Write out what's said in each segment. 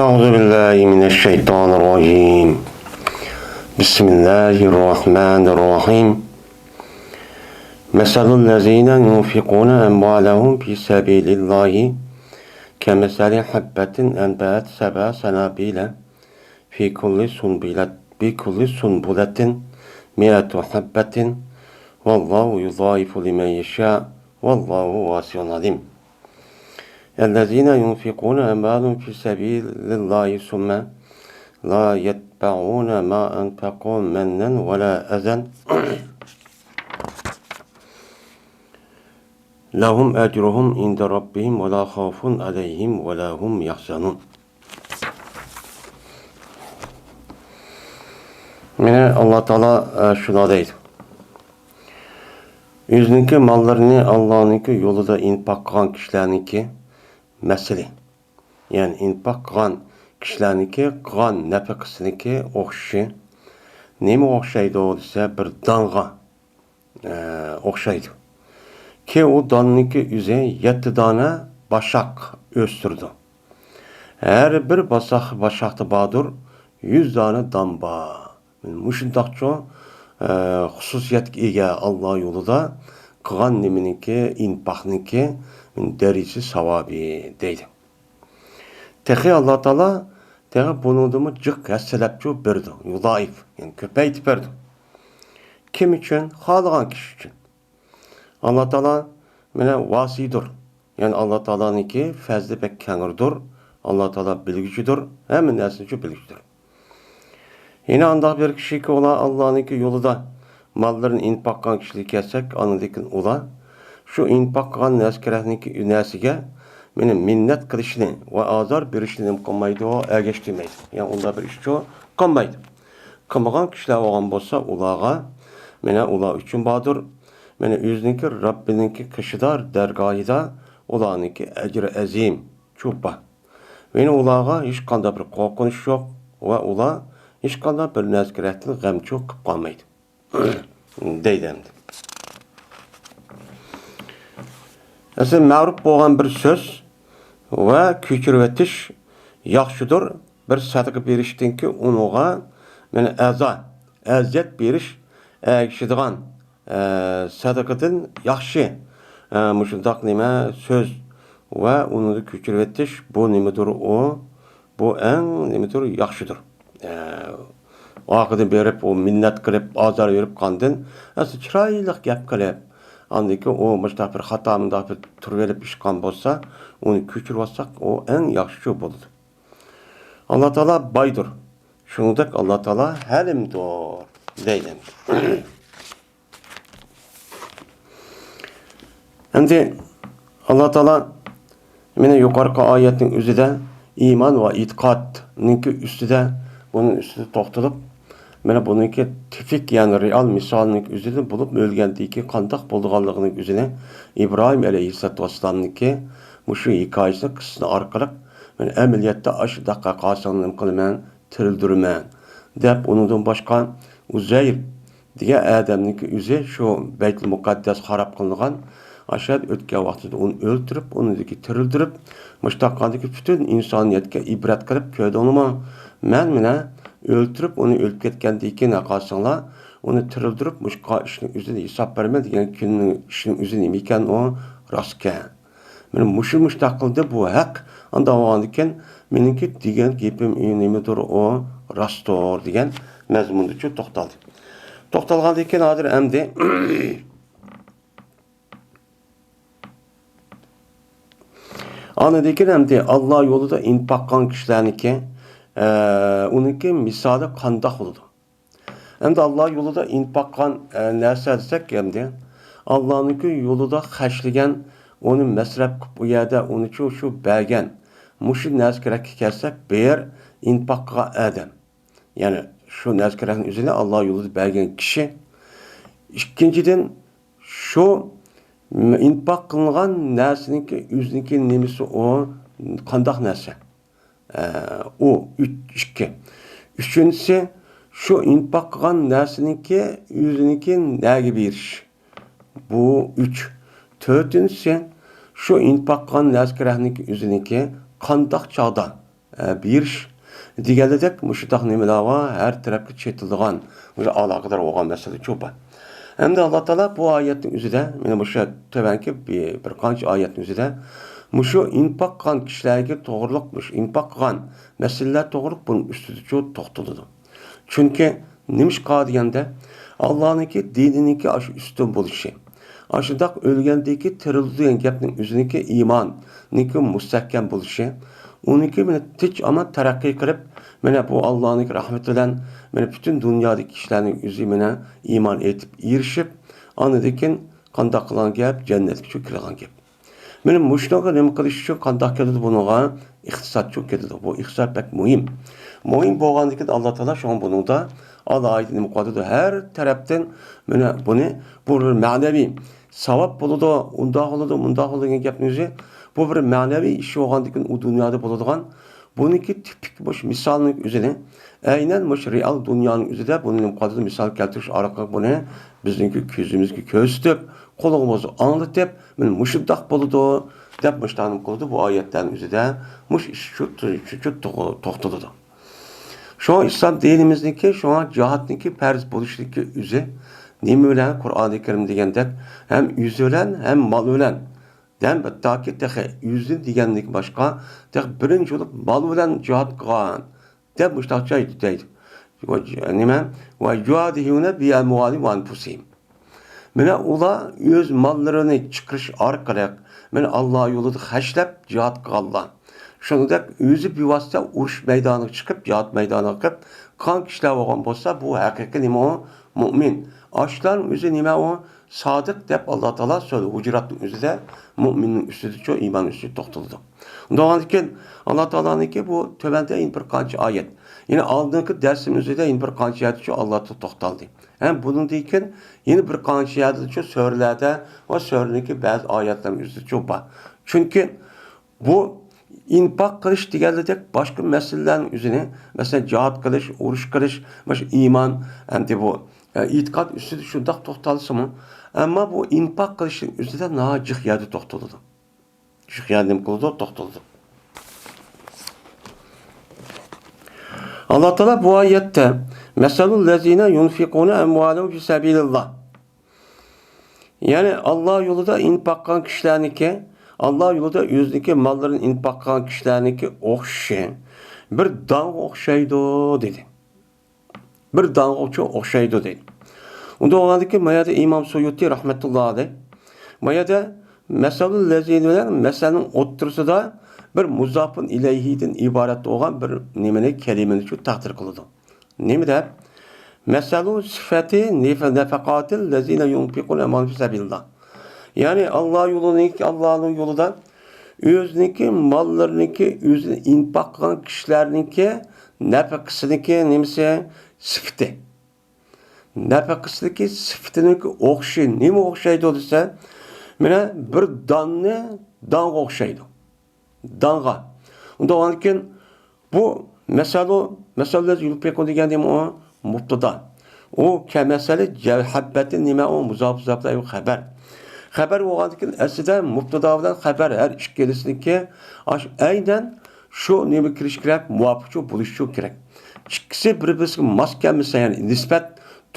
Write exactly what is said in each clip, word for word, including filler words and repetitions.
أعوذ بالله من الشيطان الرجيم. بسم الله الرحمن الرحيم. مثل الذين ينفقون أموالهم في سبيل الله كمثل حبة أنبتت سبع سنابل في كل سنبلة، في كل سنبلة مائة حبة والله يضاعف لمن يشاء والله واسع عليم. الذين ينفقون أموالهم في سبيل الله ثم لا يتبعون ما أنفقوا منا ولا أذى لهم أجرهم عند ربهم ولا خوف عليهم ولا هم يحزنون. مانا ئاللا تائالا، ئە، شۇنداق دەيدۇ. ئۆزىنىڭكى ماللىرىنى ئاللانىڭكى يولىدا ئىنپاق قىلغان كىشىلەرنىڭكى مەسىلى، يەنى ئىنپاق قىلغان كىشىلەرنىڭكى قىلغان نەپىقىسىنىڭكى ئوخشىشى نېمىگە ئوخشايدۇ دېسە، بىر دانغا، ئە، ئوخشايدۇ. كى ئۇ داننىڭكى ئۆزى يەتتە دانە باشاق ئۆستۈرىدۇ. ھەر بىر باساق-، باشاقتا باردۇر يۈز دانە دان بار. مۇشۇنداقچۇ، ئە، خۇسۇسىيەتكە ئىگە ئاللا يولىدا قىلغان نېمىنىڭكى، ئىنپاقنىڭكى دەرىجىسى، ساۋابى دەيدۇ. تېخى ئاللا تائالا تېخى بۇنىڭدىنمۇ جىق ھەسسىلەپچۇ بېرىدۇ، يۇزائىف، يەنى كۆپەيتىپ بېرىدۇ. كىم ئۈچۈن؟ خالىغان كىشى ئۈچۈن. ئاللا تائالا مانا ۋاسىدۇر. يەنى ئاللا تائالانىڭكى پەزلى بەك كەڭرىدۇر. ئاللا تائالا بىلگۈچىدۇر. ھەممە نەرسىنىچۇ بىلگۈچىدۇر. يەنە ئانداق بىر كىشىكى ئۇلار ئاللانىڭكى يولىدا ماللىرىنى ئىنپاق قىلغان كىشىلەرگە كەلسەك، ئاندىن كېيىن ئۇلار شۇ ئىنپاق قىلغان نەرسىگە مېنى مىننەت قىلىشنى ۋە ئازار بېرىشنى نېمە قىلمايدۇ؟ ئەگەشتۈرمەيدۇ. يەنى ئۇنداق بىر ئىشچۇ قىلمايدۇ. قىلمىغان كىشىلەر بولغان بولسا، ئۇلارغا، مانا ئۇلار ئۈچۈن باردۇر. مانا ئۆزىنىڭكى رەببىنىڭكى قېشىدا، دەرگاھىدا ئۇلارنىڭكى ئەجرى ئەزىم چوپان. يەنى ئۇلارغا ھېچقانداق بىر قورقۇنچ يوق ۋە ئۇلار ھېچقانداق بىر نەرسە كېرەكتىن غەمچۇ قىلىپ قالمايدۇ. دەيدۇ ئەمدى. ئەسلى مەرۇپ بولغان بىر سۆز ۋە كۆچۈرۈۋېتىش ياخشىدۇر. بىر سەدىقە بېرىشتىنكى ئۇنىڭغا، مانا، ئەزا، ئەزىيەت بېرىش ئەگىشىدىغان، ئە، سەدىقىدىن ياخشى، ئە، مۇشۇنداق نېمە سۆز ۋە ئۇنى كۆچۈرۈۋېتىش، بۇ نېمىدۇر ئۇ؟ بۇ ئەڭ نېمىدۇر، ياخشىدۇر. ئە، ئارقىدىن بېرىپ، ئۇ مىننەت قىلىپ، ئازار بېرىپ قاندىن، ئەسلى چىرايلىق گەپ قىلىپ، ئاندىن كېيىن ئۇ مۇشۇنداق بىر خاتا، مۇنداق بىر تۇرۇۋېلىپ ئىش قىلغان بولسا، ئۇنى كۆچۈرۈۋالساق، ئۇ ئەڭ ياخشى بولىدۇ. ئاللا تائالا بايدۇر. شۇنىڭدەك ئاللا تائالا ھەلىمدۇر، دەيدۇ. ئەمدى ئاللا تائالا مانا يۇقىرىقى ئايەتنىڭ ئۆزىدە ئىمان ۋە ئېتىقادنىڭكى ئۈستىدە، بۇنىڭ ئۈستىدە توختىلىپ، مانا بۇنىڭكى تىپىك، يەنى رېئال مىسالىنىڭ ئۆزىدە بولۇپ، ئۆلگەندىن كېيىن قانداق بولىدىغانلىقىنىڭ ئۆزىنى ئىبراھىم ئەلەيھىسسالاتۇ ۋەسسالامنىڭكى مۇشۇ ھېكايىسى، قىسسىسى ئارقىلىق، مانا ئەمەلىيەتتە ئاشۇنداق قىلساڭ نېمە قىلىمەن؟ تىرىلدۈرىمەن، دەپ، ئۇنىڭدىن باشقا ئۇزەير دېگەن ئادەمنىڭكى ئۆزى شۇ بەيتۇل مۇقەددەس خاراب قىلىنغان، ئاشۇ يەردە ئۆتكەن ۋاقتىدا ئۇنى ئۆلتۈرۈپ، ئۇنىڭدىكى تىرىلدۈرۈپ، مۇشۇنداق قىلغاندىكى پۈتۈن ئىنسانىيەتكە ئىبرەت قىلىپ، كۆردۈڭلىمۇ؟ مەن مانا ئۆلتۈرۈپ، ئۇنى ئۆلۈپ كەتكەندىن كېيىن قارىساڭلار، ئۇنى تىرىلدۈرۈپ، مۇشۇ ئىشنىڭ ئۆزىنى ھېساب بېرىمەن دېگەن كۈننىڭ ئىشنىڭ ئۆزى نېمە ئىكەن ئۇ؟ راستكەن. مانا مۇشۇ مۇشۇنداق قىلدى، بۇ ھەق. ئانداق بولغاندىكىن مېنىڭكى دېگەن گېپىم نېمىدۇر، ئۇ راستتۇر دېگەن مەزمۇندىچۇ توختالدى. توختالغاندىن كېيىن ھازىر ئەمدى، ئاندىن كېيىن ئەمدى ئاللا يولىدا ئىنپاق قىلغان كىشىلەرنىڭكى، ئە، ئۇنىڭكى مىسالى قانداق بولىدۇ؟ ئەمدى ئاللا يولىدا ئىنپاق قىلغان، ئە، نەرسە دېسەك، ئەمدى ئاللانىڭكى يولىدا خەجلىگەن، ئۇنى مەسرەپ قىلىپ، ئۇ يەردە ئۇنى شۇ، شۇ بەرگەن، مۇشۇ نەرسە كېرەككە كەلسەك، بىر ئىنپاق قىلغان ئادەم. يەنى شۇ نەرسە كېرەكنىڭ ئۆزىنى ئاللا يولىدا بەرگەن كىشى. ئىككىنچىدىن، شۇ ئىنپاق قىلىنغان نەرسىنىڭكى ئۆزىنىڭكى نېمىسى ئۇ، قانداق نەرسە؟ ئە، ئۇ ئۈچ، ئىككى. ئۈچىنچىسى، شۇ ئىنپاق قىلغان نەرسىنىڭكى ئۆزىنىڭكى نەگە بېرىش. بۇ ئۈچ. تۆتىنچىسى، شۇ ئىنپاق قىلغان نەرسە كېرەكنىڭكى ئۆزىنىڭكى قانداق چاغدا، ئە، بېرىش دېگەنلىدەك مۇشۇنداق نېمىلەر بار، ھەر تەرەپكە چېتىلىدىغان، مۇشۇ ئالاقىدار بولغان مەسىلە شۇ بار. ئەمدى ئاللا تائالا بۇ ئايەتنىڭ ئۆزىدە، مانا مۇشۇ تۆۋەنكى بىر، بىر قانچە ئايەتنىڭ ئۆزىدە مۇشۇ ئىنپاق قىلغان كىشىلەرگە توغرۇلۇق، مۇشۇ ئىنپاق قىلغان مەسىلىلەر توغرۇلۇق بۇنىڭ ئۈستىدە شۇ توختىلىدۇ. چۈنكى نېمىشقا دېگەندە، ئاللانىڭكى دىنىنىڭكى ئاشۇ ئۈستۈن بولۇشى، ئاشۇنداق ئۆلگەندىكى تىرىلىدۇ دېگەن گەپنىڭ ئۆزىنىڭكى ئىماننىڭكى مۇستەھكەم بولۇشى، ئۇنىڭكى مانا تىنچ ئامان تەرەققىي قىلىپ، مانا بۇ ئاللانىڭ رەھمىتى بىلەن مانا پۈتۈن دۇنيادىكى كىشىلەرنىڭ ئۆزى مانا ئىمان ئېيتىپ ئېرىشىپ، ئاندىن كېيىن قانداق قىلغان گەپ، جەننەتكە شۇ كىرىدىغان گەپ. مانا مۇشۇنىڭغا نېمە قىلىش ئۈچۈن قانداق كېلىدۇ بۇنىڭغا؟ ئىقتىساد شۇ كېلىدۇ. بۇ ئىقتىساد بەك مۇھىم. مۇھىم بولغاندىكىن ئاللا تائالا شۇڭا بۇنىڭدا ئالاھىدە نېمە قىلىدۇ؟ ھەر تەرەپتىن مانا بۇنى، بۇ بىر مەنىۋى ساۋاب بولىدۇ، ئۇنداق بولىدۇ، مۇنداق بولىدۇ دېگەن گەپنىڭ ئۆزى، بۇ بىر مەنىۋى ئىش بولغاندىكىن ئۇ دۇنيادا بولىدىغان، بۇنىڭكى تىپىك مۇشۇ مىسالنىڭ ئۆزىنى ئەينەن مۇشۇ رېئال دۇنيانىڭ ئۆزىدە بۇنى نېمە قىلىدۇ؟ مىسال كەلتۈرۈش ئارقىلىق بۇنى بىزنىڭكى كۆزىمىزگە كۆرسىتىپ، قۇلىقىمىزغا ئاڭلىتىپ، مانا مۇشۇنداق بولىدۇ دەپ مۇشۇنداق نېمە قىلىدۇ؟ بۇ ئايەتلەرنىڭ ئۆزىدە مۇشۇ ئىش شۇ، شۇ، شۇ توختىلىدۇ. شۇڭا ئىسلام دىنىمىزنىڭكى، شۇڭا جىھادنىڭكى پەرز بولۇشىدىكى ئۆزى نېمە بىلەن؟ قۇرئانى كەرىم دېگەندەك ھەم ئۆزى بىلەن، ھەم مال بىلەن. ھەم ھەتتاكى تېخى ئۆزى دېگەندىن باشقا، تېخى بىرىنچى بولۇپ مال بىلەن جىھاد قىلغان دەپ مۇشۇنداقچە دەيدۇ. نېمە؟ «وَيُجَاهِدُونَ بِأَمْوَالِهِمْ وَأَنْفُسِهِمْ.» مانا ئۇلار ئۆز ماللىرىنى چىقىرىش ئارقىلىق، مانا ئاللا يولىدا خەجلەپ جىھاد قىلغانلار. شۇنىڭدەك ئۆزى بىۋاسىتە ئۇرۇش مەيدانىغا چىقىپ، جىھاد مەيدانىغا چىقىپ قىلغان كىشىلەر بولغان بولسا، بۇ ھەقىقىي نېمە ئۇ؟ مۇئمىن. ئاشۇلارنىڭ ئۆزى نېمە ئۇ؟ سادىق دەپ ئاللا تائالا سۈرە ھۇجراتنىڭ ئۆزىدە مۇئمىننىڭ ئۈستىدىچۇ، ئىمان ئۈستىدە توختىلىدۇ. ئۇنداق بولغاندىكىن ئاللا تائالانىڭكى بۇ تۆۋەندە يەنە بىر قانچە ئايەت، يەنى ئالدىنقى دەرسىمىز ئۆزىدە يەنە بىر قانچە يەردىچۇ ئاللا تائالا توختالدى. ھەم بۇنىڭدىن كېيىن يەنە بىر قانچە يەردىچۇ سۈرىلەردە ۋە سۈرىنىڭكى بەزى ئايەتلەرنىڭ ئۆزىدىچۇ بار. چۈنكى بۇ ئىنپاق قىلىش دېگەنلىدەك باشقا مەسىلىلەرنىڭ ئۆزىنى، مەسىلەن، جىھاد قىلىش، ئۇرۇش قىلىش، مۇشۇ ئىمان، ئەمدى بۇ، ئە، ئېتىقاد ئۈستىدە شۇنداق توختالسىمۇ، ئەمما بۇ ئىنپاق قىلىشنىڭ ئۆزىدە ناھايىتى جىق يەردە توختىلىدۇ. جىق يەردە نېمە قىلىدۇ؟ توختىلىدۇ. ئاللا تائالا بۇ ئايەتتە، «مَثَلُ الَّذِينَ يُنْفِقُونَ أَمْوَالَهُمْ فِي سَبِيلِ اللَّهِ.» يەنى ئاللا يولىدا ئىنپاق قىلغان كىشىلەرنىڭكى، ئاللا يولىدا ئۆزىنىڭكى ماللىرىنى ئىنپاق قىلغان كىشىلەرنىڭكى ئوخشىشى بىر دانغا ئوخشايدۇ، دېدى. بىر دانغا ئوخشايدۇ، دېدى. ئۇنداق بولغاندىكىن، ما يەردە ئىمام سۇيۇتى رەھمەتۇللا ئەلەيھ، ما يەردە مەسەلۇل لەزىنى بىلەن مەسەلنىڭ ئوتتۇرىسىدا بىر مۇزاپۇن ئىلەيھىدىن ئىبارەت بولغان بىر نېمىنى، كەلىمىنى شۇ تەقدىر قىلىدۇ. نېمە دەپ؟ مەسەلۇ سىفەتى نەفەقاتىل لەزىنە يۇنفىقۇن ئەمۋالىم فى سەبىلىللا. يەنى ئاللا يولىنىڭكى، ئاللانىڭ يولىدا ئۆزىنىڭكى ماللىرىنىڭكى، ئۆزىنى ئىنپاق قىلغان كىشىلەرنىڭكى نەپىقىسىنىڭكى نېمىسى؟ سىفىتى. نەپىقىسىنىڭكى سىفىتىنىڭكى ئوخشىشى نېمە ئوخشايدۇ دېسە، مانا بىر داننى دانغا ئوخشايدۇ. دانغا. ئۇنداق بولغاندىكىن بۇ مەسەلۇ، مەسەلۇ يۇنفىقۇن دېگەن نېمە ئۇ؟ مۇبتىدا. ئۇ كەمەسەلى جەۋ-، ھەببەتى نېمە ئۇ؟ مۇزاپ، مۇزاپ ئىلەيھى خەبەر. خەبەر بولغاندىكىن ئەسلىدە مۇبتىدا بىلەن خەبەر ھەر ئىككىلىسىنىڭكى ئاش-، ئەينەن شۇ نېمە كىرىش كېرەك؟ مۇۋاپىقچۇ بولۇشچۇ كېرەك. ئىككىسى بىر-بىرسىگە ماس كەلمىسە، يەنى نىسبەت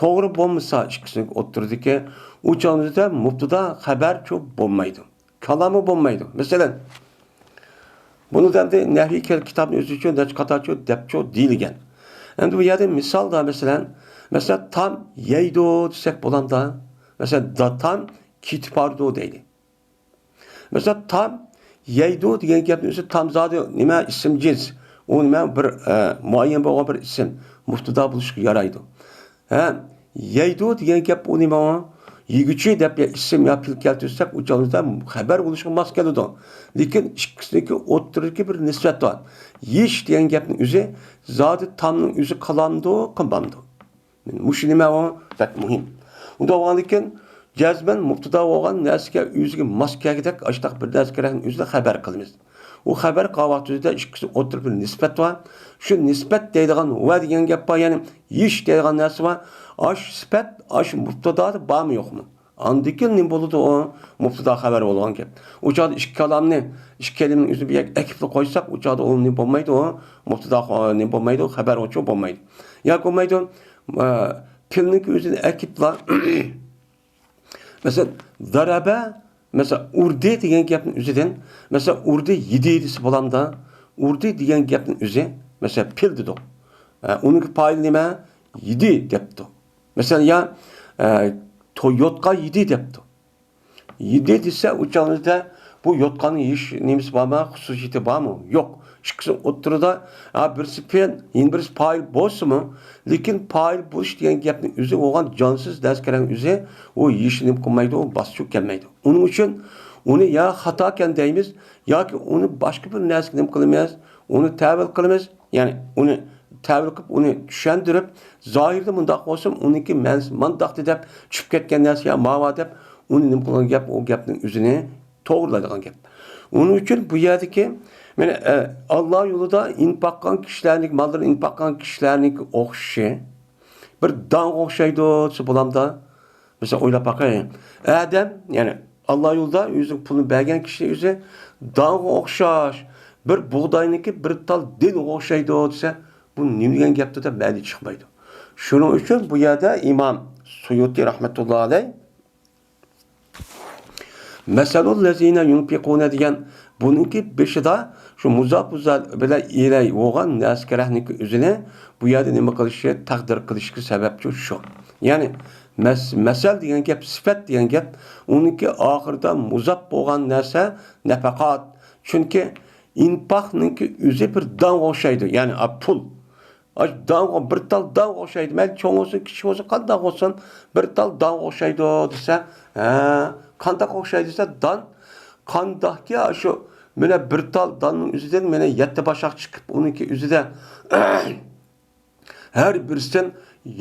توغرا بولمىسا، ئىككىسىنىڭ ئوتتۇرىدىكى ئۇ چاغدا مۇبتىدا خەبەرچۇ بولمايدۇ. كالامى بولمايدۇ. مەسىلەن، بۇنى ئەمدى نەھۋىي كىر-، كىتابنى ئۆزى ئۈچۈن نەچچە قاتارچۇ دەپچۇ دېيىلگەن. ئەمدى بۇ يەردە مىسالدا، مەسىلەن، مەسىلەن، تام يەيدۇ دېسەك بولامدا، مەسىلەن، دا-، تام كېتىپ بارىدۇ دەيلى. مەسىلەن، تام يەيدۇ دېگەن گەپنىڭ ئۆزى تام زادى نېمە؟ ئىسىم جىنس. ئۇ نېمە؟ بىر، ئە، مۇئەييەن بولغان بىر ئىسىم. مۇبتىدا بولۇشقا يارايدۇ. ھە، يەيدۇ دېگەن گەپ ئۇ نېمە ئۇ؟ يېگۈچى دەپ يا ئىسىم يا پېئىل كەلتۈرسەك، ئۇ چاغدا خەبەر بولۇشقا ماس كېلىدۇ. لېكىن ئىككىسىنىڭكى ئوتتۇرىدىكى بىر نىسبەت بار. يېيىش دېگەن گەپنىڭ ئۆزى زادى تامنىڭ ئۆزى كالامدۇ، قىلمامدۇ؟ مۇشۇ نېمە ئۇ؟ بەك مۇھىم. ئۇنداق بولغاندىكىن، جەزمەن مۇبتىدا بولغان نەرسىگە ئۆزىگە ماس كەلگۈدەك ئاشۇنداق بىر نەرسە كېرەكنى ئۆزىدە خەبەر قىلىمىز. ئۇ خەبەر قىلغان ۋاقتىمىزدا ئىككىسى ئوتتۇرىدا بىر نىسبەت بار. شۇ نىسبەت دەيدىغان ۋە دېگەن گەپ بار، يەنى يېيىش دەيدىغان نەرسە بار. ئاشۇ سۈپەت، ئاشۇ مۇبتىدادا بارمۇ يوقمۇ؟ ئاندىن كېيىن نېمە بولىدۇ ئۇ؟ مۇبتىدا خەۋەر بولغان گەپ. ئۇ چاغدا ئىككى كالامنى، ئىككى كەلىمىنىڭ ئۆزىنى بىر يەرگە ئەكىپلا قويساق، ئۇ چاغدا ئۇ نېمە بولمايدۇ ئۇ؟ مۇبتىدا خو-، نېمە بولمايدۇ؟ خەۋەر ئوچۇق بولمايدۇ. ياكى بولمايدۇ، ئە، پېئىلنىڭكى ئۆزىنى ئەكىپلا، مەسىلەن، دارابە، مەسىلەن، ئۇردى دېگەن گەپنىڭ ئۆزىدىن، مەسىلەن، ئۇردى يېدى دېسە بولامدا، ئۇردى دېگەن گەپنىڭ ئۆزى، مەسىلەن، پېئىل دېدۇق. ئە، ئۇنىڭكى پائىلى نېمە؟ يېدى دەپتۇ. مەسىلەن، يا، ئە، تو-، يوتقان يېدى دەپتۇ. يېدى دېسە، ئۇ چاغدا بۇ يوتقاننىڭ ھېچ نېمىسى بارمۇ، خۇسۇسىيىتى بارمۇ؟ يوق. ئىككىسى ئوتتۇرىدا، ھە، بىرسى پېئىل، يەنە بىرسى پائىل بولسىمۇ، لېكىن پائىل بولۇش دېگەن گەپنىڭ ئۆزى بولغان جانسىز نەرسىكەننىڭ ئۆزى، ئۇ ھېچ نېمە قىلمايدۇ، ئۇ باسقۇچ كەلمەيدۇ. ئۇنىڭ ئۈچۈن ئۇنى يا خاتاكەن دەيمىز، ياكى ئۇنى باشقا بىر نەرسىگە نېمە قىلىمىز، ئۇنى تەۋىل قىلىمىز. يەنى ئۇنى تەۋىل قىلىپ، ئۇنى چۈشەندۈرۈپ، زاھىردا مۇنداق بولسۇن، ئۇنىڭكى مەنىسى مانداقتى دەپ چۈشۈپ كەتكەن نەرسە يا ماۋا دەپ، ئۇنى نېمە قىلغان گەپ، ئۇ گەپنىڭ ئۆزىنى توغرىلايدىغان گەپ. ئۇنىڭ ئۈچۈن بۇ يەردىكى، مانا، ئە، ئاللا يولىدا ئىنپاق قىلغان كىشىلەرنىڭ، ماللىرىنى ئىنپاق قىلغان كىشىلەرنىڭكى ئوخشىشى بىر دانغا ئوخشايدۇ دېسە بولامدا؟ مەسىلەن، ئويلاپ باقايلى. ئادەم، يەنى ئاللا يولىدا ئۆزىنىڭ پۇلىنى بەرگەن كىشى ئۆزى دانغا ئوخشاش، بىر بۇغداينىڭكى بىر تال دېنىغا ئوخشايدۇ دېسە، بۇ نېمە دېگەن گەپتۇر دەپ مەنە چىقمايدۇ. شۇنىڭ ئۈچۈن بۇ يەردە ئىمام سۇيۇتى رەھمەتۇللا ئەلەي مەسەلۇللەزىنە يۇنپىقۇنە دېگەن بۇنىڭكى بېشىدا شۇ مۇزاپ مۇزاپ بىلەن ئىلەي بولغان نەسكەرەھنىڭكى ئۆزىنى بۇ يەردە نېمە قىلىشى، تەقدىر قىلىشقا سەۋەبچۇ شۇ. يەنى مەس-، مەسەل دېگەن گەپ، سۈپەت دېگەن گەپ، ئۇنىڭكى ئاخىرىدا مۇزاپ بولغان نەرسە نەپەقات. چۈنكى ئىنپاقنىڭكى ئۆزى بىر دانغا ئوخشايدۇ، يەنى، ئا، پۇل. ئاشۇ دانغا، بىر تال دانغا ئوخشايدۇ. مەيلى چوڭ بولسۇن، كىچىك بولسۇن، قانداق بولسۇن، بىر تال دانغا ئوخشايدۇ دېسە، ھە، قانداق ئوخشايدۇ دېسە، دان قانداقكى، شۇ مانا بىر تال داننىڭ ئۆزىدىن مانا يەتتە باشاق چىقىپ، ئۇنىڭكى ئۆزىدە ھەر بىرسىدىن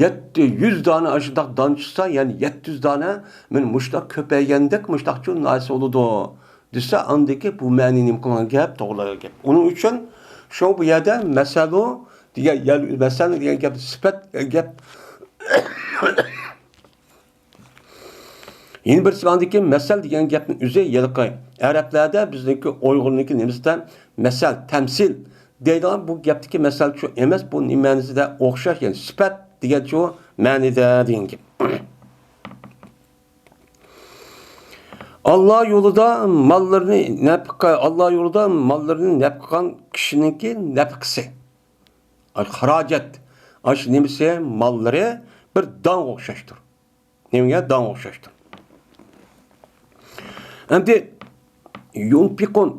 يەتتە يۈز دانە ئاشۇنداق دان چىقسا، يەنى يەتتە يۈز دانە مانا مۇشۇنداق كۆپەيگەندەك مۇشۇنداقچۇ نەرسە بولىدۇ دېسە، ئاندىكى بۇ مەنە نېمە قىلغان گەپ، توغرىلىغان گەپ. ئۇنىڭ ئۈچۈن شۇ بۇ يەردە مەسەلۇ دېگەن، يەنى مەسەل دېگەن گەپ، سۈپەت دېگەن گەپ. يەنە بىرسى ئاندىكى مەسەل دېگەن گەپنىڭ ئۆزى ھېلىقى ئەرەبلەردە بىزنىڭكى ئۇيغۇرنىڭكى نېمىسىدە مەسەل، تەمسىل دەيدىغان بۇ گەپتىكى مەسەل شۇ ئەمەس، بۇ نېمە مەنىسىدە ئوخشاش، يەنى سۈپەت دېگەن شۇ مەنىدە دېگەن گەپ. ئاللا يولىدا ماللىرىنى نەپىقە، ئاللا يولىدا ماللىرىنى نەپىقە قىلغان كىشىنىڭكى نەپىقىسى، خىراجەت، ئاشۇ نېمىسى، ماللىرى بىر دانغا ئوخشاشتۇر. نېمىگە؟ دانغا ئوخشاشتۇر. ئەمدى يۇنپىقۇن،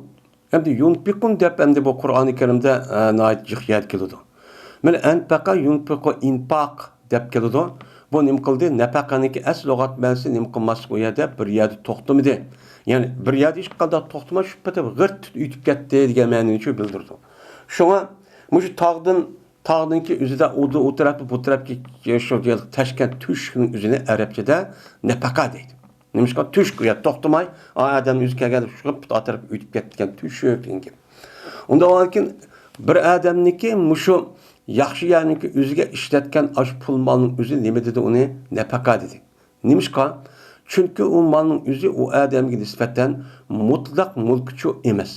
ئەمدى يۇنپىقۇن دەپ ئەمدى بۇ قۇرئانى كەرىمدە، ئە، ناھايىتى جىق يەردە كېلىدۇ. مانا ئەنپەقە يۇنپىقۇ ئىنپاق دەپ كېلىدۇ. بۇ نېمە قىلدى؟ نەپەقەنىڭكى ئەسلى لۇغەت مەنىسى نېمە قىلماسلىق، ئۇ يەردە بىر يەردە توختىمىدى. يەنى بىر يەردە ھېچقانداق توختىماي، شۇ پېتى غىرت ئۆتۈپ كەتتى دېگەن مەنىنى شۇ بىلدۈرىدۇ. شۇڭا مۇشۇ تاغدىن، تاغنىڭكى ئۆزىدە ئۇ، ئۇ تەرەپتىن بۇ تەرەپكە شۇ تەشكەن تۆشۈكنىڭ ئۆزىنى ئەرەبچىدە نەپەقە دەيدۇ. نېمىشقا؟ تۆشۈك، يا توختىماي، ئا، ئادەمنىڭ ئۆزى كەلگەندە شۇ پېتى ئا تەرەپكە ئۆتۈپ كەتكەن تۆشۈك دېگەن گەپ. ئۇنداق بولغاندىكىن بىر ئادەمنىڭكى مۇشۇ ياخشى يەرنىڭكى ئۆزىگە ئىشلەتكەن ئاشۇ پۇل مالنىڭ ئۆزى نېمە دېدى؟ ئۇنى نەپەقە دېدى. نېمىشقا؟ چۈنكى ئۇ مالنىڭ ئۆزى ئۇ ئادەمگە نىسبەتەن مۇتلەق مۈلكىچۇ ئەمەس.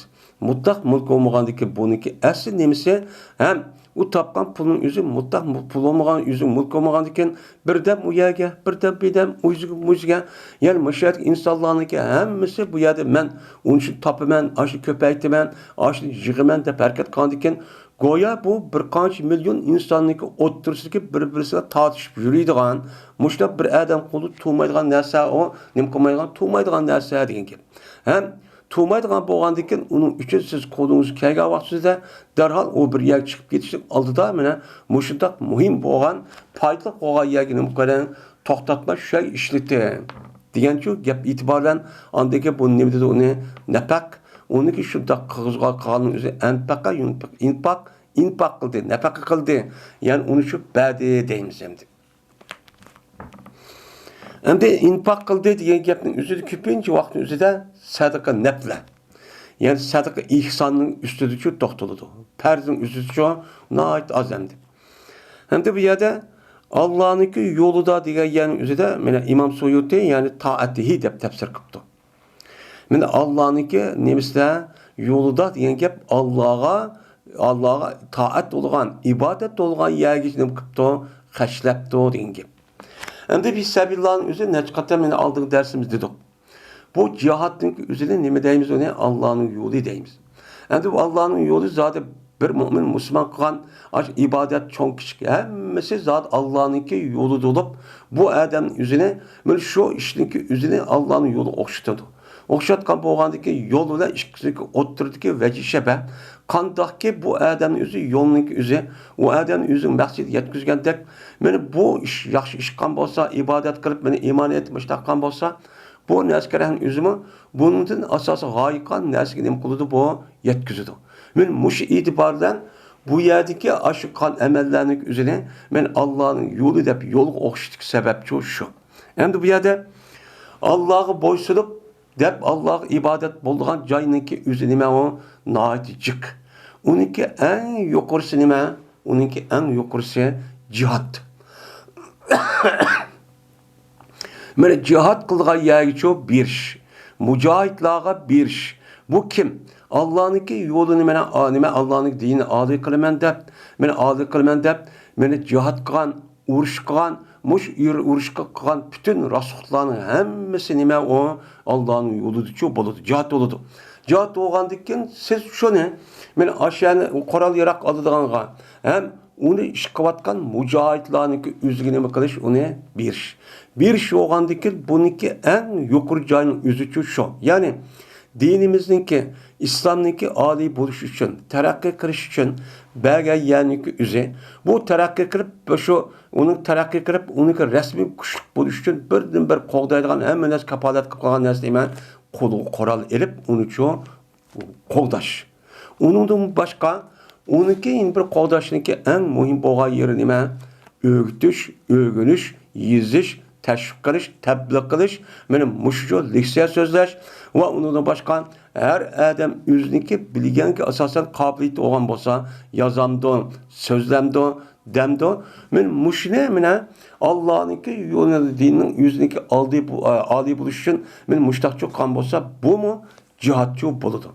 مۇتلەق مۈلك بولمىغاندىكىن بۇنىڭكى ئەسلى نېمىسى ھەم ئۇ تاپقان پۇلنىڭ ئۆزى مۇتلەق مۇ-، پۇل بولمىغان، ئۆزى مۈلك بولمىغاندىكىن بىردەم ئۇ يەرگە، بىردەم بۇ يەردە، ئۇ يۈزگە، مۇ يۈزگە، يەنى مۇشۇ يەردىكى ئىنسانلارنىڭكى ھەممىسى بۇ يەردە مەن ئۇنى شۇ تاپىمەن، ئاشۇنى كۆپەيتىمەن، ئاشۇنى يىغىمەن دەپ ھەرىكەت قىلغاندىكىن، گويا بۇ بىر قانچە مىليون ئىنساننىڭكى ئوتتۇرىسىدىكى بىر-بىرسىگە تارتىشىپ يۈرىدىغان، مۇشۇنداق بىر ئادەم قولىدا تۇرمايدىغان نەرسە، ئۇ نېمە قىلمايدىغان، تۇرمايدىغان نەرسە دېگەن گەپ. ھەم تۇرمايدىغان بولغاندىكىن، ئۇنىڭ ئۈچۈن سىز قولىڭىزغا كەلگەن ۋاقتىڭىزدا دەرھال ئۇ بىر يەرگە چىقىپ كېتىشتىن ئالدىدا، مانا مۇشۇنداق مۇھىم بولغان، پايدىلىق بولغان يەرگە نېمە قىلىڭ، توختاتما شۇ يەرگە ئىشلىتىڭ دېگەنچۇ گەپ ئېتىبار بىلەن، ئاندىن كېيىن بۇ نېمە دېدى ئۇنى؟ نەپەق. ئۇنىڭكى شۇنداق قىلغۇزغان قىلغاننىڭ ئۆزى ئەنپەقە يۇنپىق، ئىنپاق، ئىنپاق قىلدى، نەپەقە قىلدى. يەنى ئۇنى شۇ بەردى دەيمىز ئەمدى. ئەمدى ئىنپاق قىلدى دېگەن گەپنىڭ ئۆزىدە كۆپىنچە ۋاقىتنىڭ ئۆزىدە سەدىقە نەپلە، يەنى سەدىقە ئېھساننىڭ ئۈستىدىچۇ توختىلىدۇ. پەرزنىڭ ئۈستىدىچۇ ناھايىتى ئاز ئەمدى. ئەمدى بۇ يەردە ئاللانىڭكى يولىدا دېگەن يەرنىڭ ئۆزىدە مانا ئىمام سۇيۇتى، يەنى تائەتىھى دەپ تەپسىر قىپتۇ. مانا ئاللانىڭكى نېمىسىدە، يولىدا دېگەن گەپ ئاللاغا، ئاللاغا تائەت بولغان، ئىبادەت بولغان يەرگە نېمە قىپتۇ، خەجلەپتۇ دېگەن گەپ. ئەمدى في سبيل اللهنىڭ ئۆزى نەچچە قېتىم مانا ئالدىنقى دەرسىمىزدە دېدۇق. بۇ جىھادنىڭ ئۆزىنى نېمە دەيمىز ئۇنى؟ ئاللانىڭ يولى دەيمىز. ئەمدى بۇ ئاللانىڭ يولى زادى بىر مۆمىن مۇسۇلمان قىلغان ئاشۇ ئىبادەت چوڭ كىچىك ھەممىسى زادى ئاللانىڭكى يولىدا بولۇپ، بۇ ئادەم ئۆزىنى مانا شۇ ئىشنىڭكى ئۆزىنى ئاللانىڭ يولىغا ئوخشىتىدۇ. ئوخشاتقان بولغاندىكى يول بىلەن ئىككىسىنىڭكى ئوتتۇرىدىكى ۋەجىھ شەبە قانداقكى بۇ ئادەمنىڭ ئۆزى يولنىڭكى ئۆزى، ئۇ ئادەمنىڭ ئۆزىنىڭ مەقسىتىگە يەتكۈزگەندەك، مانا بۇ ئىش ياخشى ئىش قىلغان بولسا، ئىبادەت قىلىپ، مانا ئىمان ئېيتىپ مۇشۇنداق قىلغان بولسا، بۇ نەسكەرەنىڭ ئۆزىمۇ بۇنىڭدىن ئاساسىي غايە قىلغان نەرسىگە نېمە قىلىدۇ؟ بۇ يەتكۈزىدۇ. مانا مۇشۇ ئېتىبار بىلەن بۇ يەردىكى ئاشۇ قىلغان ئەمەللەرنىڭ ئۆزىنى مانا ئاللانىڭ يولى دەپ يولغا ئوخشىتىش سەۋەبچۇ شۇ. ئەمدى بۇ يەردە ئاللاغا بويسۇنۇپ دەپ ئاللاغا ئىبادەت بولىدىغان جاينىڭكى ئۆزى نېمە ئۇ؟ ناھايىتى جىق. ئۇنىڭكى ئەڭ يۇقىرىسى نېمە؟ ئۇنىڭكى ئەڭ يۇقىرىسى جىھاد. مانا جىھاد قىلىدىغان يەرگىچۇ بېرىش، مۇجاھىدلارغا بېرىش. بۇ كىم؟ ئاللانىڭكى يولىنى مانا، ئا، نېمە، ئاللانىڭ دىنىنى ئالىي قىلىمەن دەپ، مانا ئالىي قىلىمەن دەپ، مانا جىھاد قىلغان، ئۇرۇش قىلغان، مۇشۇ ئۇر-، ئۇرۇشقا قىلغان پۈتۈن راسخوتلارنىڭ ھەممىسى نېمە ئۇ؟ ئاللانىڭ يولىدىچۇ بولىدۇ، جىھاد بولىدۇ. جىھاد بولغاندىن كېيىن سىز شۇنى، مانا ئاشۇ يەرنى قورال ياراق ئالىدىغانغا ھەم ئۇنى ئىش قىلىۋاتقان مۇجاھىدلارنىڭكى ئۆزىگە نېمە قىلىش، ئۇنى بېرىش. بېرىش بولغاندىن كېيىن بۇنىڭكى ئەڭ يۇقىرى جاينىڭ ئۆزىچۇ شۇ. يەنى دىنىمىزنىڭكى، ئىسلامنىڭكى ئالىي بولۇش ئۈچۈن، تەرەققىي قىلىش ئۈچۈن بەرگەن يەرنىڭكى ئۆزى. بۇ تەرەققىي قىلىپ، شۇ ئۇنىڭ تەرەققىي قىلىپ، ئۇنىڭكى رەسمىي كۈچلۈك بولۇش ئۈچۈن بىردىنبىر قوغدايدىغان ھەممە نەرسە كاپالەت قىلىپ قالغان نەرسە نېمە؟ قولغا قورال ئېلىپ، ئۇنىچۇ قوغداش. ئۇنىڭدىن باشقا، ئۇنىڭكى يەنە بىر قوغداشنىڭكى ئەڭ مۇھىم بولغان يېرى نېمە؟ ئۆگىتىش، ئۆگىنىش، يېزىش، تەشۋىق قىلىش، تەبلىغ قىلىش، مانا مۇشۇ لېكسىيە سۆزلەش ۋە ئۇنىڭدىن باشقا ھەر ئادەم ئۆزىنىڭكى بىلگەنگە ئاساسەن قابىلىيىتى بولغان بولسا، يازامدۇ، سۆزلەمدۇ، دەمدۇ، مانا مۇشۇنى مانا ئاللانىڭكى يولى، دىننىڭ ئۆزىنىڭكى ئالدى بۇ، ئالىي بولۇش ئۈچۈن مانا مۇشۇنداق چوققان بولسا، بۇمۇ جىھادچۇ بولىدۇ.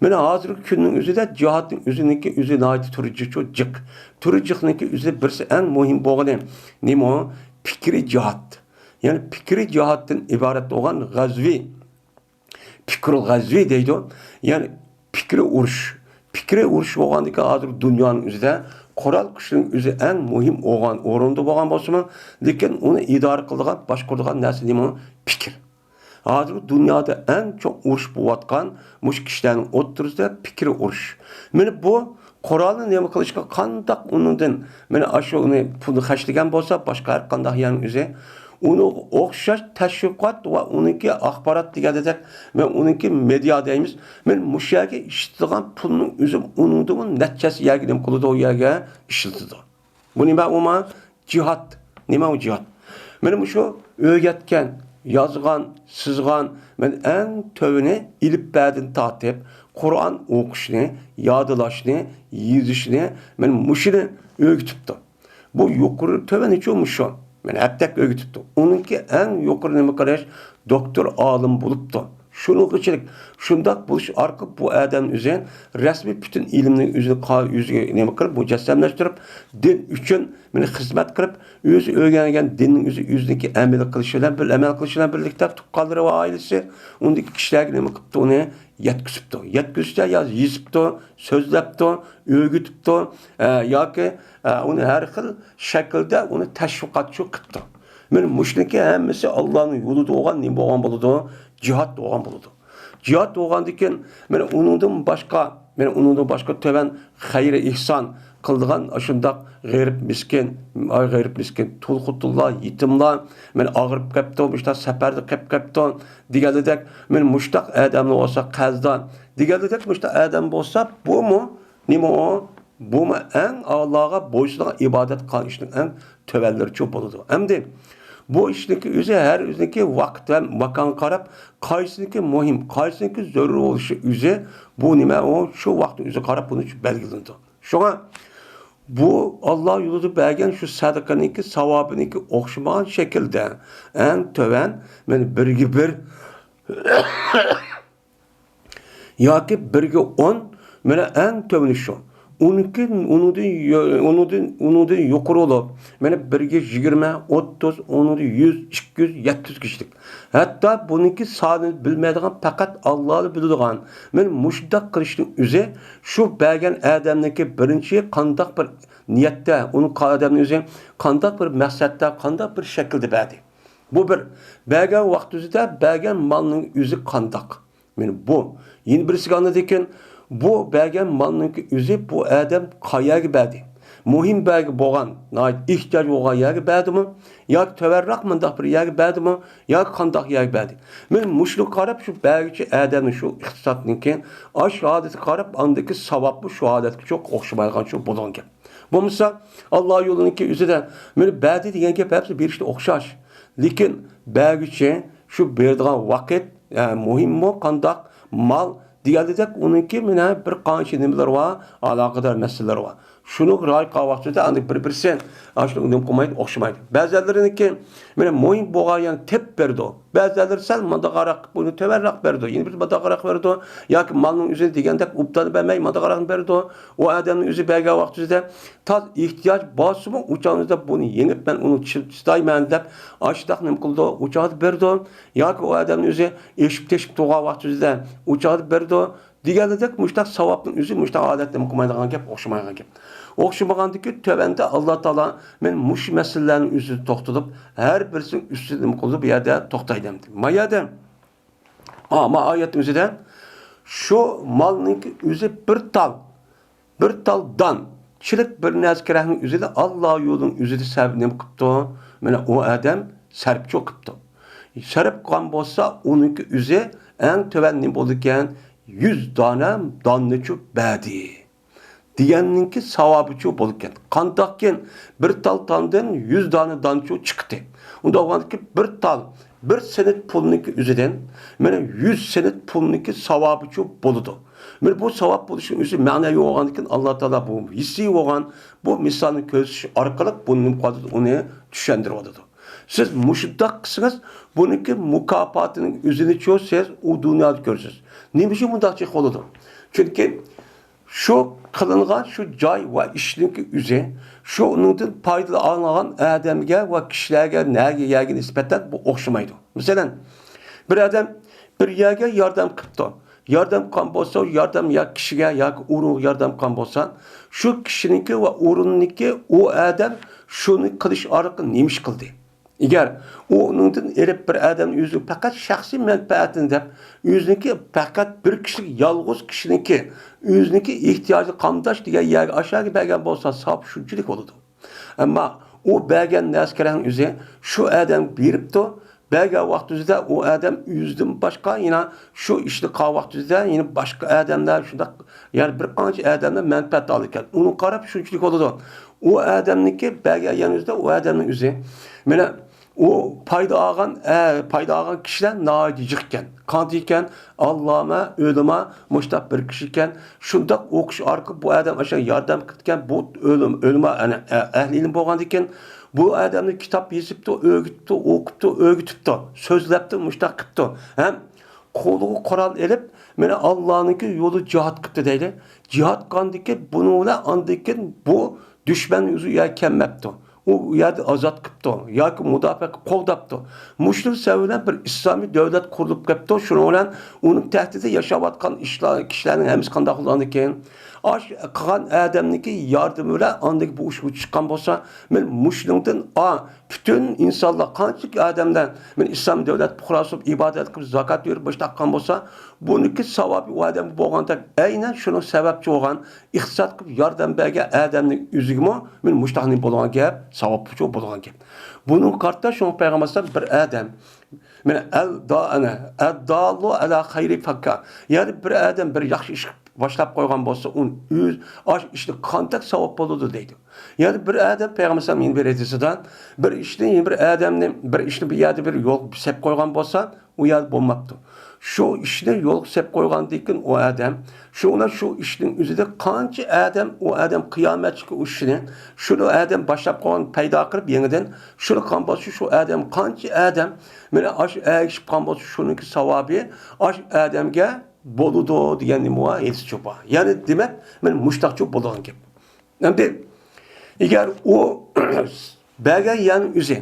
مانا ھازىرقى كۈننىڭ ئۆزىدە جىھادنىڭ ئۆزىنىڭكى ئۆزى ناھايىتى تۈرى جىقچۇ جىق. تۈرى جىقنىڭكى ئۆزى بىرسى ئەڭ مۇھىم بولغىنى نېمە ئۇ؟ پىكرىي جىھاد. يەنى پىكرىي جىھادتىن ئىبارەت بولغان غەزۋىي، پىكرۇل غەزۋىي دەيدۇ. يەنى پىكرىي ئۇرۇش. پىكرىي ئۇرۇش بولغاندىكىن ھازىر دۇنيانىڭ ئۆزىدە قورال كۈچنىڭ ئۆزى ئەڭ مۇھىم بولغان ئورۇندا بولغان بولسىمۇ، لېكىن ئۇنى ئىدارە قىلىدىغان، باشقۇرىدىغان نەرسە نېمە ئۇ؟ پىكىر. ھازىر دۇنيادا ئەڭ چوڭ ئۇرۇش بولۇۋاتقان مۇشۇ كىشىلەرنىڭ ئوتتۇرىسىدا پىكرىي ئۇرۇش. مانا بۇ قورالنى نېمە قىلىشقا قانداق ئۇنىڭدىن، مانا ئاشۇ ئۇنى پۇلنى خەجلىگەن بولسا، باشقا ھەر قانداق يەرنىڭ ئۆزى ئۇنىڭغا ئوخشاش تەشۋىقات ۋە ئۇنىڭكى ئاخبارات دېگەندەك، مانا ئۇنىڭكى مېدىيا دەيمىز، مانا مۇشۇ يەرگە ئىشلىتىدىغان پۇلنىڭ ئۆزى ئۇنىڭدىنمۇ نەچچە ھەسسە يەرگە نېمە قىلىدۇ، ئۇ يەرگە ئىشلىتىدۇ. بۇ نېمە ئۇما؟ جىھاد. نېمە ئۇ جىھاد؟ مانا مۇشۇ ئۆگەتكەن، يازغان، سىزغان، مانا ئەڭ تۆۋىنى ئېلىپبەدىن تارتىپ، قۇرئان ئوقۇشنى، يادلاشنى، يېزىشنى، مانا مۇشۇنى ئۆگىتىپتۇ. بۇ يۇقىرى تۆۋىنىچۇ مۇشۇ. مانا ھەپتەك ئۆگىتىپتۇ. ئۇنىڭكى ئەڭ يۇقىرى نېمە قىلىش؟ دوكتور ئالىم بولۇپتۇ. شۇنىڭغىچىلىك شۇنداق بولۇش ئارقىلىق بۇ ئادەم ئۆزى رەسمىي پۈتۈن ئىلىمنى ئۆزىنى قا-، ئۆزىگە نېمە قىلىپ، مۇجەسسەملەشتۈرۈپ، دىن ئۈچۈن مانا خىزمەت قىلىپ، ئۆزى ئۆگەنگەن دىننىڭ ئۆزى ئۆزىنىڭكى ئەمەل قىلىشى بىلەن، بىر ئەمەل قىلىشى بىلەن بىرلىكتە تۇغقانلىرى ۋە ئائىلىسى ئۇندىكى كىشىلەرگە نېمە قىپتۇ، ئۇنى يەتكۈزۈپتۇ. يەتكۈزۈشتە يا يېزىپتۇ، سۆزلەپتۇ، ئۆگىتىپتۇ، ئە، ياكى، ئە، ئۇنى ھەر خىل شەكىلدە ئۇنى تەشۋىقاتچۇ قىپتۇ. مانا مۇشۇنىڭكى ھەممىسى ئاللانىڭ يولىدا بولغان نېمە بولغان بولىدۇ؟ جىھاد بولغان بولىدۇ. جىھاد بولغاندىن كېيىن، مانا ئۇنىڭدىن باشقا، مانا ئۇنىڭدىن باشقا تۆۋەن خەير ئېھسان قىلىدىغان ئاشۇنداق غېرىب مىسكىن، ئاي غېرىب مىسكىن، تۇل خوتۇنلار، يېتىملار، مانا ئاغرىپ قېپتۇ، مۇشۇنداق سەپەردە قېلىپ قېپتۇ دېگەندەك، مانا مۇشۇنداق ئادەملەر بولسا، قەرزدار دېگەندەك، مۇشۇنداق ئادەم بولسا، بۇمۇ نېمە ئۇ؟ بۇمۇ ئەڭ ئاللاغا بويسۇنغان ئىبادەت قىلغان ئىشنىڭ ئەڭ تۆۋەنلىرىچۇ بولىدۇ. ئەمدى بۇ ئىشنىڭكى ئۆزى ھەر ئۆزىنىڭكى ۋاقىت ۋە ماكانغا قاراپ، قايسىنىڭكى مۇھىم، قايسىنىڭكى زۆرۈر بولۇشى ئۆزى، بۇ نېمە ئۇ؟ شۇ ۋاقىتنىڭ ئۆزىگە قاراپ بۇنى بەلگىلىنىدۇ. شۇڭا بۇ ئاللا يولىدا بەرگەن شۇ سەدىقىنىڭكى ساۋابىنىڭكى ئوخشىمىغان شەكىلدە ئەڭ تۆۋەن، مانا، بىرگە بىر ياكى بىرگە ئون، مانا، ئەڭ تۆۋىنى شۇ. ئۇنىڭكى، ئۇنىڭدىن يۇ-، ئۇنىڭدىن، ئۇنىڭدىن يۇقىرى بولۇپ، مانا، بىرگە يىگىرمە، ئوتتۇز، ئۇنىڭدىن يۈز، ئىككى يۈز، يەتتە يۈزگىچىلىك. ھەتتا بۇنىڭكى سانىنى بىلمەيدىغان پەقەت ئاللا بىلىدىغان. مانا مۇشۇنداق قىلىشنىڭ ئۆزى شۇ بەرگەن ئادەمنىڭكى بىرىنچى قانداق بىر نىيەتتە، ئۇنىڭ ئادەمنىڭ ئۆزى قانداق بىر مەقسەتتە، قانداق بىر شەكىلدە بەردى. بۇ بىر. بەرگەن ۋاقتىدا بەرگەن مالنىڭ ئۆزى قانداق؟ مانا بۇ. يەنە بىرسىگە ئاندىن كېيىن، بۇ بەرگەن مالنىڭكى ئۆزى بۇ ئادەم قايەرگە بەردى؟ مۇھىم بەرگى بولغان، ناھايىتى ئېھتىياج بولغان يەرگە بەردىمۇ؟ ياكى تۆۋەنراق مۇنداق بىر يەرگە بەردىمۇ؟ ياكى قانداق يەرگە بەردى؟ مانا مۇشۇنى قاراپ، شۇ بەرگۈچى ئادەمنى شۇ ئىقتىسادتىن كېيىن، ئاشۇ ھالەتكە قاراپ، ئاندىكى ساۋابمۇ شۇ ھالەتكە چوق ئوخشىمايدىغان شۇ بولغان گەپ. بولمىسا، ئاللا يولىنىڭكى ئۆزىدە مانا بەردى دېگەن گەپ ھەممىسى بېرىشتە ئوخشاش. لېكىن بەرگۈچى شۇ بېرىدىغان ۋاقىت، ئە، مۇھىممۇ، قانداق مال دېگەندەك، ئۇنىڭكى مانا بىر قانچە نېمىلىرى بار، ئالاقىدار مەسىلىلىرى بار. شۇنىڭغا رىئايە قىلغان ۋاقتىدا ئاندىن بىر-بىرسى ئاشۇنى نېمە قىلمايدۇ، ئوخشىمايدۇ. بەزىلىرىنىڭكى مانا مۇھىم بولغان يەرنى تېپىپ بېرىدۇ. بەزىلىرى سەل مانداقراق قىلىپ ئۇنى تۆۋەنراق بېرىدۇ. يەنە بىر مانداقراق بېرىدۇ. ياكى مالنىڭ ئۆزىنى دېگەندەك ئوبدان بەرمەي مانداقراقنى بېرىدۇ. ئۇ ئادەمنىڭ ئۆزى بەرگەن ۋاقتىدا تاز ئېھتىياج بولسىمۇ، ئۇ چاغدا بۇنى يېڭىپ، مەن ئۇنى چى-، چىدايمەن دەپ، ئاشۇنداق نېمە قىلىدۇ، ئۇ چاغدا بېرىدۇ. ياكى ئۇ ئادەمنىڭ ئۆزى ئېشىپ تېشىپ تۇرغان ۋاقتىدا ئۇ چاغدا بېرىدۇ. دېگەندەك، مۇشۇنداق ساۋابنىڭ ئۆزى مۇشۇنداق ھالەتتە نېمە قىلمايدىغان گەپ، ئوخشىمايدىغان گەپ. ئوخشىمىغاندىكى تۆۋەندە ئاللا تائالا مانا مۇشۇ مەسىلىلەرنىڭ ئۆزىدە توختىلىپ، ھەر بىرسىنىڭ ئۈستىدە نېمە قىلدى، بۇ يەردە توختايدۇ. ما يەردە، ئا، ما ئايەتنىڭ ئۆزىدە شۇ مالنىڭكى ئۆزى بىر تال، بىر تال دان، چىلىك بىر نەرسە كېرەكنىڭ ئۆزىدە ئاللا يولىنىڭ ئۆزىدە سەۋەب نېمە قىپتۇ؟ مانا ئۇ ئادەم سەرپچۇ قىپتۇ. سەرپ قىلغان بولسا، ئۇنىڭكى ئۆزى ئەڭ تۆۋەن نېمە بولىدىكەن؟ يۈز دانە داننىچۇ بەردى دېگەننىڭكى ساۋابىچۇ بولىدىكەن. قانداقكىن بىر تال داندىن يۈز دانە دانچۇ چىقتى. ئۇنداق بولغاندىكىن بىر تال، بىر سېنىت پۇلنىڭكى ئۆزىدىن، مانا، يۈز سېنىت پۇلنىڭكى ساۋابىچۇ بولىدۇ. مانا بۇ ساۋاب بولۇشنىڭ ئۆزى مەنىۋى بولغاندىكىن، ئاللا تائالا بۇ ھېسسىي بولغان بۇ مىسالنى كۆرسىتىش ئارقىلىق بۇنى نېمە قىلىۋاتىدۇ، ئۇنى چۈشەندۈرۈۋاتىدۇ. سىز مۇشۇنداق قىلسىڭىز، بۇنىڭكى مۇكاپاتىنىڭ ئۆزىنىچۇ سىز ئۇ دۇنيادا كۆرىسىز. نېمە ئۈچۈن مۇنداق جىق بولىدۇ؟ چۈنكى شۇ قىلىنغان شۇ جاي ۋە ئىشنىڭكى ئۆزى، شۇ ئۇنىڭدىن پايدىلانغان ئادەمگە ۋە كىشىلەرگە، نەگە، يەگە نىسبەتەن بۇ ئوخشىمايدۇ. مەسىلەن، بىر ئادەم بىر يەرگە ياردەم قىپتۇ. ياردەم قىلغان بولسا، ياردەم يا كىشىگە ياكى ئورۇنغا ياردەم قىلغان بولسا، شۇ كىشىنىڭكى ۋە ئورۇننىڭكى ئۇ ئادەم شۇنى قىلىش ئارقىلىق نېمە ئىش قىلدى؟ ئەگەر ئۇ ئۇنىڭدىن ئېلىپ بىر ئادەمنى ئۆزىنىڭ پەقەت شەخسىي مەنپەئەتىنى دەپ، ئۆزىنىڭكى پەقەت بىر كىشىلىك، يالغۇز كىشىنىڭكى، ئۆزىنىڭكى ئېھتىياجى قامداش دېگەن يەرگە، ئاشۇ يەرگە بەرگەن بولسا، ساۋاب شۇنچىلىك بولىدۇ. ئەمما ئۇ بەرگەن نەرسە كېرەكنىڭ ئۆزى شۇ ئادەمگە بېرىپتۇ، بەرگەن ۋاقتىدا ئۇ ئادەم ئۆزىدىن باشقا يەنە شۇ ئىشنى قىلغان ۋاقتىدا يەنە باشقا ئادەملەر شۇنداق، يەنە بىر قانچە ئادەملەر مەنپەئەت ئالىدىكەن. ئۇنىڭغا قاراپ شۇنچىلىك بولىدۇ. ئۇ ئادەمنىڭكى بەرگەن يەنە ئۆزىدە ئۇ ئادەمنىڭ ئۆزى. مانا ئۇ پايدا ئالغان، ئە، پايدا ئالغان كىشىلەر ناھايىتى جىق ئىكەن. قانچە ئىكەن؟ ئاللامە، ئۆلىما، مۇشتاق بىر كىشى ئىكەن. شۇنداق ئوقۇش ئارقىلىق بۇ ئادەم ئاشۇ ياردەم قىلىدىكەن. بۇ ئۆلىم، ئۆلىما، ئەنە، ئە-، ئەھلى ئىلىم بولغاندىكىن، بۇ ئادەمنى كىتاب يېزىپتۇ، ئۆگىتىپتۇ، ئوقۇپتۇ، ئۆگىتىپتۇ، سۆزلەپتۇ، مۇشتاق قىپتۇ. ھەم قولىغا قورال ئېلىپ، مانا ئاللانىڭكى يولى جىھاد قىپتۇ دەيلى. جىھاد قىلغاندىكىن بۇنىڭ بىلەن ئاندىن كېيىن بۇ دۈشمەن ئۆزى يەر كەلمەپتۇ. ئۇ يەردە ئازاد قىپتۇ ياكى مۇداپىئە قىلىپ قوغداپتۇ. مۇشۇنىڭ سەۋەبى بىلەن بىر ئىسلامىي دۆلەت قۇرۇلۇپ كەپتۇ. شۇنىڭ بىلەن ئۇنىڭ تەھتىدە ياشاۋاتقان ئىشلار، كىشىلەرنىڭ ھەممىسى قانداق بولغاندىكىن، ئاش قىلغان ئادەمنىڭكى ياردىمى بىلەن ئاندىن بۇ ئىش ۋۇجۇدقا چىققان بولسا، مەن مۇشۇنىڭدىن، ئا، پۈتۈن ئىنسانلار، قانچىلىك ئادەملەر مەن ئىسلام دۆلەت پۇقراسى بولۇپ ئىبادەت قىلىپ، زاكات بېرىپ، مۇشۇنداق قىلغان بولسا، بۇنىڭكى ساۋابى ئۇ ئادەمگە بولغاندەك، ئەينەن شۇنىڭ سەۋەبچى بولغان، ئىقتىساد قىلىپ ياردەم بەرگەن ئادەمنىڭ ئۆزىگىمۇ مەن مۇشۇنداق نېمە بولغان گەپ، ساۋابچۇ بولغان گەپ. بۇنىڭغا قارىتا شۇڭا پەيغەمبەر بىر ئادەم، مانا، ئەل دا-، ئەنە، ئەددالۇ ئەلا خەيرى فەككا. يەنى بىر ئادەم بىر ياخشى ئىش قىلىپ باشلاپ قويغان بولسا، ئۇنى ئۆز ئاش ئىشنى قانداق ساۋاب بولىدۇ دەيدۇ. يەنى بىر ئادەم پەيغەمبەر ئەلەيھىسسالام يەنە بىر ھەدىسىدە بىر ئىشنى، يەنە بىر ئادەمنى، بىر ئىشنى بىر يەردە بىر يول سەپ قويغان بولسا، ئۇ يەردە بولماپتۇ. شۇ ئىشنى يولغا سەپ قويغاندىن كېيىن ئۇ ئادەم، شۇ بىلەن شۇ ئىشنىڭ ئۆزىدە قانچە ئادەم، ئۇ ئادەم قىيامەتتىكى ئۇ ئىشنى، شۇ ئادەم باشلاپ قويغان پەيدا قىلىپ يېڭىدىن، شۇ قىلغان بولسا، شۇ ئادەم قانچە ئادەم مانا ئاشۇ ئەگىشىپ قالغان بولسا، شۇنىڭكى ساۋابى ئاشۇ ئادەمگە بولىدۇ دېگەن نېمە بار؟ ھەدىسچۇ بار. يەنى دېمەك، مانا مۇشتاقچۇ بولىدىغان گەپ. ئەمدى ئەگەر ئۇ بەرگەن يەرنىڭ ئۆزى،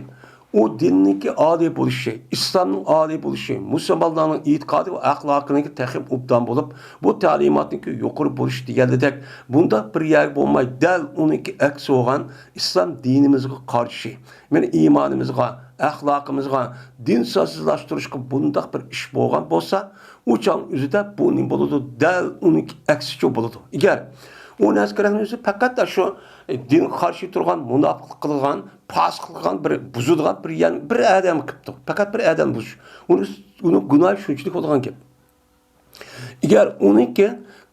ئۇ دىننىڭكى ئالىي بولۇشى، ئىسلامنىڭ ئالىي بولۇشى، مۇسۇلمانلارنىڭ ئېتىقادى ۋە ئەخلاقىنىڭكى تېخىمۇ ئوبدان بولۇپ، بۇ تەلىماتنىڭكى يۇقىرى بولۇشى دېگەنلىدەك، بۇنداق بىر يەرگە بولماي، دەل ئۇنىڭكى ئەكسى بولغان ئىسلام دىنىمىزغا قارشى، مانا ئىمانىمىزغا، ئەخلاقىمىزغا، دىن سازسىزلاشتۇرۇشقا بۇنداق بىر ئىش بولغان بولسا، ئۇ چاغنىڭ ئۆزىدە بۇ نېمە بولىدۇ؟ دەل ئۇنىڭكى ئەكسىچۇ بولىدۇ. ئەگەر ئۇ نەرسە كېرەكنىڭ ئۆزى پەقەت شۇ دىنغا قارشى تۇرغان، مۇناپىقلىق قىلغان، پاسىقلىق قىلغان بىر بۇزىدىغان بىر، يەنى بىر ئادەم قىپتۇ. پەقەت بىر ئادەم بۇزۇش. ئۇنى، ئۇنىڭ گۇناھى شۇنچىلىك بولغان گەپ. ئەگەر ئۇنىڭكى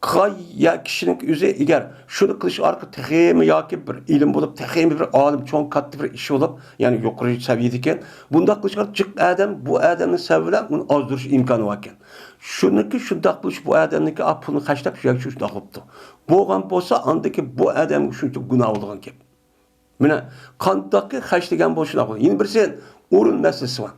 قىلغان يا كىشىنىڭكى ئۆزى ئەگەر شۇنى قىلىش ئارقىلىق تېخىمۇ ياكى بىر ئىلىم بولۇپ، تېخىمۇ بىر ئالىم، چوڭ، كاتتا بىر ئىش بولۇپ، يەنى يۇقىرى سەۋىيەدىكەن، بۇنداق قىلىشقا جىق ئادەم بۇ ئادەمنىڭ سەۋەبى بىلەن ئۇنى ئازدۇرۇش ئىمكانى باركەن. شۇنىڭكى شۇنداق بولۇش بۇ ئادەمنىڭكى ئا پۇلنى خەجلەپ شۇ يەرگە شۇنداق بوپتۇ. بولغان بولسا ئاندىكى بۇ ئادەمگە شۇنچە گۇناھ بولغان گەپ. مانا قانداقكى خەجلىگەن بولۇشىنى ئاقلىدى. يەنە بىرسى ئورۇن مەسىلىسى بار.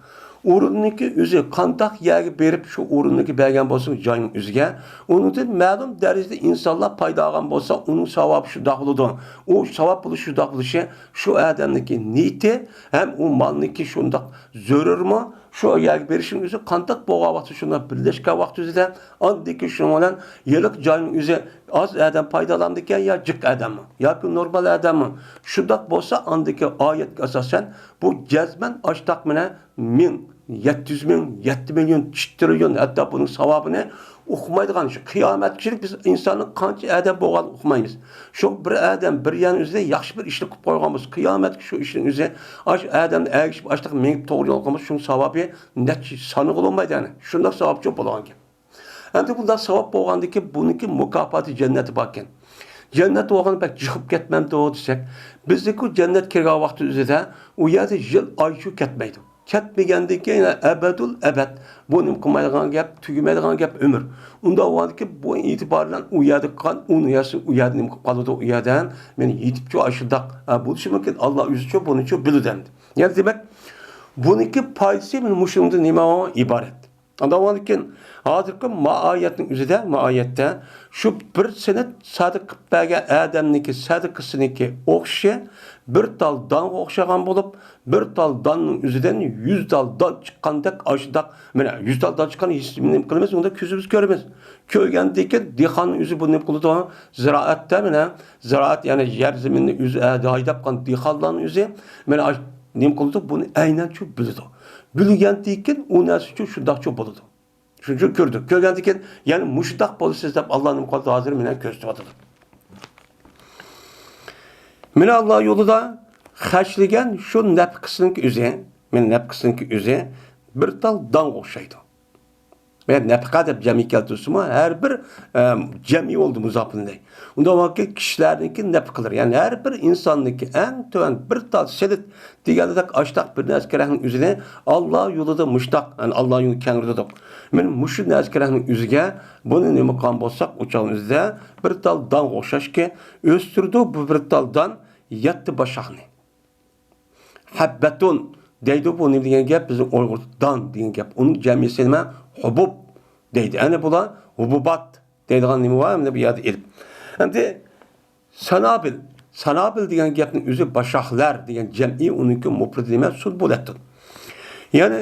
ئورۇننىڭكى ئۆزى قانداق يەرگە بېرىپ شۇ ئورۇننىڭكى بەرگەن بولسا جاينىڭ ئۆزىگە، ئۇنىڭدىن مەلۇم دەرىجىدە ئىنسانلار پايدا ئالغان بولسا ئۇنىڭ ساۋابى شۇنداق بولىدۇ. ئۇ ساۋاب بولۇشى شۇنداق بولۇشى شۇ ئادەمنىڭكى نىيىتى ھەم ئۇ مالنىڭكى شۇنداق زۆرۈرمۇ، شۇ يەرگە بېرىشنىڭ ئۆزى قانداق بولغان ۋاقتى شۇنداق بىرلەشكەن ۋاقتى ئۆزىدە ئاندىكى شۇنىڭ بىلەن ھېلىقى جاينىڭ ئۆزى ئاز ئادەم پايدىلانىدىكەن يا جىق ئادەممۇ ياكى نورمال ئادەممۇ؟ شۇنداق بولسا ئاندىكى ئايەتكە ئاساسەن بۇ جەزمەن ئاشتاق مانا مىڭ، يەتتە يۈز مىڭ، يەتتە مىليون، ئىككى تىرىليون، ھەتتا بۇنىڭ ساۋابىنى ئۇقمايدىغان، شۇ قىيامەتكىچىلىك بىز ئىنساننىڭ قانچە ئادەم بولغانلىقىنى ئۇقمايمىز. شۇ بىر ئادەم بىر يەرنىڭ ئۆزىدە ياخشى بىر ئىشنى قىلىپ قويغان بولسا، قىيامەتكە شۇ ئىشنىڭ ئۆزى ئاش ئادەمنى ئەگىشىپ ئاشتاق مېڭىپ توغرا يولغا قالمىسا، شۇنىڭ ساۋابى نەچچە سانىغىلى بولمايدۇ، يەنى شۇنداق ساۋابچۇ بولغان گەپ. ئەمدى بۇنداق ساۋاب بولغاندىكىن بۇنىڭكى مۇكاپاتى جەننەتى باركەن. جەننەت بولغان بەك جىق بولۇپ كەتمەمدۇ دېسەك، بىزنىڭكى جەننەت كىرگەن ۋاقتى ئۆزىدە ئۇ يەردە يىل ئايچۇ كەتمەيدۇ. كەتمىگەندىن كېيىن يەنە ئەبەدۇل ئەبەد بۇ نېمە قىلمايدىغان گەپ، تۈگىمەيدىغان گەپ ئۆمۈر. ئۇنداق بولغاندىكىن بۇ ئېتىبار بىلەن ئۇ يەردە قالغان ئۇ يەرسى ئۇ يەردە نېمە قىلىپ قالىدۇ، ئۇ يەردە مېنى يېتىپچۇ ئاشۇنداق، ئە، بولۇشى مۇمكىن، ئاللا ئۆزىچۇ بۇنىچۇ بىلىدۇ ئەمدى. يەنى دېمەك، بۇنىڭكى پايدىسى مانا مۇشۇنىڭدىن نېمە ئىبارەت؟ ئاندىن كېيىن ھازىرقى ما ئايەتنىڭ ئۆزىدە، ما ئايەتتە شۇ بىر سېنىت سەدىقە قىلىپ بەرگەن ئادەمنىڭكى سەدىقىسىنىڭكى ئوخشىشى بىر تال دانغا ئوخشىغان بولۇپ، بىر تال داننىڭ ئۆزىدىن يۈز تال دان چىققاندەك ئاشۇنداق، مانا يۈز تال دان چىققان ھېس نېمە قىلىمىز، ئۇندا كۆزىمىز كۆرىمىز. كۆرگەندىن كېيىن دېھقاننىڭ ئۆزى بۇنى نېمە قىلىدۇ؟ زىرائەتتە مانا زىرائەت، يەنى يەر زېمىننى ئۆزى ھەيدەپ قالغان دېھقانلارنىڭ ئۆزى مانا ئاش-، نېمە قىلىدۇ؟ بۇنى ئەينەنچۇ بىلىدۇ. بىلگەندىن كېيىن ئۇ نەرسىچۇ شۇنداقچۇ بولىدۇ. شۇنچە كۆردى. كۆرگەندىن كېيىن، يەنى مۇشۇنداق بولىسىز دەپ ئاللا نېمە قىلدى؟ ھازىر مېنى كۆرسىتىۋاتىدۇ. مېنى ئاللا يولىدا خەجلىگەن شۇ نەپقىسىنىڭكى ئۆزى، مېنى نەپقىسىنىڭكى ئۆزى بىر تال دانغا ئوخشايدۇ. مەن نەپقە دەپ جەمئىي كەلتۈرسىمۇ، ھەر بىر، ئە، جەمئىي بولدى مۇزاپىنى. ئۇنداق بولغانكى كىشىلەرنىڭكى نەپقىلىرى، يەنى ھەر بىر ئىنساننىڭكى ئەڭ تۆۋەن بىر تال سېلىت دېگەندەك ئاشتاق بىر نەرسە كېرەكنىڭ ئۆزىنى ئاللا يولىدا مۇشتاق، يەنى ئاللا يولى كەڭرى دېدۇق. مانا مۇشۇ نەرسە كېرەكنىڭ ئۆزىگە بۇنى نېمە قىلغان بولساق، ئۇ چاغنىڭ ئۆزىدە بىر تال دانغا ئوخشاشكى ئۆستۈرىدۇ بۇ بىر تال دان يەتتە باشاقنى. ھەببەتۇن دەيدۇ، بۇ نېمە دېگەن گەپ؟ بىزنىڭ ئۇيغۇردا دان دېگەن گەپ. ئۇنىڭ جەمئىيسى نېمە؟ ھۇبۇب دەيدۇ. ئەنە بۇلار ھۇبۇبات دەيدىغان نېمە بار؟ مانا بۇ يەردە ئېلىپ. ئەمدى سانابىل. سانابىل دېگەن گەپنىڭ ئۆزى باشاقلار دېگەن جەمئىي، ئۇنىڭكى مۇپرىدى نېمە؟ سۇنبۇلەتتۇن. يەنى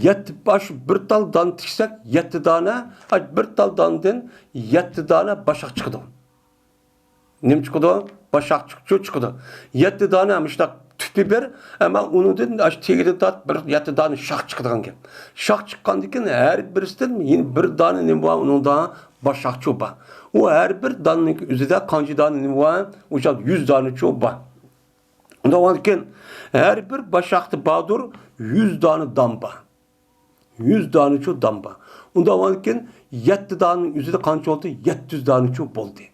يەتتە باش بىر تال دان تىكسەك، يەتتە دانە، بىر تال داندىن يەتتە دانە باشاق چىقىدۇ. نېمە چىقىدۇ؟ باشاق چىق-، چىقىدۇ. يەتتە دانە مۇشۇنداق تۈپى بىر، ئەمما ئۇنىڭدىن ئاشۇ تېگىدىن تارتىپ بىر يەتتە دانە شاخ چىقىدىغان گەپ. شاخ چىققاندىن كېيىن ھەر بىرسىدىن يەنە بىر دانە نېمە بار؟ ئۇنىڭدا باشاقچۇ بار. ئۇ ھەر بىر دانىنىڭ ئۆزىدە قانچە دانە نېمە بار؟ ئۇ يۈز دانىچۇ بار. ئۇنداق بولغاندىكىن ھەر بىر باشاقتا باردۇر يۈز دانە دان بار. يۈز دانىچۇ دان بار. ئۇنداق بولغاندىكىن يەتتە دانىنىڭ ئۆزىدە قانچە بولدى؟ يەتتە يۈز دانىچۇ بولدى.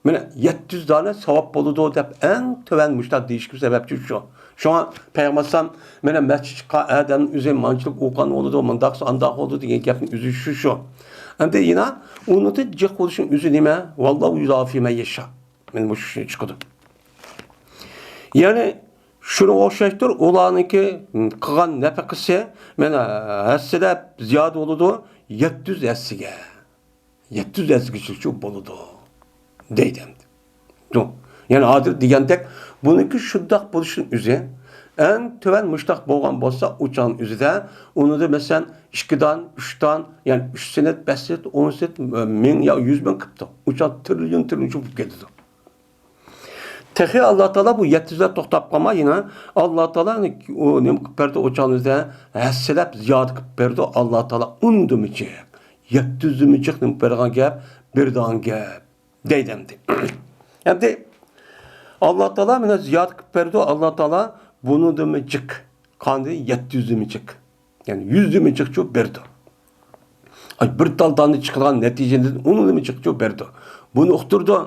مانا يەتتە يۈز دانە ساۋاب بولىدۇ دەپ ئەڭ تۆۋەن مۇشۇنداق دېيىشكە سەۋەبچى شۇ. شۇڭا پەيغەمبەر ئەلەيھىسسالام مانا مەسچىتكە چىققان ئادەمنىڭ ئۆزى مانچىلىك ئوقۇغان بولىدۇ، مۇنداق ئانداق بولىدۇ دېگەن گەپنىڭ ئۆزى شۇ شۇ. ئەمدى يەنە ئۇنىڭدىن جىق بولۇشنىڭ ئۆزى نېمە؟ ۋاللاھۇ يۇزافى مەن يەشا. مانا مۇشۇ چىقىدۇ. يەنى شۇنىڭغا ئوخشاشتۇر، ئۇلارنىڭكى قىلغان نەپىقىسى مانا ھەسسىلەپ زىيادە بولىدۇ، يەتتە يۈز ھەسسىگە. يەتتە يۈز ھەسسىگىچىلىك بولىدۇ دەيدۇ ئەمدى. يەنى ھازىر دېگەندەك، بۇنىڭكى شۇنداق بولۇشىنىڭ ئۆزى ئەڭ تۆۋەن مۇشتاق بولغان بولسا، ئۇ چاغنىڭ ئۆزىدە ئۇنىدا مەسىلەن ئىككى دان، ئۈچ دان، يەنى ئۈچ سېنىت، بەش سېنىت، ئون سېنىت، مىڭ يا يۈز مىڭ قىپتۇ. ئۇ چاغ تىرىليون، تىرىليون بولۇپ كېتىدۇ. تېخى ئاللا تائالا بۇ يەتتە يۈزدە توختاپ قالماي، يەنە ئاللا تائالا ئۇ نېمە قىلىپ بەردى، ئۇ چاغنىڭ ئۆزىدە ھەسسىلەپ زىيادە قىلىپ بەردى ئاللا تائالا. ئۇنىڭدىنمۇ جىق، يەتتە يۈزدىنمۇ جىق نېمە بېرىدىغان گەپ، بېرىدىغان گەپ دەيدۇ ئەمدى. ئەمدى ئاللا تائالا مانا زىيادە قىلىپ بەردى، ئاللا تائالا بۇنىڭدىنمۇ جىق، قاندى يەتتە يۈزدىنمۇ جىق. يەنى يۈزدىنمۇ جىقچۇ بېرىدۇ. ئاي، بىر تال داندا چىقىدىغان نەتىجىدىن ئۇنىڭدىنمۇ جىقچۇ بېرىدۇ. بۇنى ئۇقتۇرىدۇ.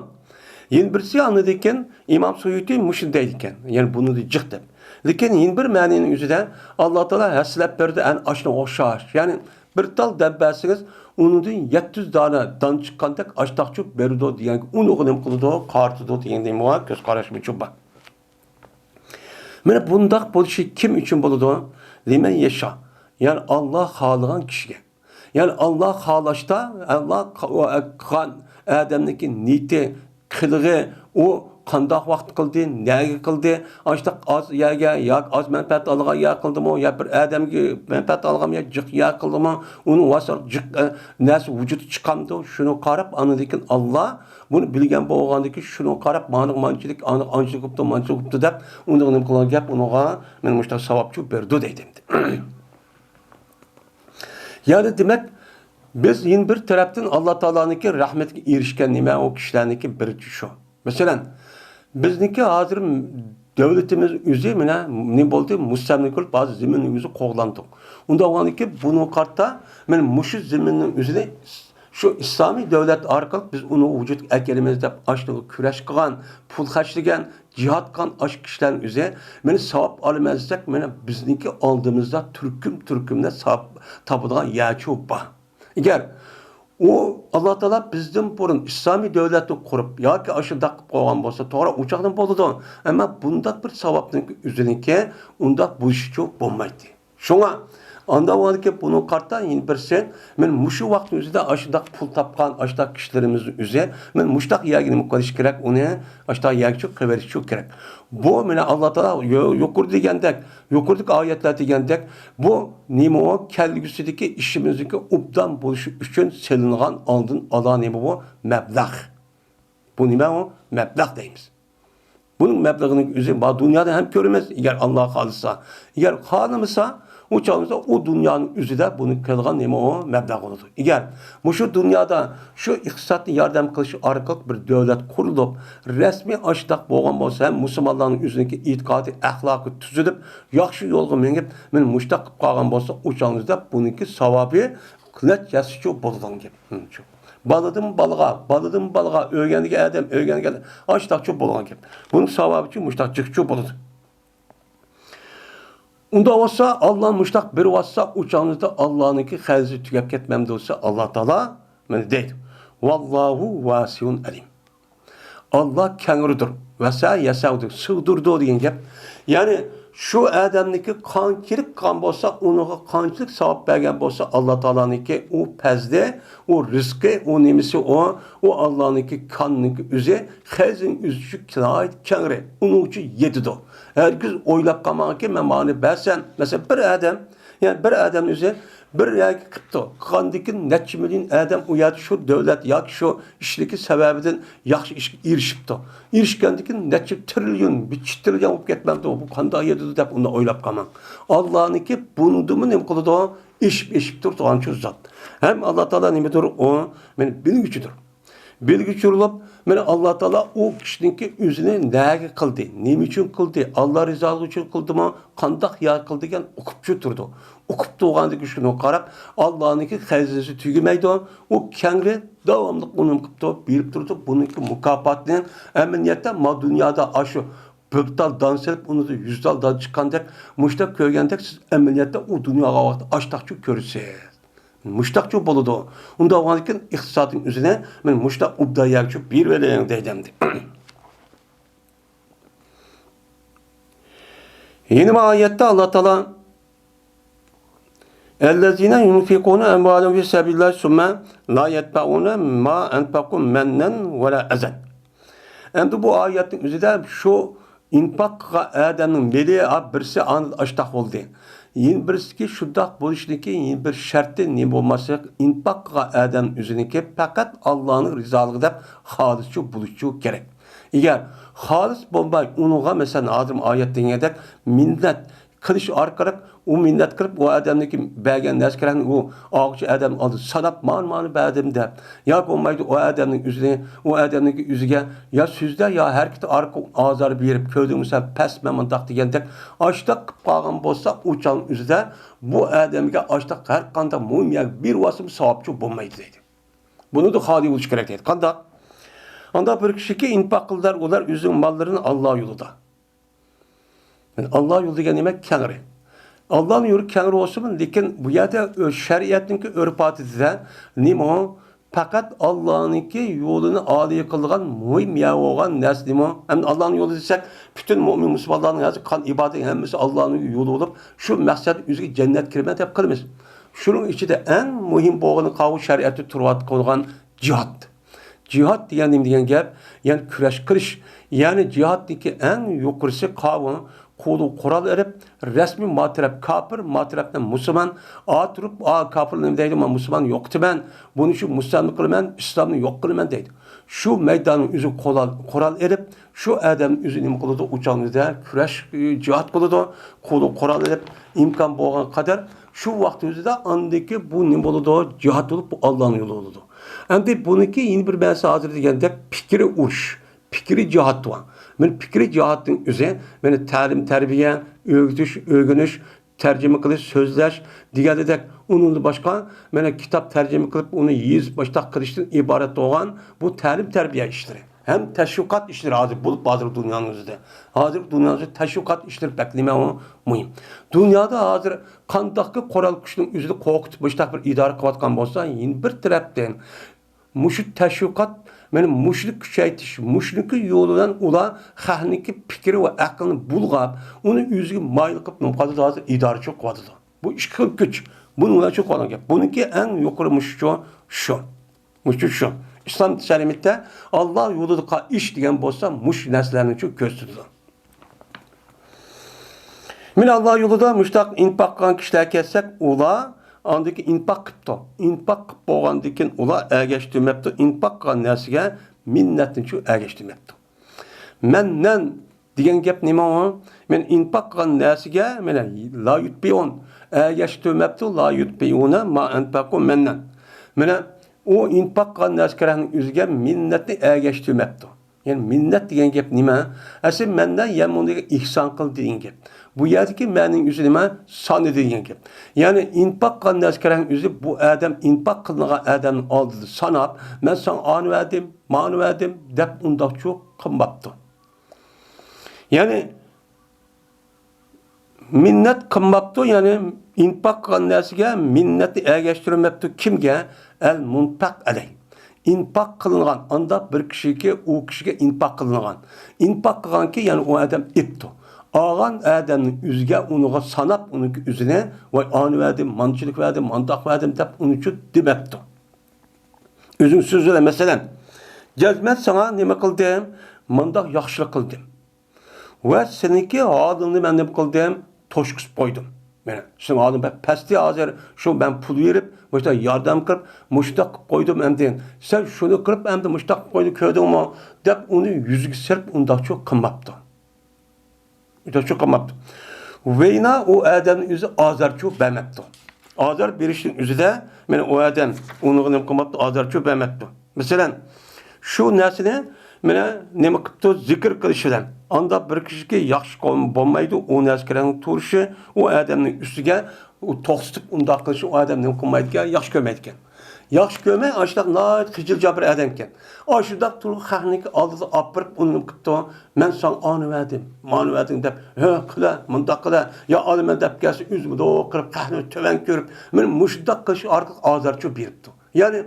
يەنە بىرسى ئاندىن كېيىن ئىمام سۇيۇتى مۇشۇنى دەيدىكەن. يەنى بۇنى جىق دەپ. لېكىن يەنە بىر مەنىنىڭ ئۆزىدە ئاللا تائالا ھەسسىلەپ بەردى، ئەنە ئاشۇنىڭغا ئوخشاش. يەنى بىر تال دەم بەرسىڭىز، ئۇنىڭدىن يەتتە يۈز دانە دان چىققاندەك ئاشتاقچۇ بېرىدۇ دېگەن، ئۇنىڭغا نېمە قىلىدۇ، قارىتىدۇ دېگەن نېمە كۆز قاراشمۇچۇ بار. مانا بۇنداق بولۇشى كىم ئۈچۈن بولىدۇ؟ لىمەن يەشا. يەنى ئاللا خالىغان كىشىگە. يەنى ئاللا خالاشتا، ئاللا قىلغان ئادەمنىڭكى نىيىتى، قىلىقى، ئۇ قانداق ۋاقىت قىلدى، نەگە قىلدى، ئاشتاق ئاز يەرگە ياكى ئاز مەنپەئەت ئالغان يەر قىلدىمۇ، يا بىر ئادەمگە مەنپەئەت ئالغان يەر جىق يەر قىلدىمۇ، ئۇنىڭ ۋاسىتە جىق، ئە، نەرسە ۋۇجۇدقا چىقامدۇ، شۇنى قاراپ، ئاندىن كېيىن ئاللا بۇنى بىلگەن بولغاندىن كېيىن شۇنىڭغا قاراپ، مانا مانچىلىك، ئانا ئانچىلىك بوپتۇ، مانچىلىك بوپتۇ دەپ، ئۇنىڭغا نېمە قىلغان گەپ، ئۇنىڭغا مانا مۇشۇنداق ساۋابچۇ بېرىدۇ دەيدۇ ئەمدى. يەنى دېمەك، بىز يەنە بىر تەرەپتىن ئاللا تائالانىڭكى رەھمىتىگە ئېرىشكەن نېمە ئۇ كىشىلەرنىڭكى بىرىچى شۇ. مەسىلەن، بىزنىڭكى ھازىر دۆلىتىمىز ئۆزى مانا نېمە بولدى؟ مۇستەملىكە بولۇپ، ھازىر زېمىننى ئۆزى قوغلاندۇق. ئۇنداق بولغاندىكىن بۇنىڭغا قارىتا مانا مۇشۇ زېمىننىڭ ئۆزىنى شۇ ئىسلامىي دۆلەت ئارقىلىق بىز ئۇنى ۋۇجۇدقا ئەكېلىمىز دەپ ئاشۇنىڭغا كۈرەش قىلغان، پۇل خەجلىگەن، جىھاد قىلغان ئاشۇ كىشىلەرنىڭ ئۆزى مانا ساۋاب ئالىمەن دېسەك، مانا بىزنىڭكى ئالدىمىزدا تۈركۈم تۈركۈملەر ساۋاب تاپىدىغان يەرچۇ بار. ئەگەر ئۇ ئاللا تائالا بىزدىن بۇرۇن ئىسلامىي دۆلەتنى قۇرۇپ ياكى ئاشۇنداق قىلىپ قويغان بولسا، توغرا، ئۇ چاغدىن بولىدۇ. ئەمما بۇنداق بىر ساۋابنىڭ ئۆزىنىڭكى ئۇنداق بولۇشىچۇ بولمايتتى. شۇڭا ئانداق بولغاندىكىن بۇنىڭغا قارىتا يەنە بىرسى، مانا مۇشۇ ۋاقىتنىڭ ئۆزىدە ئاشۇنداق پۇل تاپقان، ئاشۇنداق كىشىلىرىمىزنىڭ ئۆزى، مانا مۇشۇنداق يەرگە نېمە قىلىش كېرەك، ئۇنى ئاشۇنداق يەرگىچۇ قىلىۋېلىشچۇ كېرەك. بۇ مانا ئاللا تائالا يۇ-، يۇقىرىدا دېگەندەك، يۇقىرىدىكى ئايەتلەر دېگەندەك، بۇ نېمە ئۇ؟ كەلگۈسىدىكى ئىشىمىزنىڭكى ئوبدان بولۇشى ئۈچۈن سېلىنغان ئالدىن ئالا نېمە بۇ؟ مەبلەغ. بۇ نېمە ئۇ؟ مەبلەغ دەيمىز. بۇنىڭ مەبلىغىنىڭ ئۆزى بار دۇنيادا ھەم كۆرىمىز، ئەگەر ئاللا خالىسا. ئەگەر خالىمىسا، ئۇ چاغىمىزدا ئۇ دۇنيانىڭ ئۆزىدە بۇنى قىلغان نېمە ئۇ؟ مەبلەغ بولىدۇ. ئەگەر مۇشۇ دۇنيادا شۇ ئىقتىسادنى ياردەم قىلىش ئارقىلىق بىر دۆلەت قۇرۇلۇپ، رەسمىي ئاشۇنداق بولغان بولسا، ھەم مۇسۇلمانلارنىڭ ئۆزىنىڭكى ئېتىقادى، ئەخلاقى تۈزۈلۈپ، ياخشى يولغا مېڭىپ، مانا مۇشۇنداق قىلىپ قالغان بولسا، ئۇ چاغىمىزدا بۇنىڭكى ساۋابى قىلىچ ياسىچۇ بولىدىغان گەپ. شۇ. بالىدىن بالىغا، بالىدىن بالىغا، ئۆگەنگەن ئادەم، ئۆگەنگەن ئاشتاقچۇ بولغان گەپ. بۇنىڭ ساۋابىچۇ مۇشتاق جىقچۇ بولىدۇ. ئۇنداق بولسا، ئاللا مۇشتاق بېرىۋاتسا، ئۇ چاغىمىزدا ئاللانىڭكى خەزىنىسى تۈگەپ كەتمەمدۇ دېسە، ئاللا تائالا مانا دەيدۇ، ۋاللاھۇ ۋاسىئۇن ئەلىم. ئاللا كەڭرىدۇر. ۋەسە يەسەئۇدۇر، سىغدۇرىدۇ دېگەن گەپ. يەنى شۇ ئادەمنىڭكى قانچىلىك قىلغان بولسا، ئۇنىڭغا قانچىلىك ساۋاب بەرگەن بولسا، ئاللا تائالانىڭكى ئۇ پەزلى، ئۇ رىزقى، ئۇ نېمىسى ئۇ، ئۇ ئاللانىڭكى كانىنىڭكى ئۆزى، خەزىنە ئۆزى ناھايىتى كەڭرى، ئۇنىڭ ئۈچۈن يېتىدۇ. ھەرگىز ئويلاپ قالماڭكى، مەن مانى بەرسەم، مەسىلەن، بىر ئادەم، يەنى بىر ئادەم ئۆزى بىر يەرگە قىپتۇ، قىلغاندىكىن نەچچە مىليون ئادەم ئۇ يەردە شۇ دۆلەت ياكى شۇ ئىشلىكى سەۋەبىدىن ياخشى ئىشقا ئېرىشىپتۇ. ئېرىشكەندىكىن نەچچە تىرىليون، بىر تىرىليون بولۇپ كەتمەمدۇ، بۇ قانداق يېتىدۇ دەپ ئۇنداق ئويلاپ قالماڭ. ئاللانىڭكى بۇندىمۇ نېمە قىلىدۇ؟ ئېشىپ، ئېشىپ تۇرىدىغان شۇ زات. ھەم ئاللا تائالا نېمىدۇر؟ ئۇ مانا بىلگۈچىدۇر. بىلگۈچى بولۇپ، مانا ئاللا تائالا ئۇ كىشىنىڭكى ئۆزىنى نەگە قىلدى، نېمە ئۈچۈن قىلدى، ئاللا رىزالىقى ئۈچۈن قىلدىمۇ، قانداق يا قىلدى دېگەن ئۇقۇپچۇ تۇرىدۇ. ئۇقۇپ تۇرغاندىكى شۇنىڭغا قاراپ، ئاللانىڭكى خەزىنىسى تۈگىمەيدۇ. ئۇ كەڭرى داۋاملىق ئۇنى قىپتۇ، بېرىپ تۇرىدۇ. بۇنىڭكى مۇكاپاتىنى ئەمەلىيەتتە ما دۇنيادا ئاشۇ بىر تال دان سېلىپ، ئۇنى يۈز تال دان چىققاندەك، مۇشتاق كۆرگەندەك، سىز ئەمەلىيەتتە ئۇ دۇنياغا ۋاقىت ئاشتاقچۇ كۆرىسىز. مۇشتاقچۇ بولىدۇ. ئۇنداق بولغاندىكىن ئىقتىسادنىڭ ئۆزىنى مەن مۇشتاق ئوبدان يەرگىچۇ بېرىۋېلىڭ دەيدۇ ئەمدى. يەنە بىر ئايەتتە ئاللا تائالا، الذين ينفقون أموالهم في سبيل الله ثم لا يتبعون ما أنفقوا منا ولا أذى. ئەمدى بۇ ئايەتنىڭ ئۆزىدە شۇ ئىنفاق قىلغان ئادەمنىڭ مېلى، ھا، بىرسى ئاندىن ئاشتاق بولدى. يەنە بىرسىكى شۇنداق بولۇشنىكى يەنە بىر شەرتى نېمە بولماسلىق، ئىنفاق قىلغان ئادەم ئۆزىنىڭكى پەقەت ئاللانىڭ رىزالىقى دەپ خالىسچۇ بولۇشچۇ كېرەك. ئەگەر خالىس بولماي ئۇنىڭغا، مەسىلەن، ھازىر ئايەت دېگەندەك مىننەت قىلىش ئارقىلىق، ئۇ مىننەت قىلىپ، ئۇ ئادەمنىڭكى بەرگەن نەرسىكەرەكنى ئۇ ئالغۇچى ئادەم ئالدىدا ساناپ، مانا، مانا بەردىم دەپ، يا بولمايدۇ ئۇ ئادەمنىڭ ئۆزىنى، ئۇ ئادەمنىڭكى ئۆزىگە يا سۆزدە، يا ھەرىكىتى ئارقىلىق ئازار بېرىپ، كۆردۈڭمۇ سەن پەس، مەن مۇنداق دېگەندەك، ئاشتاق قىلىپ قالغان بولسا، ئۇ چاغنىڭ ئۆزىدە بۇ ئادەمگە ئاشتاق ھەر قانداق مۇھىم يەرگە بېرىۋالسىمۇ ساۋابچۇ بولمايدۇ دەيدۇ. بۇنىڭدا خالىي بولۇش كېرەك دەيدۇ. قانداق؟ ئانداق بىر كىشىكى ئىنفاق قىلدۇر، ئۇلار ئۆزىنىڭ ماللىرىنى ئاللا يولىدا. يەنى ئاللا يولى دېگەن نېمە؟ كەڭرى. ئاللانىڭ يولى كەڭرى بولسىمۇ، لېكىن بۇ يەردە ئۆ-، شەرىئەتنىڭكى ئۆرپ-ئادىتىدە نېمە ئۇ؟ پەقەت ئاللانىڭكى يولىنى ئالىي قىلىدىغان مۇھىم يەر بولغان نەرسە نېمە ئۇ؟ ئەمدى ئاللانىڭ يولى دېسەك، پۈتۈن مۆمىن مۇسۇلمانلارنىڭ ھازىر قان ئىبادىتى ھەممىسى ئاللانىڭ يولى بولۇپ، شۇ مەقسەت ئۆزىگە جەننەت كىرىمەن دەپ قىلىمىز. شۇنىڭ ئىچىدە ئەڭ مۇھىم بولغىنى قاۋۇ شەرىئەتتە تۇرۇۋاتقان جىھاد. جىھاد دېگەن نېمە دېگەن گەپ؟ يەنى كۈرەش قىلىش. يەنى جىھادنىڭكى ئەڭ يۇقىرىسى قاۋۇ، قولىغا قورال ئېلىپ، رەسمىي ما تەرەپ كاپىر، ما تەرەپنى مۇسۇلمان، ئا تۇرۇپ، ئا كاپىر نېمە دەيدۇ؟ مەن مۇسۇلمان يوقىتىمەن، بۇنى شۇ مۇسۇلمان قىلىمەن، ئىسلامنى يوق قىلىمەن دەيدۇ. شۇ مەيداننىڭ ئۆزىگە قورال، قورال ئېلىپ، شۇ ئادەم ئۆزى نېمە قىلىدۇ؟ ئۇ چاغنىڭ ئۆزىدە كۈرەش، جىھاد قىلىدۇ. قولىغا قورال ئېلىپ، ئىمكان بولغان قەدەر شۇ ۋاقىت ئۆزىدە ئاندىكى بۇ نېمە بولىدۇ؟ جىھاد بولۇپ، بۇ ئاللانىڭ يولى بولىدۇ. ئەمدى بۇنىڭكى يەنە بىر مەنىسى ھازىر دېگەندەك پىكرىي ئۇرۇش، پىكرىي جىھاد بار. مانا پىكرىي جىھادنىڭ ئۆزى، مانا تەلىم-تەربىيە، ئۆگىتىش، ئۆگىنىش، تەرجىمە قىلىش، سۆزلەش دېگەندەك، ئۇنىڭدىن باشقا، مانا كىتاب تەرجىمە قىلىپ، ئۇنى يېزىپ، مۇشۇنداق قىلىشتىن ئىبارەت بولغان بۇ تەلىم-تەربىيە ئىشلىرى. ھەم تەشۋىقات ئىشلىرى ھازىر بولۇپ، ھازىر دۇنيانىڭ ئۆزىدە. ھازىر دۇنيانىڭ ئۆزىدە تەشۋىقات ئىشلىرى بەك نېمە ئۇ مۇھىم. دۇنيادا ھازىر قانداقكى قورال كۈچنىڭ ئۆزىنى قورقۇتۇپ مۇشۇنداق بىر ئىدارە قىلىۋاتقان بولسا، يەنە بىر تەرەپتىن مۇشۇ تەشۋىقات، مانا مۇشۇنى كۈچەيتىش، مۇشۇنىڭكى يولى بىلەن ئۇلار خەقنىڭكى پىكرى ۋە ئەقلىنى بۇلغاپ، ئۇنى ئۆزىگە مايىل قىلىپ نېمە قىلىۋاتىدۇ، ھازىر ئىدارىچىلىك قىلىۋاتىدۇ. بۇ ئىككى خىل كۈچ. بۇنىڭ بىلەن شۇ قىلغان گەپ. بۇنىڭكى ئەڭ يۇقىرى مۇشۇچۇ شۇ. مۇشۇ شۇ. ئىسلام شەرىئىتىدە ئاللا يولىدا قىلغان ئىش دېگەن بولسا مۇشۇ نەرسىلەرنى شۇ كۆرسىتىدۇ. مانا ئاللا يولىدا مۇشتاق ئىنپاق قىلغان كىشىلەر كەلسەك، ئۇلار ئاندىكى ئىنپاق قىپتۇ. ئىنپاق قىپ بولغاندىن كېيىن ئۇلار ئەگەشتۈرمەپتۇ. ئىنپاق قىلغان نەرسىگە مىننەتنى شۇ ئەگەشتۈرمەپتۇ. مەننەن دېگەن گەپ نېمە ئۇ؟ مەن ئىنپاق قىلغان نەرسىگە مانا لا يۇتبىئۇن ئەگەشتۈرمەپتۇ، لا يۇتبىئۇنە ما ئەنفەقۇ مەننەن. مانا ئۇ ئىنپاق قىلغان نەرسىكەرەكنىڭ ئۆزىگە مىننەتنى ئەگەشتۈرمەپتۇ. يەنى مىننەت دېگەن گەپ نېمە؟ ئەسلى مەننەن يەنى ئۇنىڭغا ئېھسان قىل دېگەن گەپ. بۇ يەردىكى مەنىنىڭ ئۆزى نېمە؟ سانىدى دېگەن گەپ. يەنى ئىنپاق قىلغان نەرسىكەرەكنىڭ ئۆزى بۇ ئادەم ئىنپاق قىلىنغان ئادەمنىڭ ئالدىدا ساناپ، مەن ساڭا ئانى بەردىم، مانى بەردىم دەپ ئۇنداقچۇ قىلماپتۇ. يەنى مىننەت قىلماپتۇ، يەنى ئىنپاق قىلغان نەرسىگە مىننەتنى ئەگەشتۈرمەپتۇ. كىمگە؟ ئەل مۇنپەق ئەلەي. ئىنپاق قىلىنغان، ئانداق بىر كىشىگە، ئۇ كىشىگە ئىنپاق قىلىنغان. ئىنپاق قىلغانكى، يەنى ئۇ ئادەم ئېپتۇ. ئالغان ئادەمنىڭ ئۆزىگە، ئۇنىڭغا ساناپ، ئۇنىڭكى ئۆزىنى، ۋاي ئانى بەردىم، مانچىلىك بەردىم، مانداق بەردىم دەپ ئۇنىچۇ دېمەپتۇ. ئۆزىنىڭ سۆزى بىلەن، مەسىلەن، جەزمەن ساڭا نېمە قىلدىم؟ مانداق ياخشىلىق قىلدىم. ۋە سېنىڭكى ھالىڭنى مەن نېمە قىلدىم؟ توشقۇزۇپ قويدۇم. مانا، سېنىڭ ھالىڭ بەك پەستى ھازىر، شۇ مەن پۇل بېرىپ، مۇشۇنداق ياردەم قىلىپ، مۇشۇنداق قىلىپ قويدۇم ئەمدى. سەن شۇنى قىلىپ ئەمدى مۇشۇنداق قىلىپ قويدۇڭ، كۆردۈڭمۇ؟ دەپ ئۇنى يۈزىگە سېلىپ ئۇنداقچۇ قىلماپتۇ. ئۇنداقچۇ قىلماپتۇ. ۋەينا ئۇ ئادەمنىڭ ئۆزى ئازارچۇ بەرمەپتۇ. ئازار بېرىشنىڭ ئۆزىدە، مانا ئۇ ئادەم ئۇنىڭغا نېمە قىلماپتۇ؟ ئازارچۇ بەرمەپتۇ. مەسىلەن، شۇ نەرسىنى مانا نېمە قىپتۇ، زىكىر قىلىش بىلەن. ئاندا بىر كىشىكى ياخشى قوم-، بولمايدۇ، ئۇ نەرسىلەرنىڭ تۇرۇشى، ئۇ ئادەمنىڭ ئۈستىگە ئۇ توختىتىپ ئۇنداق قىلىشى ئۇ ئادەم نېمە قىلمايدىكەن، ياخشى كۆرمەيدىكەن. ياخشى كۆرمەي، ئاشۇنداق ناھايىتى خىجىل جان بىر ئادەمكەن. ئاشۇنداق تۇرۇپ خەقنىڭكى ئالدىدا ئاپىرىپ ئۇنى نېمە قىپتۇ، مەن ساڭا ئانى بەردىم، مانى بەردىم دەپ، ھە، قىلە، مۇنداق قىلە، يا ئالىمەن دەپ كەلسە، ئۆزىمۇ دوغرا قىلىپ، خەقنى تۆۋەن كۆرۈپ، مانا مۇشۇنداق قىلىش ئارقىلىق ئازارچۇ بېرىپتۇ. يەنى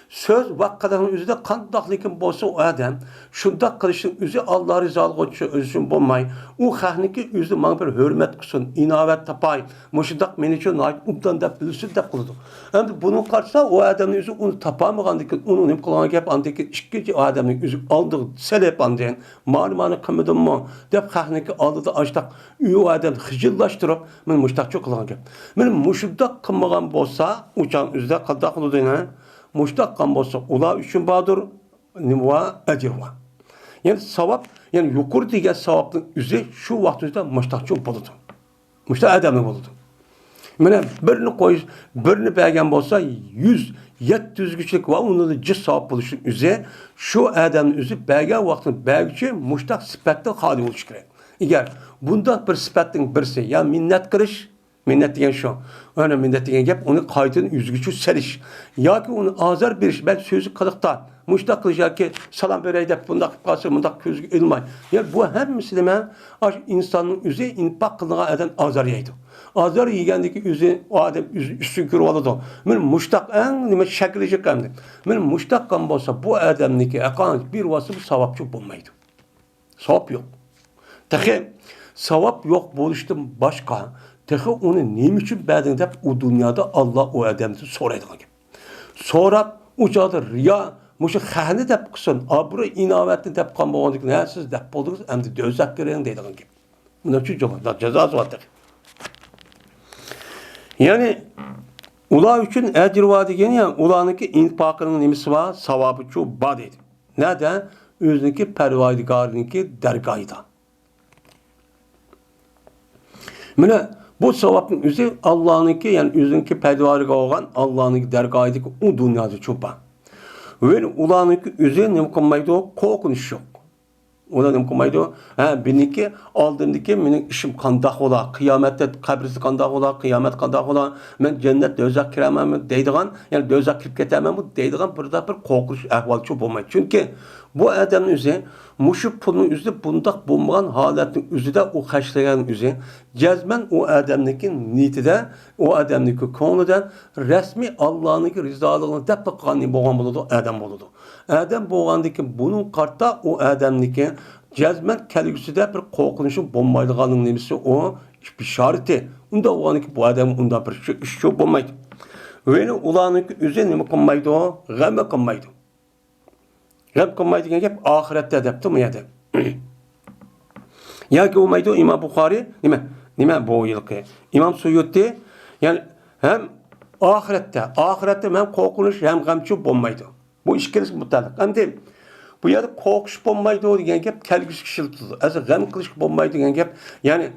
سۆز ۋە قىلىقنىڭ ئۆزىدە قانداقلىكىن بولسا ئۇ ئادەم شۇنداق قىلىشنىڭ ئۆزى ئاللا رىزالىقى ئۈچۈن بولماي، ئۇ خەقنىڭكى ئۆزى ماڭا بىر ھۆرمەت قىلسۇن، ئىناۋەت تاپاي، مۇشۇنداق مېنىڭچۇ ناھايىتى ئوبدان دەپ بىلسۇن دەپ قىلىدۇ. ئەمدى بۇنى قارىسا، ئۇ ئادەمنىڭ ئۆزى ئۇنى تاپالمىغاندىن كېيىن، ئۇنىڭ نېمە قىلغان گەپ، ئاندىن كېيىن ئىككىنچى ئادەمنىڭ ئۆزى ئالدىغا سېلىپ، ئاندىن مانى مانى قىلمىدىممۇ دەپ خەقنىڭكى ئالدىدا ئاشتاق ئۇ ئادەمنى خىجىللاشتۇرۇپ، مانا مۇشتاقچۇ قىلغان گەپ. مانا مۇشۇنداق قىلمىغان بولسا، ئۇ چاغ ئۆزىدە قانداق قىلىدۇ دەيمەن؟ مۇشتاق قىلغان بولسا، ئۇلار ئۈچۈن باردۇر، نېمە ۋا، ئەجىر ۋا. يەنى ساۋاب، يەنى يۇقىرى دېگەن ساۋابنىڭ ئۆزى شۇ ۋاقىت ئۆزىدە مۇشتاقچۇ بولىدۇ. مۇشتاق ئادەمنىڭ بولىدۇ. مانا بىرنى قويۇش، بىرنى بەرگەن بولسا، يۈز، يەتتە يۈزگىچىلىك ۋە ئۇنىڭدىن جىق ساۋاب بولۇشنىڭ ئۆزى شۇ ئادەمنىڭ ئۆزى بەرگەن ۋاقتىنى بەرگۈچى مۇشتاق سۈپەتتىن خالىي بولۇشى كېرەك. ئەگەر بۇنداق بىر سۈپەتنىڭ بىرسى يا مىننەت قىلىش، مىننەت دېگەن شۇ. ئەنە مىننەت دېگەن گەپ، ئۇنى قايتىدىن ئۆزگىچە سېلىش ياكى ئۇنى ئازار بېرىش، بەلكى سۆزى قىلىقتا مۇشتاق قىلىش ياكى سالام بېرەي دەپ بۇنداق قىلىپ قالسا، مۇنداق كۆزگە ئىلماي. يا بۇ ھەممىسى نېمە؟ ئاشۇ ئىنساننىڭ ئۆزى ئىنپاق قىلىدىغان ئادەم ئازار يەيدۇ. ئازار يېگەندىكى ئۆزى ئۇ ئادەم ئۆزىنى ئۈستۈن كۆرۈۋالىدۇ. مانا مۇشتاق ئەڭ نېمە شەكلى جىق ئەمدى. مانا مۇشتاق قىلغان بولسا، بۇ ئادەمنىڭكى ھەققانى بىر ۋاسىتە بۇ ساۋابچۇ بولمايدۇ. ساۋاب يوق. تېخى ساۋاب يوق بولۇشتىن باشقا، تېخى ئۇنى نېمە ئۈچۈن بەردىڭ دەپ ئۇ دۇنيادا ئاللا ئۇ ئادەمدىن سورايدىغان گەپ. سوراپ، ئۇ چاغدا رىيا، مۇشۇ خەقنى دەپ قىلسۇن، ئابرۇي ئىناۋەتنى دەپ قالغان بولغاندىكىن، ھە، سىز دەپ بولدىڭىز، ئەمدى دوزاخ كىرىڭ دەيدىغان گەپ. بۇنىڭ ئۈچۈن جازا-، جازاسى بار تېخى. يەنى ئۇلار ئۈچۈن ئەجىر بار دېگىنى، يەنى ئۇلارنىڭكى ئىنپاقىنىڭ نېمىسى بار، ساۋابىچۇ بار دەيدۇ. نەدە؟ ئۆزىنىڭكى پەرۋەردىگارىنىڭكى دەرگاھىدا. مانا بۇ ساۋابنىڭ ئۆزى ئاللانىڭكى، يەنى ئۆزىنىڭكى پەرۋەردىگارى بولغان ئاللانىڭكى دەرگاھىدىكى ئۇ دۇنيادا چوپان. ۋە ئۇلارنىڭكى ئۆزى نېمە قىلمايدۇ؟ قورقۇنچ يوق. ئۇلار نېمە قىلمايدۇ؟ ھە، مېنىڭكى ئالدىمدىكى مېنىڭ ئىشىم قانداق بولا؟ قىيامەتتە قەبرىسى قانداق بولا؟ قىيامەت قانداق بولا؟ مەن جەننەت، دوزاخ كىرەمەنمۇ دەيدىغان، يەنى دوزاخ كىرىپ كەتەرمەنمۇ دەيدىغان بىردەك بىر قورقۇنچ ئەھۋالچۇ بولمايدۇ. چۈنكى بۇ ئادەمنىڭ ئۆزى مۇشۇ پۇلنىڭ ئۆزىدە بۇنداق بولمىغان ھالەتنىڭ ئۆزىدە ئۇ خەجلىگەن ئۆزى جەزمەن ئۇ ئادەمنىڭكى نىيىتىدە، ئۇ ئادەمنىڭكى كۆڭلىدە رەسمىي ئاللانىڭكى رىزالىقىنى دەپلا قىلغان بولغان بولىدۇ، ئادەم بولىدۇ. ئادەم بولغاندىكىن بۇنىڭ قارىتا ئۇ ئادەمنىڭكى جەزمەن كەلگۈسىدە بىر قورقۇنچى بولمايدىغاننىڭ نېمىسى ئۇ بېشارىتى. ئۇنداق بولغاندىكىن بۇ ئادەم ئۇنداق بىر ئىش، ئىش بولمايدۇ. ۋە ئۇلارنىڭكى ئۆزى نېمە قىلمايدۇ؟ غەم قىلمايدۇ. غەم قىلمايدۇ دېگەن گەپ ئاخىرەتتە دەپتۇ بۇ يەردە. ياكى بولمايدۇ، ئىمام بۇخارىي، نېمە، نېمە بۇ يىلقى؟ ئىمام سۇيۇتى، يەنى ھەم ئاخىرەتتە، ئاخىرەتتە ھەم قورقۇنچ، ھەم غەمچۇ بولمايدۇ. بۇ ئىككىلىسى مۇتەللىق. ئەمدى بۇ يەردە قورقۇش بولمايدۇ دېگەن گەپ كەلگۈسىگە ئىشلىتىلىدۇ. ئەسلى غەم قىلىش بولمايدۇ دېگەن گەپ، يەنى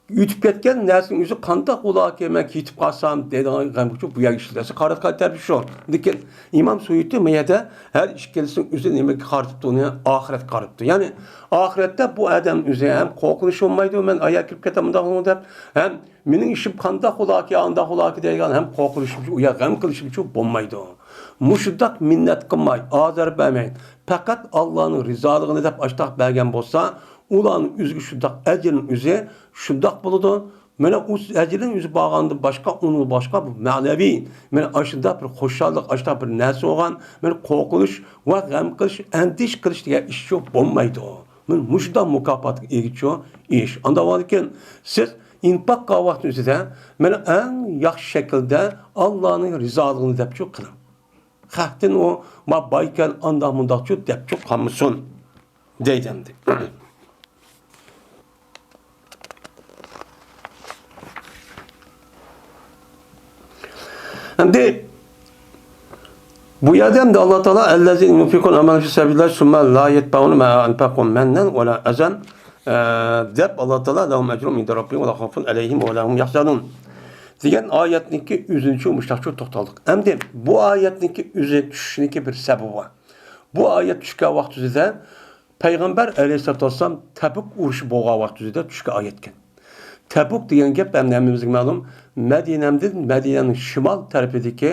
ئۆتۈپ كەتكەن نەرسىنىڭ ئۆزى قانداق بولاكى، مەن كېتىپ قالسام دەيدىغان غەم ئۈچۈن بۇ يەرگە ئىشلىتىلسە قاراتقان تەرىپى شۇ. لېكىن ئىمام سۇيۇتى مۇ يەردە ھەر ئىككىلىسىنىڭ ئۆزى نېمىگە قارىتىپتۇ، ئۇنى ئاخىرەتكە قارىتىپتۇ. يەنى ئاخىرەتتە بۇ ئادەم ئۆزى ھەم قورقۇنچ بولمايدۇ، مەن ئايا كىرىپ كېتەم مۇنداق دەپ، ھەم مېنىڭ ئىشىم قانداق بولاكى، ئانداق بولاكى دەيدىغان ھەم قورقۇنچ، ئۇ يەر غەم قىلىش ئۈچۈن بولمايدۇ. مۇشۇنداق مىننەت قىلماي، ئازار بەرمەي، پەقەت ئاللانىڭ رىزالىقىنى دەپ ئاشتاق بەرگەن بولسا، ئۇلارنىڭ ئۆزىگە شۇنداق ئەجىرنىڭ ئۆزى شۇنداق بولىدۇ. مانا ئۇ ئەجىرنىڭ ئۆزى بارغاندىن باشقا، ئۇنىڭ باشقا بۇ مەنىۋى، مانا ئاشۇنداق بىر خۇشاللىق، ئاشۇنداق بىر نەرسە بولغان، مانا قورقۇنچ ۋە غەم قىلىش، ئەندىشە قىلىش دېگەن ئىش شۇ بولمايدۇ. مانا مۇشۇنداق مۇكاپاتقا ئىگە شۇ ئىش. ئانداق بولغاندىكىن سىز ئىنپاق قىلغان ۋاقىتنىڭ ئۆزىدە مانا ئەڭ ياخشى شەكىلدە ئاللانىڭ رىزالىقىنى دەپچۇ قىلىڭ. خەقتىن ئۇ، ما بايكەن، ئانداق مۇنداقچۇ دەپچۇ قالمىسۇن دەيدۇ ئەمدى. ئەمدى بۇ يەردە ئەمدى ئاللا تائالا، «الذين ينفقون أموالهم في سبيل الله ثم لا يتبعون ما أنفقوا منا ولا أذى» دەپ ئاللا تائالا «لهم أجرهم عند ربهم ولا خوف عليهم ولا هم يحزنون» دېگەن ئايەتنىڭكى ئۆزىنىچۇ مۇشتاقچۇ توختالدۇق. ئەمدى بۇ ئايەتنىڭكى ئۆزى چۈشۈشنىڭكى بىر سەۋەبى بار. بۇ ئايەت چۈشكەن ۋاقتىدا پەيغەمبەر ئەلەيھىسسالاتۇ ۋەسسالام تەبۇك ئۇرۇشى بولغان ۋاقتىدا چۈشكەن ئايەتكەن. تەبۇك دېگەن گەپ ھەم ھەممىمىزگە مەلۇم، مەدىنەدىن، مەدىنەنىڭ شىمال تەرىپىدىكى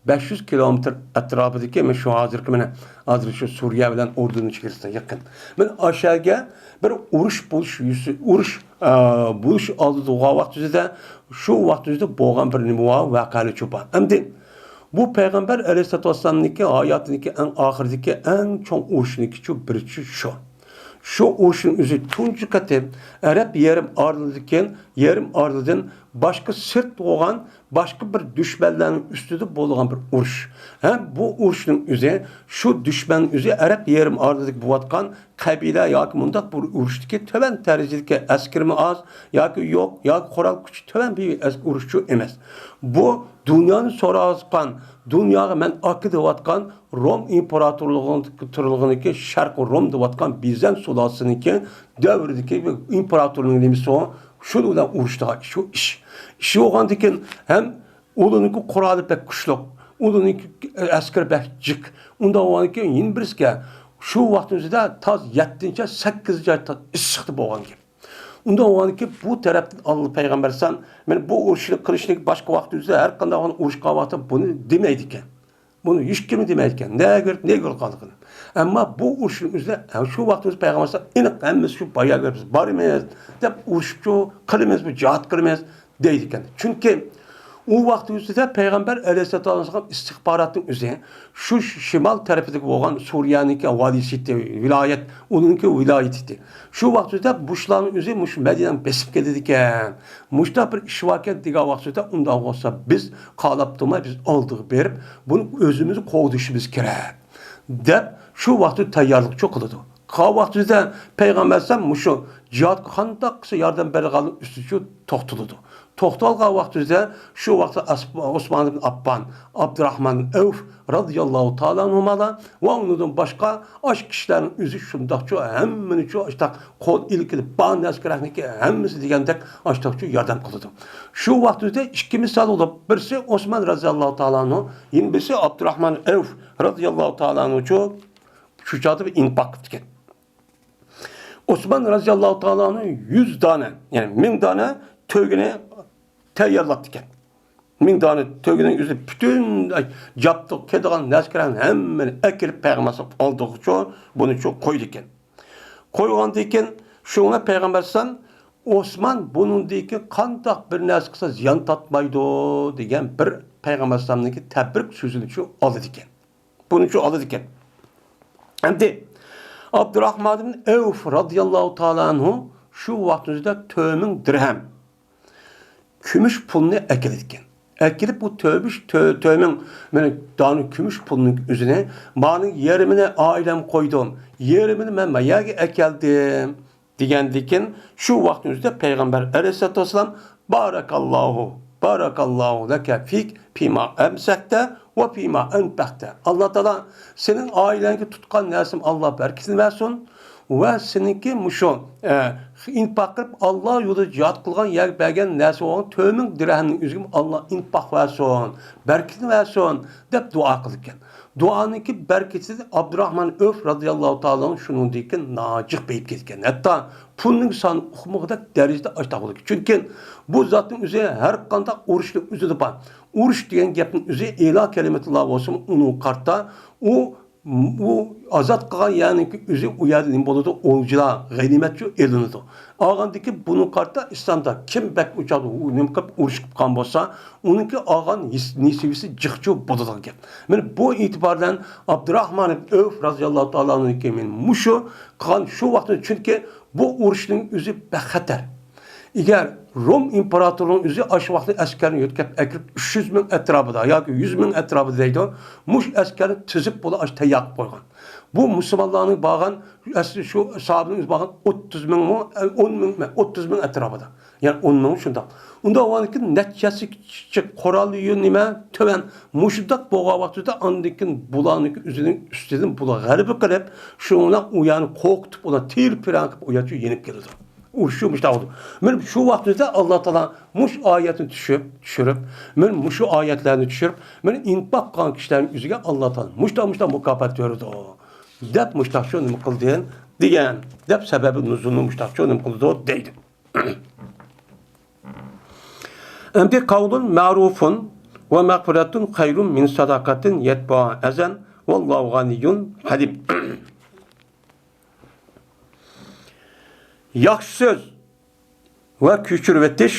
بەش يۈز كىلومېتىر ئەتراپىدىكى، مەن شۇ ھازىرقى، مەن ھازىر شۇ سۈرىيە بىلەن ئۇردۇننىڭ چېگرىسىغا يېقىن. مەن ئاشەگە بىر ئۇرۇش بولۇش يۈزى، ئۇرۇش، ئا، بولۇش ئالدىدا بولغان ۋاقتىدا، شۇ ۋاقتىدا بولغان بىر نېمە بار، ۋەقەلىرى بار. ئەمدى بۇ پەيغەمبەر ئەلەيھىسسالاتۇ ۋەسسالامنىڭكى ھاياتىنىڭكى ئەڭ ئاخىرىدىكى ئەڭ چوڭ ئۇرۇشنىڭكىچۇ بىرىچۇ شۇ. شۇ ئۇرۇشنىڭ ئۆزى تۇنجى قېتىم ئەرەب يېرىم ئارىلىدىكى، يېرىم ئارىلىدىن باشقا سىرت بولغان باشقا بىر دۈشمەنلەرنىڭ ئۈستىدە بولىدىغان بىر ئۇرۇش. ھەم بۇ ئۇرۇشنىڭ ئۆزى، شۇ دۈشمەن ئۆزى ئەرەب يېرىم ئارىلىدىكى بولۇۋاتقان قەبىلە ياكى مۇنداق بىر ئۇرۇشتىكى تۆۋەن دەرىجىدىكى ئەسكىرىمۇ ئاز، ياكى يوق، ياكى قورال كۈچى تۆۋەن بىر ئەس-، ئۇرۇشچۇ ئەمەس. بۇ دۇنيانى سورىغان، دۇنياغا مەن ئاكا دەۋاتقان روم ئىمپېراتورلۇقىنىڭكى، شەرقىي روم دەۋاتقان بىزەنت سۇلالىسىنىڭكى دەۋرىدىكى بىر ئىمپېراتورنىڭ نېمىسى ئۇ، شۇنىڭ بىلەن ئۇرۇشىدىغان ئىش، شۇ ئىش. ئىش بولغاندىكىن ھەم ئۇلارنىڭكى قورالى بەك كۈچلۈك، ئۇلارنىڭكى ئەسكىرى بەك جىق. ئۇنداق بولغاندىكىن يەنە بىرسىكەن، شۇ ۋاقىتنىڭ ئۆزىدە تاز يەتتىنچى ئاي، سەككىزىنچى ئاي تاز ئىسسىقتا بولغان گەپ. ئۇنداق بولغاندىكىن بۇ تەرەپتىن ئاللا پەيغەمبەر ئەلەيھىسسالام، مانا بۇ ئۇرۇشنى قىلىشنى باشقا ۋاقىت ئۆزىدە ھەر قانداق ئۇرۇش قىلغان ۋاقىتتا بۇنى دېمەيدىكەن. بۇنى ھېچكىم دېمەيدىكەن. نەگە، نەگە قالدىغىنى. ئەمما بۇ ئۇرۇشنىڭ ئۆزىدە، ھە، شۇ ۋاقتىمىز پەيغەمبەر ئېنىق ھەممىسى شۇ بايا گەپ، بارىمىز دەپ ئۇرۇشۇپچۇ قىلىمىز، بۇ جىھاد قىلىمىز دەيدىكەن. چۈنكى ئۇ ۋاقتىمىزدا پەيغەمبەر ئەلەيھىسسالام ئىستىخباراتنىڭ ئۆزى شۇ شىمال تەرىپىدىكى بولغان سۈرىيەنىڭكى ۋالىسى، ۋىلايەت، ئۇنىڭكى ۋىلايىتى. شۇ ۋاقتىدا بۇشلارنىڭ ئۆزى مۇشۇ مەدىنىنى بېسىپ كېتىدىكەن. مۇشۇنداق بىر ئىش باركەن دېگەن ۋاقتىدا، ئۇنداق بولسا بىز قالاپ تۇرماي، بىز ئالدىغا بېرىپ، بۇنى ئۆزىمىز قوغدىشىمىز كېرەك، دەپ شۇ ۋاقتىدا تەييارلىقچۇ قىلىدۇ. قالغان ۋاقتىدا پەيغەمبەر ئەلەيھىسسالام مۇشۇ جىھادقا قانداق قىلسا ياردەم بېرىدىغانلىق ئۈستىچۇ توختىلىدۇ. توختالغان ۋاقتىدا شۇ ۋاقىتتا ئاس-، ئوسمان ئىبن ئاففان، ئابدۇراھمان ئەۋف رازىياللاھۇ تائالا ئەنھۇمالار ۋە ئۇنىڭدىن باشقا ئاش كىشىلەرنىڭ ئۆزى شۇنداقچۇ ھەممىنىچۇ ئاشتاق قول ئىلكىدە بار نەرسە كېرەكنىكى ھەممىسى دېگەندەك ئاشتاقچۇ ياردەم قىلىدۇ. شۇ ۋاقتىدا ئىككى مىسال بولۇپ، بىرسى ئوسمان رازىياللاھۇ تائالا ئەنھۇ، يەنە بىرسى ئابدۇراھمان ئەۋف رازىياللاھۇ تائالا ئەنھۇچۇ شۇ چاغدا بىر ئىنفاق قىپتىكەن. ئوسمان رازىياللاھۇ تائالا ئەنھۇ يۈز دانە، يەنى مىڭ دانە تۆگىنى تەييارلاپتىكەن. مىڭ دانە تۆگىنىڭ ئۆزى پۈتۈن جابدۇق كېتىدىغان نەرسە-كېرەكنى ھەممىنى ئەكىرىپ پەيغەمبەر ئالدىغىچۇ بۇنىچۇ قويىدىكەن. قويغاندىن كېيىن شۇڭا پەيغەمبەر ئەلەيھىسسالام، ئوسمان بۇنىڭدىن كېيىن قانداق بىر نەرسە قىلسا زىيان تارتمايدۇ دېگەن بىر پەيغەمبەر ئەلەيھىسسالامنىڭكى تەبرىك سۆزىنىچۇ ئالىدىكەن. بۇنىچۇ ئالىدىكەن. ئەمدى ئابدۇراھمان ئىبن ئەۋف رازىياللاھۇ تائالا ئەنھۇ شۇ ۋاقىتنىڭ ئۆزىدە تۆت مىڭ دىرھەم كۈمۈش پۇلنى ئەكېلىدىكەن. ئەكېلىپ بۇ تۆت مىڭ، تۆ-، تۆت مىڭ، مانا، دانە كۈمۈش پۇلنىڭ ئۆزىنى، مانىڭ يېرىمىنى ئائىلەمگە قويدۇم، يېرىمىنى مەن ما يەرگە ئەكەلدىم، دېگەندىكىن، شۇ ۋاقىتنىڭ ئۆزىدە پەيغەمبەر ئەلەيھىسسالاتۇ ۋەسسالام، بارەكاللاھۇ، بارەكاللاھۇ لەكە فىك فىما ئەمسەكتە ۋە فىما ئەنپەقتە. ئاللا تائالا سېنىڭ ئائىلەڭگە تۇتقان نەرسىمۇ ئاللا بەرىكىتىنى بەرسۇن ۋە سېنىڭكى مۇشۇ، ئە، ئىنپاق قىلىپ ئاللا يولىدا جىھاد قىلغان يەرگە بەرگەن نەرسە بولغان تۆت مىڭ دىرھەمنىڭ ئۆزىگىمۇ ئاللا ئىنپاق بەرسۇن، بەرىكىتىنى بەرسۇن، دەپ دۇئا قىلىدىكەن. دۇئانىڭكى بەرىكىتىدىن ئابدۇراھمان ئۆف رازىياللاھۇ تائالا ئەنھۇ شۇنىڭدىن كېيىن ناھايىتى جىق بېيىپ كەتكەن. ھەتتا پۇلنىڭ سانى ئۇقمىغۇدەك دەرىجىدە ئاشتاق بولىدىكەن. چۈنكى بۇ زاتنىڭ ئۆزى ھەر قانداق ئۇرۇشنىڭ ئۆزىدە بار. ئۇرۇش دېگەن گەپنىڭ ئۆزى ئىلا كەلىمەتۇللا بولسىمۇ، ئۇنىڭغا قارىتا ئۇ، ئۇ ئازاد قىلغان يەرنىڭكى ئۆزى ئۇ يەردە نېمە بولىدۇ؟ ئولجىلار، غەنىيمەتچۇ ئېلىنىدۇ. ئالغاندىكى بۇنىڭغا قارىتا ئىسلامدا كىم بەك ئۇ چاغدا ئۇ نېمە قىلىپ ئۇرۇش قىلىپ قالغان بولسا، ئۇنىڭكى ئالغان ھېس-، نېسىۋىسى جىقچۇ بولىدىغان گەپ. مانا بۇ ئېتىبار بىلەن ئابدۇراھمان ئىبن ئەۋف رازىياللاھۇ تائالا ئەنھۇ مانا مۇشۇ قىلغان شۇ ۋاقىتتا، چۈنكى بۇ ئۇرۇشنىڭ ئۆزى بەك خەتەر. ئەگەر روم ئىمپېراتورلۇقىنىڭ ئۆزى ئاشۇ ۋاقىتتا ئەسكەرنى يۆتكەپ ئەكىرىپ، ئۈچ يۈز مىڭ ئەتراپىدا ياكى يۈز مىڭ ئەتراپىدا دەيدۇ، مۇشۇ ئەسكەرنى تىزىپ بۇلار ئاشۇ تەييار قىلىپ قويغان. بۇ مۇسۇلمانلارنىڭ بارغان، ئەسلى شۇ ساھابىنىڭ ئۆزى بارغان ئوتتۇز مىڭمۇ، ئون مىڭ، ئوتتۇز مىڭ ئەتراپىدا. يەنى ئون مىڭ شۇنداق. ئۇنداق بولغاندىكىن نەچچە ھەسسە كىچىك قورالى يۆ-، نېمە، تۆۋەن. مۇشۇنداق بولغان ۋاقتىدا ئاندىن كېيىن بۇلارنىڭكى ئۆزىنىڭ ئۈستىدىن بۇلار غەلىبە قىلىپ، شۇنىڭ بىلەن ئۇ يەرنى قورقۇتۇپ، ئۇلار تىر-پىرەڭ قىلىپ ئۇ يەرچۇ يېنىپ كېلىدۇ. ئۇرۇشۇ مۇشۇنداق بولىدۇ. مانا شۇ ۋاقتىدا ئاللا تائالا مۇشۇ ئايەتنى چۈشۈرۈپ، چۈشۈرۈپ، مانا مۇشۇ ئايەتلەرنى چۈشۈرۈپ، مانا ئىنفاق قىلغان كىشىلەرنىڭ ئۆزىگە ئاللا تائالا مۇشۇنداق، مۇشۇنداق مۇكاپات بېرىدۇ. دەپ مۇشتاقچۇ نېمە قىلدى دېگەن، دەپ سەبەبى نۇزۇلنى مۇشتاقچۇ نېمە قىلىدۇ دەيدۇ. ئەمدى قەۋلۇن مەرۇفۇن ۋە مەغفىرەتۇن خەيرۇن مىن سەدەقەتىن يەتبۇئا ئەزەن ۋەللاھۇ غەنىييۇن ھەلىم. ياخشى سۆز ۋە كۆچۈرۈۋېتىش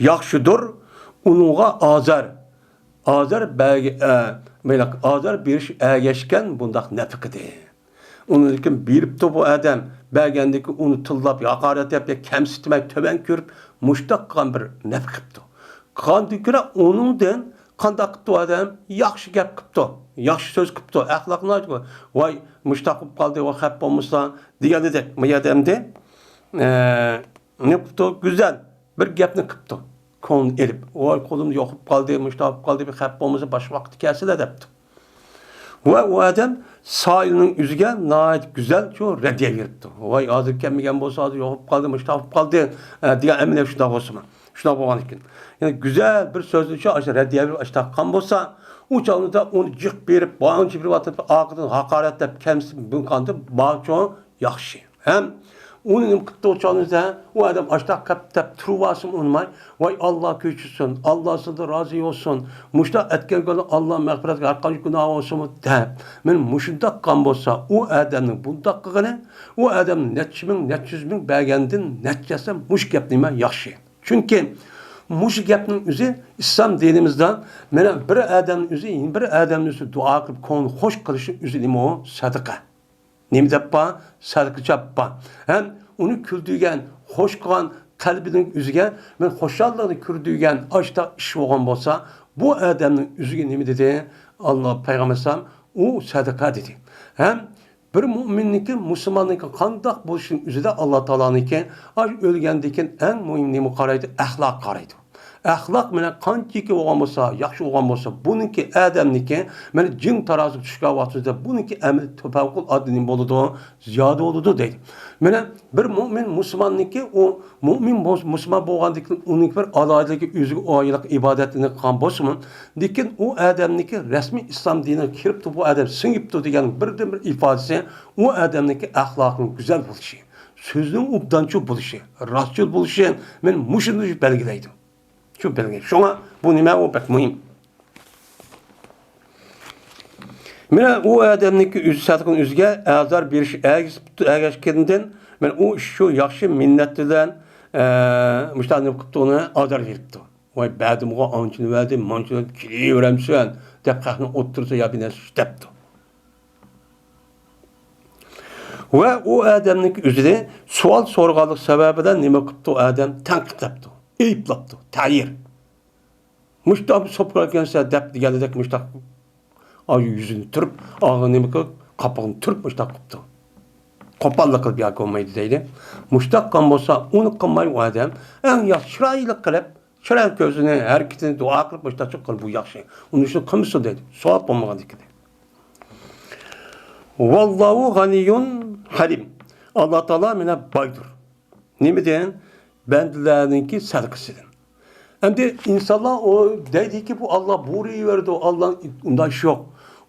ياخشىدۇر، ئۇنىڭغا ئازار، ئازار بەرگە-، ئە، مايلىق، ئازار بېرىش ئەگەشكەن بۇنداق نەپىقىدى. ئۇنىڭدىن كېيىن بېرىپتۇ بۇ ئادەم، بەرگەندىن كېيىن ئۇنى تىللاپ، ھاقارەت دەپ، كەمسىتمەي، تۆۋەن كۆرۈپ، مۇشتاق قىلغان بىر نەپىقە قىپتۇ. قاندىن كۆرە ئۇنىڭدىن قانداق قىپتۇ ئادەم؟ ياخشى گەپ قىپتۇ، ياخشى سۆز قىپتۇ، ئەخلاقنى ئايتىپتۇ. ۋاي، مۇشتاق بولۇپ قالدى، ۋاي، خەپ بولمىسا دېگەندەك، ما يەردە ئەمدى، ئە، نېمە قىپتۇ؟ گۈزەل بىر گەپنى قىپتۇ. كۆڭلىنى ئېلىپ، ۋاي، قولۇمدا يوق بولۇپ قالدى، مۇشتاق بولۇپ قالدى، بىر خەپ بولمىسا باشقا ۋاقىتتا كەلسىلە دەپتۇ. ۋە ئۇ ئادەم سائىلنىڭ ئۆزىگە ناھايىتى گۈزەل شۇ رەددىيە بېرىپتۇ. ۋاي، ھازىر كەلمىگەن بولسا، ھازىر يوق بولۇپ قالدى، مۇشتاق بولۇپ قالدى، ئە، دېگەن ئەمەلىيەت شۇنداق بولسىمۇ. شۇنداق بولغان ئىكەن. يەنى گۈزەل بىر سۆزنى شۇ ئاشۇ رەددىيە بېرىپ ئاشۇنداق قىلغان بولسا، ئۇ چاغدا ئۇنى جىق بېرىپ، بانچە بېرىپ ئاتىپ، ئارقىدىن ھاقارەت دەپ كەمسىتىپ بىلگەندە بارچۇ ياخشى. ھەم ئۇنى نېمە قىپتۇ ئۇ چاغدا؟ ئۇ ئادەم ئاشۇنداق قىپ دەپ تۇرۇۋالسىمۇ ئۇنىماي، ۋاي، ئاللا كەچۈرسۇن، ئاللا سىزدىن رازى بولسۇن، مۇشۇنداق ئەتكەن كۈنى ئاللا مەغپىرەت، ھەر قانچە گۇناھ بولسىمۇ دەپ، مانا مۇشۇنداق قىلغان بولسا، ئۇ ئادەمنىڭ بۇنداق قىلغىنى، ئۇ ئادەم نەچچە مىڭ، نەچچە يۈز مىڭ بەرگەندىن نەچچە ھەسسە مۇشۇ گەپ نېمە ياخشى. چۈنكى مۇشۇ گەپنىڭ ئۆزى ئىسلام دىنىمىزدا مانا بىر ئادەمنىڭ ئۆزى يەنە بىر ئادەمنىڭ ئۆزى دۇئا قىلىپ، كۆڭلىنى خۇش قىلىشنىڭ ئۆزى نېمە ئۇ؟ سەدىقە. نېمە دەپ بار؟ سەدىقە چاپ بار. ھەم ئۇنى كۈلدۈرگەن، خۇش قىلغان قەلبىنىڭ ئۆزىگە مانا خۇشاللىقنى كىردۈرگەن ئاشۇنداق ئىش بولغان بولسا، بۇ ئادەمنىڭ ئۆزىگە نېمە دېدى؟ ئاللا پەيغەمبەر ئەلەيھىسسالام، ئۇ سەدىقە دېدى. ھەم بىر مۆمىننىڭكى، مۇسۇلماننىڭكى قانداق بولۇشىنىڭ ئۆزىدە ئاللا تائالانىڭكى ئاشۇ ئۆلگەندىن كېيىن ئەڭ مۇھىم نېمە قارايدۇ؟ ئەخلاق قارايدۇ. ئەخلاق مانا قانچىكى بولغان بولسا، ياخشى بولغان بولسا، بۇنىڭكى ئادەمنىڭكى مانا جىڭ تارازىغا چۈشكەن ۋاقتىمىزدا بۇنىڭكى ئەمەلى پەۋقۇلئاددە نېمە بولىدۇ؟ زىيادە بولىدۇ دەيدۇ. مانا بىر مۆمىن مۇسۇلماننىڭكى، ئۇ مۆمىن بولسا، مۇسۇلمان بولغاندىن كېيىن ئۇنىڭكى بىر ئالاھىدىلىكى، ئۆزىگە ئايلىق ئىبادەتلىرىنى قىلغان بولسىمۇ، لېكىن ئۇ ئادەمنىڭكى رەسمىي ئىسلام دىنىغا كىرىپتۇ، بۇ ئادەم سىڭىپتۇ دېگەن بىردىنبىر ئىپادىسى ئۇ ئادەمنىڭكى ئەخلاقىنىڭ گۈزەل بولۇشى، سۆزىنىڭ ئوبدانچىل بولۇشى، راستچىل بولۇشى، مانا مۇشۇنى بەلگىلەيدۇ. شۇ بەلگىلەيدۇ. شۇڭا بۇ نېمە، ئۇ بەك مۇھىم. مانا ئۇ ئادەمنىڭكى ئۆزى سەدىقىنى ئۆزىگە ئازار بېرىش ئەگىشىپتۇ، ئەگەشكەندىن، مانا ئۇ ئىش شۇ ياخشى مىننەت بىلەن، ئە، مۇشۇنداق نېمە قىپتۇ، ئۇنى ئازار بېرىپتۇ. ۋاي، بەردىمغۇ، ئانچىنى بەردىم، مانچىنى بەردىم، كېلىۋېرەمسەن دەپ خەقنى ئوتتۇرىسىغا يا بىر نەرسە دەپتۇ. ۋە ئۇ ئادەمنىڭكى ئۆزىنى سوئال سورىغانلىق سەۋەبىدىن نېمە قىپتۇ؟ ئادەم تەنقىدلەپتۇ، ئەيىبلەپتۇ، تەيىر. مۇشتاق سوپۇرەكەنسە دەپ دېگەندەك مۇشتاق ئايۇ يۈزىنى تۈرۈپ، ئاغا نېمە قىلىپ، قاپىقىنى تۈرۈپ مۇشتاق قىپتۇ. قوپاللىق قىلىپ ياكى بولمايدۇ دەيدۇ. مۇشتاق قىلغان بولسا، ئۇنى قىلماي ئۇ ئادەم ئەڭ ياخشى چىرايلىق قىلىپ، چىرايلىق كۆزىنى، ھەرىكىتىنى، دۇئا قىلىپ مۇشتاق قىلىپ بۇ ياخشى. ئۇنى شۇ قىلمىسۇن دەيدۇ. سوئال بولمىغاندىكىن. ۋاللاھۇ غەنىييۇن ھەلىم. ئاللا تائالا مانا بايدۇر. نېمىدىن؟ بەندىلەرنىڭكى سەدىقىسىدىن. ئەمدى ئىنسانلار ئۇ دەيدىكى، بۇ ئاللا بۇيرۇۋېرىدۇ، ئاللا ئۇنداق ئىش يوق.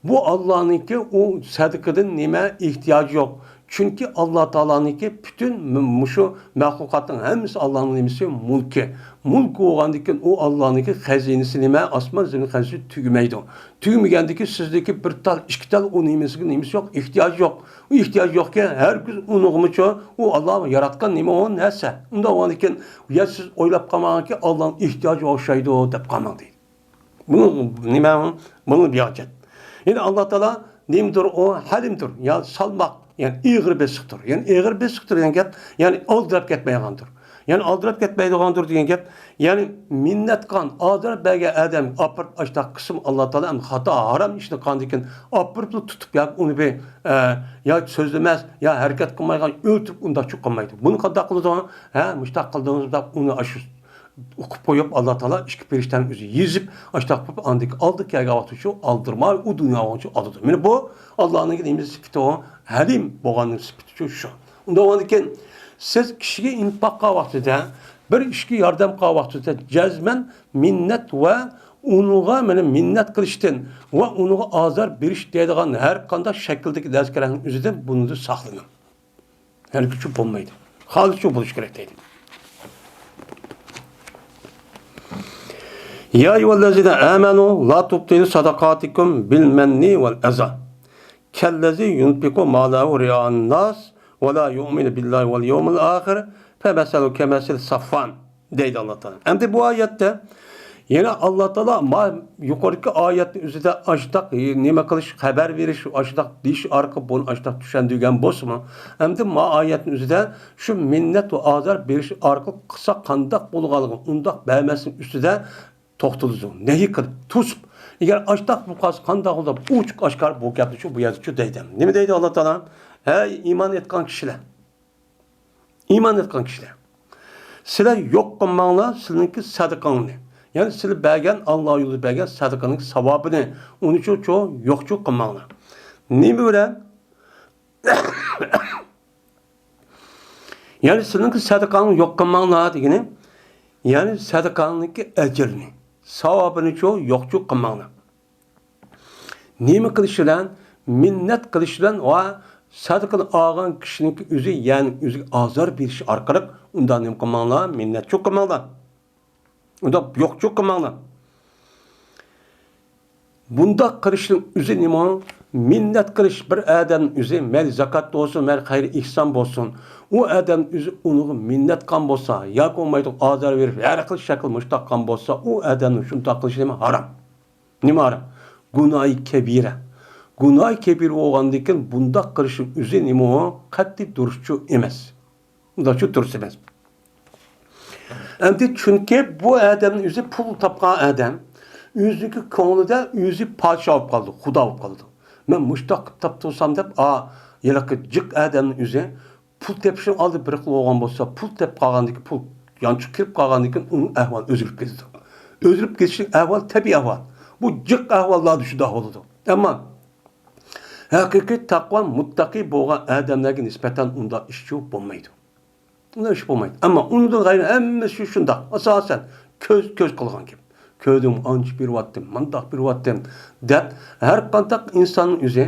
بۇ ئاللانىڭكى ئۇ سەدىقىدىن نېمە ئېھتىياجى يوق. چۈنكى ئاللا تائالانىڭكى پۈتۈن م-، مۇشۇ مەخلۇقاتنىڭ ھەممىسى ئاللانىڭ نېمىسى؟ مۇلكى. مۇلك بولغاندىكىن ئۇ ئاللانىڭكى خەزىنىسى نېمە؟ ئاسمان زېمىن خەزىنىسى تۈگىمەيدۇ. تۈگىمىگەندىكى سىزدىكى بىر تال، ئىككى تال ئۇ نېمىسىگە نېمىسى يوق، ئېھتىياجى يوق. ئۇ ئېھتىياجى يوقكەن، ھەرگىز ئۇنىڭغىمۇچۇ ئۇ ئاللا ياراتقان نېمە ئۇ نەرسە. ئۇنداق بولغاندىكىن، يا سىز ئويلاپ قالماڭكى، ئاللانىڭ ئېھتىياجى ئوخشايدۇ دەپ قالماڭ دەيدۇ. بۇنى نېمە؟ بۇنى بىھاجەت. يەنى ئاللا تائالا نېمىدۇر ئۇ؟ ھەلىمدۇر. يا سالماق، يەنى ئېغىر بېسىقتۇر. يەنى ئېغىر بېسىقتۇر دېگەن گەپ، يەنى ئالدىراپ كەتمەيدىغاندۇر. يەنى ئالدىراپ كەتمەيدىغاندۇر دېگەن گەپ، يەنى مىننەت قىلغان، ئازار بەرگەن ئادەم ئاپىرىپ ئاشۇنداق قىسىم ئاللا تائالا ئەمدى خاتا، ھارام ئىشنى قىلغاندىكىن ئاپىرىپلا تۇتۇپ ياكى ئۇنى بىر، ئە، يا سۆزلىمەس، يا ھەرىكەت قىلمايدىغان ئۆلتۈرۈپ ئۇنداقچۇ قىلمايدۇ. بۇنى قانداق قىلىدۇ؟ ھە، مۇشۇنداق قىلدىڭىز دەپ ئۇنى ئاشۇ ئوقۇپ قويۇپ، ئاللا تائالا ئىككى پەرىشتەنىڭ ئۆزى يېزىپ، ئاشۇنداق قىلىپ، ئاندىن ئالدى كەلگەن ۋاقتىچۇ ئالدىرماي، ئۇ دۇنيا بويىچۇ ئالىدۇ. مانا بۇ ئاللانىڭ نېمە سۈپىتى ئۇ؟ ھەلىم بولغاننىڭ سۈپىتىچۇ شۇ. ئۇنداق بولغاندىكىن، سىز كىشىگە ئىنپاق قىلغان ۋاقتىدا، بىر ئىشقا ياردەم قىلغان ۋاقتىدا جەزمەن مىننەت ۋە ئۇنىڭغا مانا مىننەت قىلىشتىن ۋە ئۇنىڭغا ئازار بېرىش دەيدىغان ھەر قانداق شەكىلدىكى نەرسىلەرنىڭ ئۆزىدىن بۇنىڭدا ساقلىنىڭ. ھەرگىزچۇ بولمايدۇ. خالىسچۇ بولۇش كېرەك دەيدۇ. يا أيها الذين آمنوا لا تبطلوا صدقاتكم بالمن والأذى كالذي ينفق ماله رئاء الناس ولا يؤمن بالله واليوم الآخر فمثله كمثل صفوان دەيدۇ ئاللا تائالا. ئەمدى بۇ ئايەتتە يەنە ئاللا تائالا ما يۇقىرىقى ئايەتنىڭ ئۆزىدە ئاشتاق نېمە قىلىش، خەۋەر بېرىش، ئاشتاق دېيىش ئارقىلىق بۇنى ئاشتاق چۈشەندۈرگەن بولسىمۇ، ئەمدى ما ئايەتنىڭ ئۆزىدە شۇ مىننەت ۋە ئازار بېرىش ئارقىلىق قىلسا قانداق بولغانلىقى، ئۇنداق بەرمەسلىك ئۈستىدە توختىلىدۇ. نەھى قىلىپ، توسۇپ، ئېگەر ئاشتاق بولۇپ قالسا قانداق بولىدۇ؟ ئوچۇق ئاشكارا بۇ گەپنى شۇ، بۇ يەردە شۇ دەيدۇ. نېمە دەيدۇ ئاللا تائالا؟ ھەي ئىمان ئېيتقان كىشىلەر! ئىمان ئېيتقان كىشىلەر! سىلەر يوق قىلماڭلار سىلىنىڭكى سەدىقەڭنى. يەنى سىلەر بەرگەن، ئاللا يولىدا بەرگەن سەدىقىنىڭ ساۋابىنى، ئۇنى چۇ، چۇ، يوقچۇ قىلماڭلار. نېمە بىلەن؟ يەنى سىلىنىڭكى سەدىقەڭنى يوق قىلماڭلار دېگىنى، يەنى سەدىقەڭنىڭكى ئەجرىنى، ساۋابىنىچۇ يوقچۇ قىلماڭلار. نېمە قىلىش بىلەن؟ مىننەت قىلىش بىلەن ۋە سەدىقىنى ئالغان كىشىنىڭكى ئۆزى، يەنى ئۆزىگە ئازار بېرىش ئارقىلىق ئۇنداق نېمە قىلماڭلار، مىننەتچۇ قىلماڭلار. ئۇنداق يوقچۇ قىلماڭلار. بۇنداق قىلىشنىڭ ئۆزى نېمە؟ مىننەت قىلىش بىر ئادەمنىڭ ئۆزى، مەيلى زاكات بولسۇن، مەيلى خەير ئېھسان بولسۇن، ئۇ ئادەمنىڭ ئۆزى ئۇنىڭغا مىننەت قىلغان بولسا ياكى بولمايدۇ ئازار بېرىپ، ھەر خىل شەكىل مۇشتاق قىلغان بولسا، ئۇ ئادەمنىڭ شۇنداق قىلىشى نېمە؟ ھارام. نېمە ھارام؟ گۇناھى كەبىرە. گۇناھى كەبىرە بولغاندىن كېيىن بۇنداق قىلىشنىڭ ئۆزى نېمە؟ قەتئىي دۇرۇسچۇ ئەمەس. ئۇنداقچۇ دۇرۇس ئەمەس. ئەمدى چۈنكى بۇ ئادەمنىڭ ئۆزى پۇل تاپقان ئادەم، ئۆزىنىڭكى كۆڭلىدە ئۆزى پادىشاھ بولۇپ قالىدۇ، خۇدا بولۇپ قالىدۇ. مەن مۇشتاق قىلىپ تاپتۇرسام دەپ، ئا، ھېلىقى جىق ئادەمنىڭ ئۆزى پۇل تېپىشنىڭ ئالدى بىر خىل بولغان بولسا، پۇل تېپىپ قالغاندىكىن، پۇل يانچۇققا كىرىپ قالغاندىكىن ئۇنىڭ ئەھۋالى ئۆزگىرىپ كېتىدۇ. ئۆزگىرىپ كېتىشنىڭ ئەھۋالى تەبىئىي ئەھۋال. بۇ جىق ئەھۋاللاردا شۇنداق بولىدۇ. ئەمما ھەقىقىي تەقۋا مۇتتەقى بولغان ئادەملەرگە نىسبەتەن ئۇنداق ئىشچۇ بولمايدۇ. ئۇنداق ئىش بولمايدۇ. ئەمما ئۇنىڭدىن غەيرى ھەممىسى شۇنداق. ئاساسەن، كۆز، كۆز قىلغان گەپ. كۆردۈم، ئانچە بېرىۋاتتىم، مانداق بېرىۋاتتىم، دەپ ھەر قانداق ئىنساننىڭ ئۆزى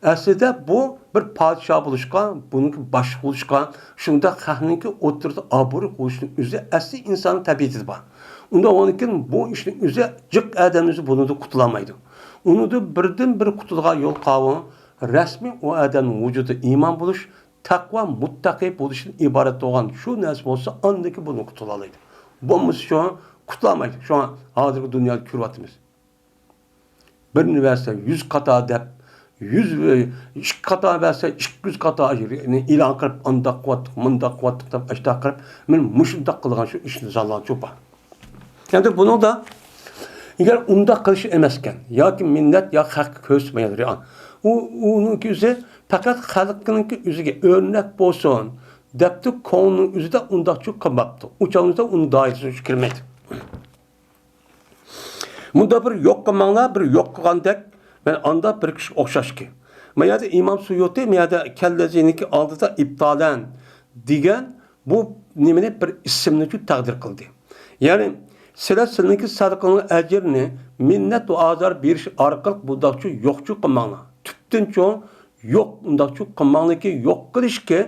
ئەسلىدە بۇ بىر پادىشاھ بولۇشقا، بۇنىڭكى باشلىق بولۇشقا، شۇنداق خەقنىڭكى ئوتتۇرىدا ئابرۇي بولۇشنىڭ ئۆزى ئەسلى ئىنساننىڭ تەبىئىتىدە بار. ئۇنداق بولغاندىكىن بۇ ئىشنىڭ ئۆزى جىق ئادەمنىڭ ئۆزى بۇنىڭدىن قۇتۇلالمايدۇ. ئۇنىڭدا بىردىن بىر قۇتۇلىدىغان يول قاۋۇ، رەسمىي ئۇ ئادەمنىڭ ۋۇجۇدىدا ئىمان بولۇش، تەقۋا مۇتتەقى بولۇشتىن ئىبارەت بولغان شۇ نەرسە بولسا، ئاندىكى بۇنى قۇتۇلالايدۇ. بولمىسا شۇ قۇتۇلالايدۇ. شۇڭا ھازىرقى دۇنيادا كۆرۈۋاتىمىز. بىرنى بەرسە يۈز قاتا دەپ، يۈز، ئىككى قاتا بەرسە ئىككى يۈز قاتا ئېلان قىلىپ، ئانداق قىلىۋاتتۇق، مۇنداق قىلىۋاتتۇق دەپ، ئاشتاق قىلىپ، مانا مۇشۇنداق قىلغان شۇ ئىشنى زاللانچۇ بار. ئەمدى بۇنىڭدا ئەگەر ئۇنداق قىلىش ئەمەسكەن، ياكى مىننەت يا خەققە كۆرسىتمەيدۇ، ئۇ، ئۇنىڭكى ئۆزى پەقەت خەلقنىڭكى ئۆزىگە ئۆرنەك بولسۇن دەپتۇ، كۆڭلىنىڭ ئۆزىدە ئۇنداقچۇ قىلماپتۇ. ئۇ چاغدا ئۇنىڭ دائىرىسىگە كىرمەيدۇ. مۇنداق بىر يوق قىلماڭلار، بىر يوق قىلغاندەك، مانا ئاندا بىر كىشىگە ئوخشاشكى. ما يەردە ئىمام سۇيۇتى، ما يەردە كەللەزىنىڭكى ئالدىدا ئىبتالەن دېگەن بۇ نېمىنى بىر ئىسىمنىچۇ تەقدىر قىلدى. يەنى، سىلەر سىلىنىڭكى سەدىقىڭىزنىڭ ئەجرىنى مىننەت ۋە ئازار بېرىش ئارقىلىق بۇنداقچۇ يوقچۇ قىلماڭلار. تۈپتىنچۇ يوق، ئۇنداقچۇ قىلماڭلىكى، يوق قىلىشكى،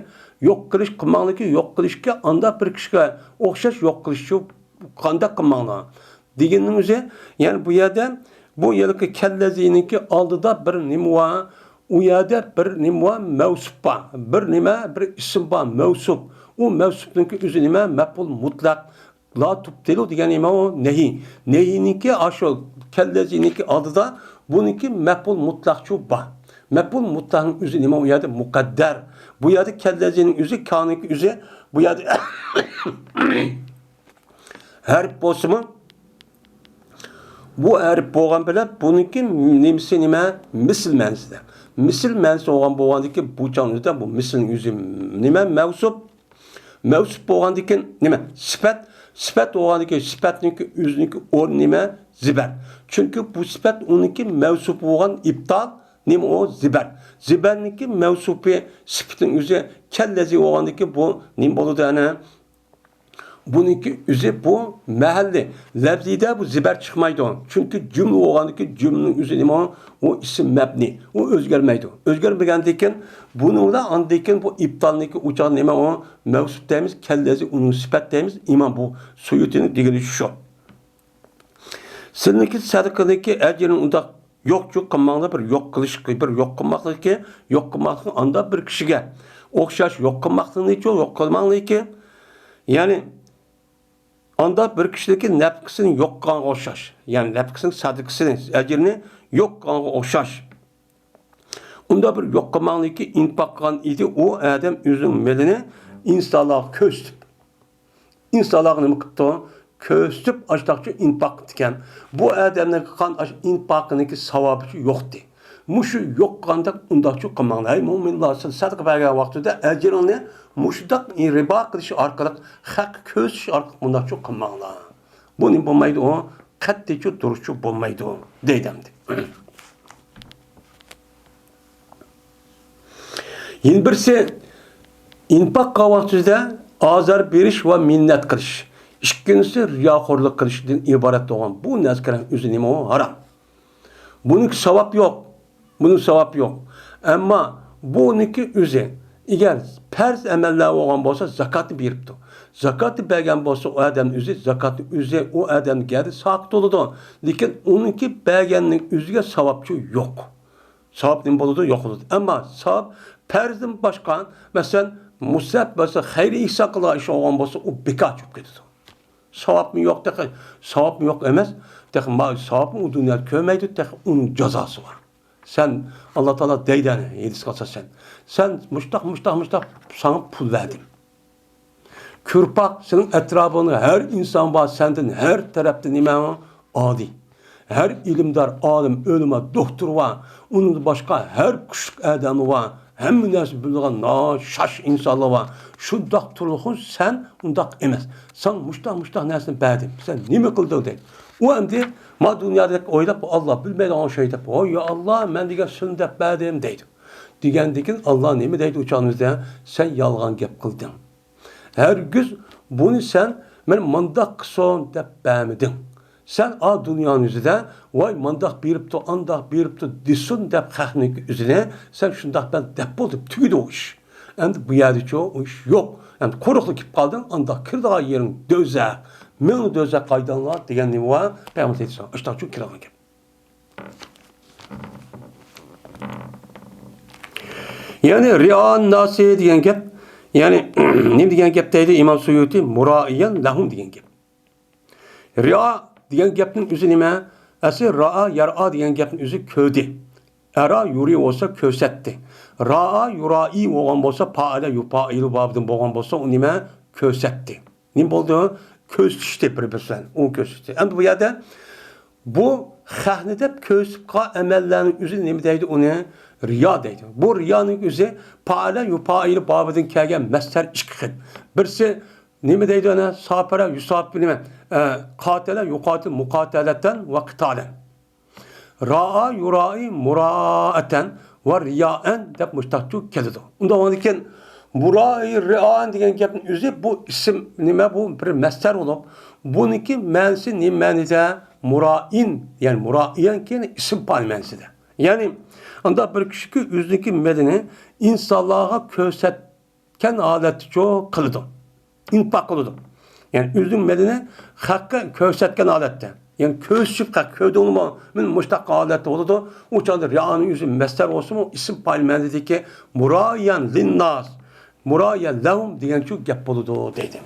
يوق قىلىش قىلماڭلىكى، يوق قىلىشكى، ئاندا بىر كىشىگە ئوخشاش يوق قىلىشچۇ قانداق قىلماڭلار دېگىنىنىڭ ئۆزى، يەنى بۇ يەردە، بۇ ھېلىقى كەللەزىنىڭكى ئالدىدا بىر نېمە بار، ئۇ يەردە بىر نېمە بار، مەۋسۇپ بار، بىر نېمە، بىر ئىسىم بار، مەۋسۇپ. ئۇ مەۋسۇپنىڭكى ئۆزى نېمە؟ مەپئۇل مۇتلەق. لا تۇبتىلۇ دېگەن نېمە ئۇ؟ نەھى. نەھىنىڭكى ئاشۇ كەللەزىنىڭكى ئالدىدا بۇنىڭكى مەپئۇل مۇتلەقچۇ بار. مەپئۇل مۇتلەقنىڭ ئۆزى نېمە؟ ئۇ يەردە مۇقەددەر. بۇ يەردە كەللەزىنىڭ ئۆزى، كانىڭكى ئۆزى، بۇ يەردە ھەرپ بولسىمۇ، بۇ ھەرپ بولغان بىلەن بۇنىڭكى نېمىسى نېمە؟ مىسىل مەنىسىدە. مىسىل مەنىسى بولغان بولغاندىكى بۇ چاغنىڭ ئۆزىدە بۇ مىسىلنىڭ ئۆزى نېمە؟ مەۋسۇپ. مەۋسۇپ بولغاندىكىن نېمە؟ سۈپەت. سۈپەت بولغاندىكىن سۈپەتنىڭكى ئۆزىنىڭكى ئورنى نېمە؟ زىبەر. چۈنكى بۇ سۈپەت ئۇنىڭكى مەۋسۇپ بولغان ئىبتال نېمە ئۇ؟ زىبەر. زىبەرنىڭكى مەۋسۇپى سۈپىتىنىڭ ئۆزى كەللەزى بولغاندىكىن بۇ نېمە بولىدۇ ئەنە؟ بۇنىڭكى ئۆزى بۇ مەھەللى لەپزىدە بۇ زىبەر چىقمايدۇ. چۈنكى جۈملە بولغاندىكى جۈملىنىڭ ئۆزى نېمە؟ ئۇ ئىسىم مەبنى. ئۇ ئۆزگەرمەيدۇ. ئۆزگەرمىگەندىكىن بۇنىڭدا ئاندىكىن بۇ ئىپتالنىڭكى ئۇ چاغ نېمە ئۇ؟ مەۋسۇپ دەيمىز، كەللەسى ئۇنىڭ سۈپەت دەيمىز. ئىمان بۇ سۇيۇتىنىڭ دېگىنى شۇ. سىلىنىڭكى سەدىقىنىڭكى ئەجرىنى ئۇنداق يوقچۇ قىلماڭلار، بىر يوق قىلىش، بىر يوق قىلماقلىقى، يوق قىلماقلىقى ئاندا بىر كىشىگە ئوخشاش يوق قىلماقلىقنىچۇ، يوق قىلماڭلىكى. يەنى ئاندا بىر كىشىدىكى نەپقىسىنى يوق قىلغانغا ئوخشاش. يەنى نەپقىسىنى، سەدىقىسىنى، ئەجرىنى يوق قىلغانغا ئوخشاش. ئۇندا بىر يوق قىلماڭلىكى ئىنپاق قىلغان ئىدى ئۇ ئادەم ئۆزىنىڭ مېلىنى ئىنسانلارغا كۆرسىتىپ. ئىنسانلارغا نېمە قىپتۇ؟ كۆرسىتىپ ئاشتاقچۇ ئىنپاق قىپتىكەن. بۇ ئادەمنىڭ قىلغان ئاش ئىنپاقىنىڭكى ساۋابىچۇ يوقتى. مۇشۇ يوق قانداق ئۇنداقچۇ قىلماڭلار. ئەي مۆمىنلار، سىلەر سەدىقە بەرگەن ۋاقتىدا ئەجرىڭنى مۇشۇنداق رىبا قىلىش ئارقىلىق، خەققە كۆرسىتىش ئارقىلىق مۇنداقچۇ قىلماڭلار. بۇنى بولمايدۇ، ئۇ قەتئىيچۇ تۇرۇشچۇ بولمايدۇ، دەيدۇ ئەمدى. يەنە بىرسى، ئىنپاق قىلغان ۋاقتىدا ئازار بېرىش ۋە مىننەت قىلىش. ئىككىنچىسى، رىياخورلۇق قىلىشتىن ئىبارەت بولغان بۇ نەرسىلەرنىڭ ئۆزى نېمە؟ ئۇ ھارام. بۇنىڭكى ساۋاب يوق. بۇنىڭ ساۋاب يوق. ئەمما بۇنىڭكى ئۆزى، ئەگەر پەرز ئەمەللەر بولغان بولسا، زاكاتنى بېرىپتۇ. زاكاتنى بەرگەن بولسا، ئۇ ئادەمنىڭ ئۆزى زاكاتنى ئۆزى ئۇ ئادەمنىڭ گەردىنى ساقىت بولىدۇ. لېكىن ئۇنىڭكى بەرگەننىڭ ئۆزىگە ساۋابچۇ يوق. ساۋاب نېمە بولىدۇ؟ يوق بولىدۇ. ئەمما ساۋاب پەرزدىن باشقا، مەسىلەن، مۇستەھەب بولسا، خەير ئېھسان قىلغان ئىش بولغان بولسا، ئۇ بىكار چۈشۈپ كېتىدۇ. ساۋابمۇ يوق تېخى، ساۋابمۇ يوق ئەمەس. تېخى ما-، ساۋابمۇ ئۇ دۇنيادا كۆرمەيدۇ، تېخى ئۇنىڭ جازاسى بار. سەن، ئاللا تائالا دەيدۇ، يەنى ھەدىسكە ئاساسەن، سەن مۇشتاق، مۇشتاق، مۇشتاق، ساڭا پۇل بەردىم. كۆرپەك، سېنىڭ ئەتراپىڭدا ھەر ئىنسان بار، سەندىن ھەر تەرەپتە نېمە؟ ئالىي. ھەر ئىلىمدار، ئالىم، ئۆلىما، دوختۇر بار. ئۇنىڭدىن باشقا ھەر كۈچلۈك ئادەم بار. ھەممە نەرسە بىلىدىغان ناھايىتى شاش ئىنسانلار بار. شۇنداق تۇرۇلغۇن، سەن ئۇنداق ئەمەس. ساڭا مۇشتاق، مۇشتاق نەرسىنى بەردىم. سەن نېمە قىلدىڭ دەيدۇ. ئۇ ئەمدى ما دۇنيادا ئويلاپ، ئاللا بىلمەيدىغان ئوخشايدۇ دەپ، ۋاي يا ئاللا، مەن دېگەن شۇنى دەپ بەردىم دەيدۇ. دېگەندىكىن ئاللا نېمە دەيدۇ ئۇ چاغنىڭ ئۆزىدە؟ سەن يالغان گەپ قىلدىڭ. ھەرگىز بۇنى سەن مەن مانداق قىلسۇن دەپ بەرمىدىڭ. سەن ئا دۇنيانىڭ يۈزىدە ۋاي مانداق بېرىپتۇ، ئانداق بېرىپتۇ دېسۇن دەپ خەقنىڭكى ئۆزىنى سەن شۇنداق بەر دەپ بولدى، تۈگىدى ئۇ ئىش. ئەمدى بۇ يەردىچۇ ئۇ ئىش يوق. ئەمدى قۇرۇقلا كېلىپ قالدىڭ، ئانداق كىرىدىغان يېرىڭ دوزاخ، مىڭ دوزاخ قايداڭلار دېگەن نېمە بار؟ پەيغەمبەر ئەلەيھىسسالام ئاشتاقچۇ كىرىدىغان گەپ. يەنى رىئان ناسى دېگەن گەپ، يەنى نېمە دېگەن گەپ دەيدۇ ئىمام سۇيۇتى؟ مۇرائىيەن لەھۇم دېگەن گەپ. رىئا دېگەن گەپنىڭ ئۆزى نېمە؟ ئەسلى رائا، يەرئا دېگەن گەپنىڭ ئۆزى كۆردى. ئەرا يۇرى بولسا كۆرسەتتى. رائا يۇرائى بولغان بولسا، پائىلە يۇپائىلۇ بابىدىن بولغان بولسا، ئۇ نېمە؟ كۆرسەتتى. نېمە بولدى؟ كۆرسىتىشتى بىر-بىرسىدىن. ئۇ كۆرسىتىشتى. ئەمدى بۇ يەردە بۇ خەقنى دەپ كۆرسىتىپ قىلغان ئەمەللەرنىڭ ئۆزى نېمە دەيدۇ ئۇنى؟ رىيا دەيدۇ. بۇ رىيانىڭ ئۆزى پائىلە يۇپائىلۇ بابىدىن كەلگەن مەسدەر ئىككى خىل. بىرسى نېمە دەيدۇ ئەنە؟ ساپىرە يۇساپىر نېمە؟ ئە، قاتەلە يۇقاتىل مۇقاتەلەتەن ۋە قىتالەن. رائا يۇرائى مۇرائەتەن ۋە رىيائەن دەپ مۇشتاقچۇ كېلىدۇ. ئۇنداق بولغاندىكىن مۇرائى رىئائەن دېگەن گەپنىڭ ئۆزى بۇ ئىسىم نېمە؟ بۇ بىر مەسدەر بولۇپ، بۇنىڭكى مەنىسى نېمە مەنىدە؟ مۇرائىن، يەنى مۇرائىيەن كېيىن ئىسىم پائىل مەنىسىدە. يەنى ئانداق بىر كىشىكى ئۆزىنىڭكى مېلىنى ئىنسانلارغا كۆرسەت كەن ھالەتتىچۇ قىلىدۇ. ئىنفاق قىلىدۇ. يەنى ئۆزىنىڭ مېلىنى خەققە كۆرسەتكەن ھالەتتە. يەنى كۆرسىتىپ خەق كۆردۈڭمۇ؟ مەن مۇشتاق ھالەتتە بولىدۇ. ئۇ چاغدا رىئانىڭ ئۆزى مەسدەر بولسىمۇ، ئىسىم پائىل مەنىدىكى مۇرائىيەن لىنناس، مۇرائىيەن لەھۇم دېگەنچۇ گەپ بولىدۇ دەيدۇ.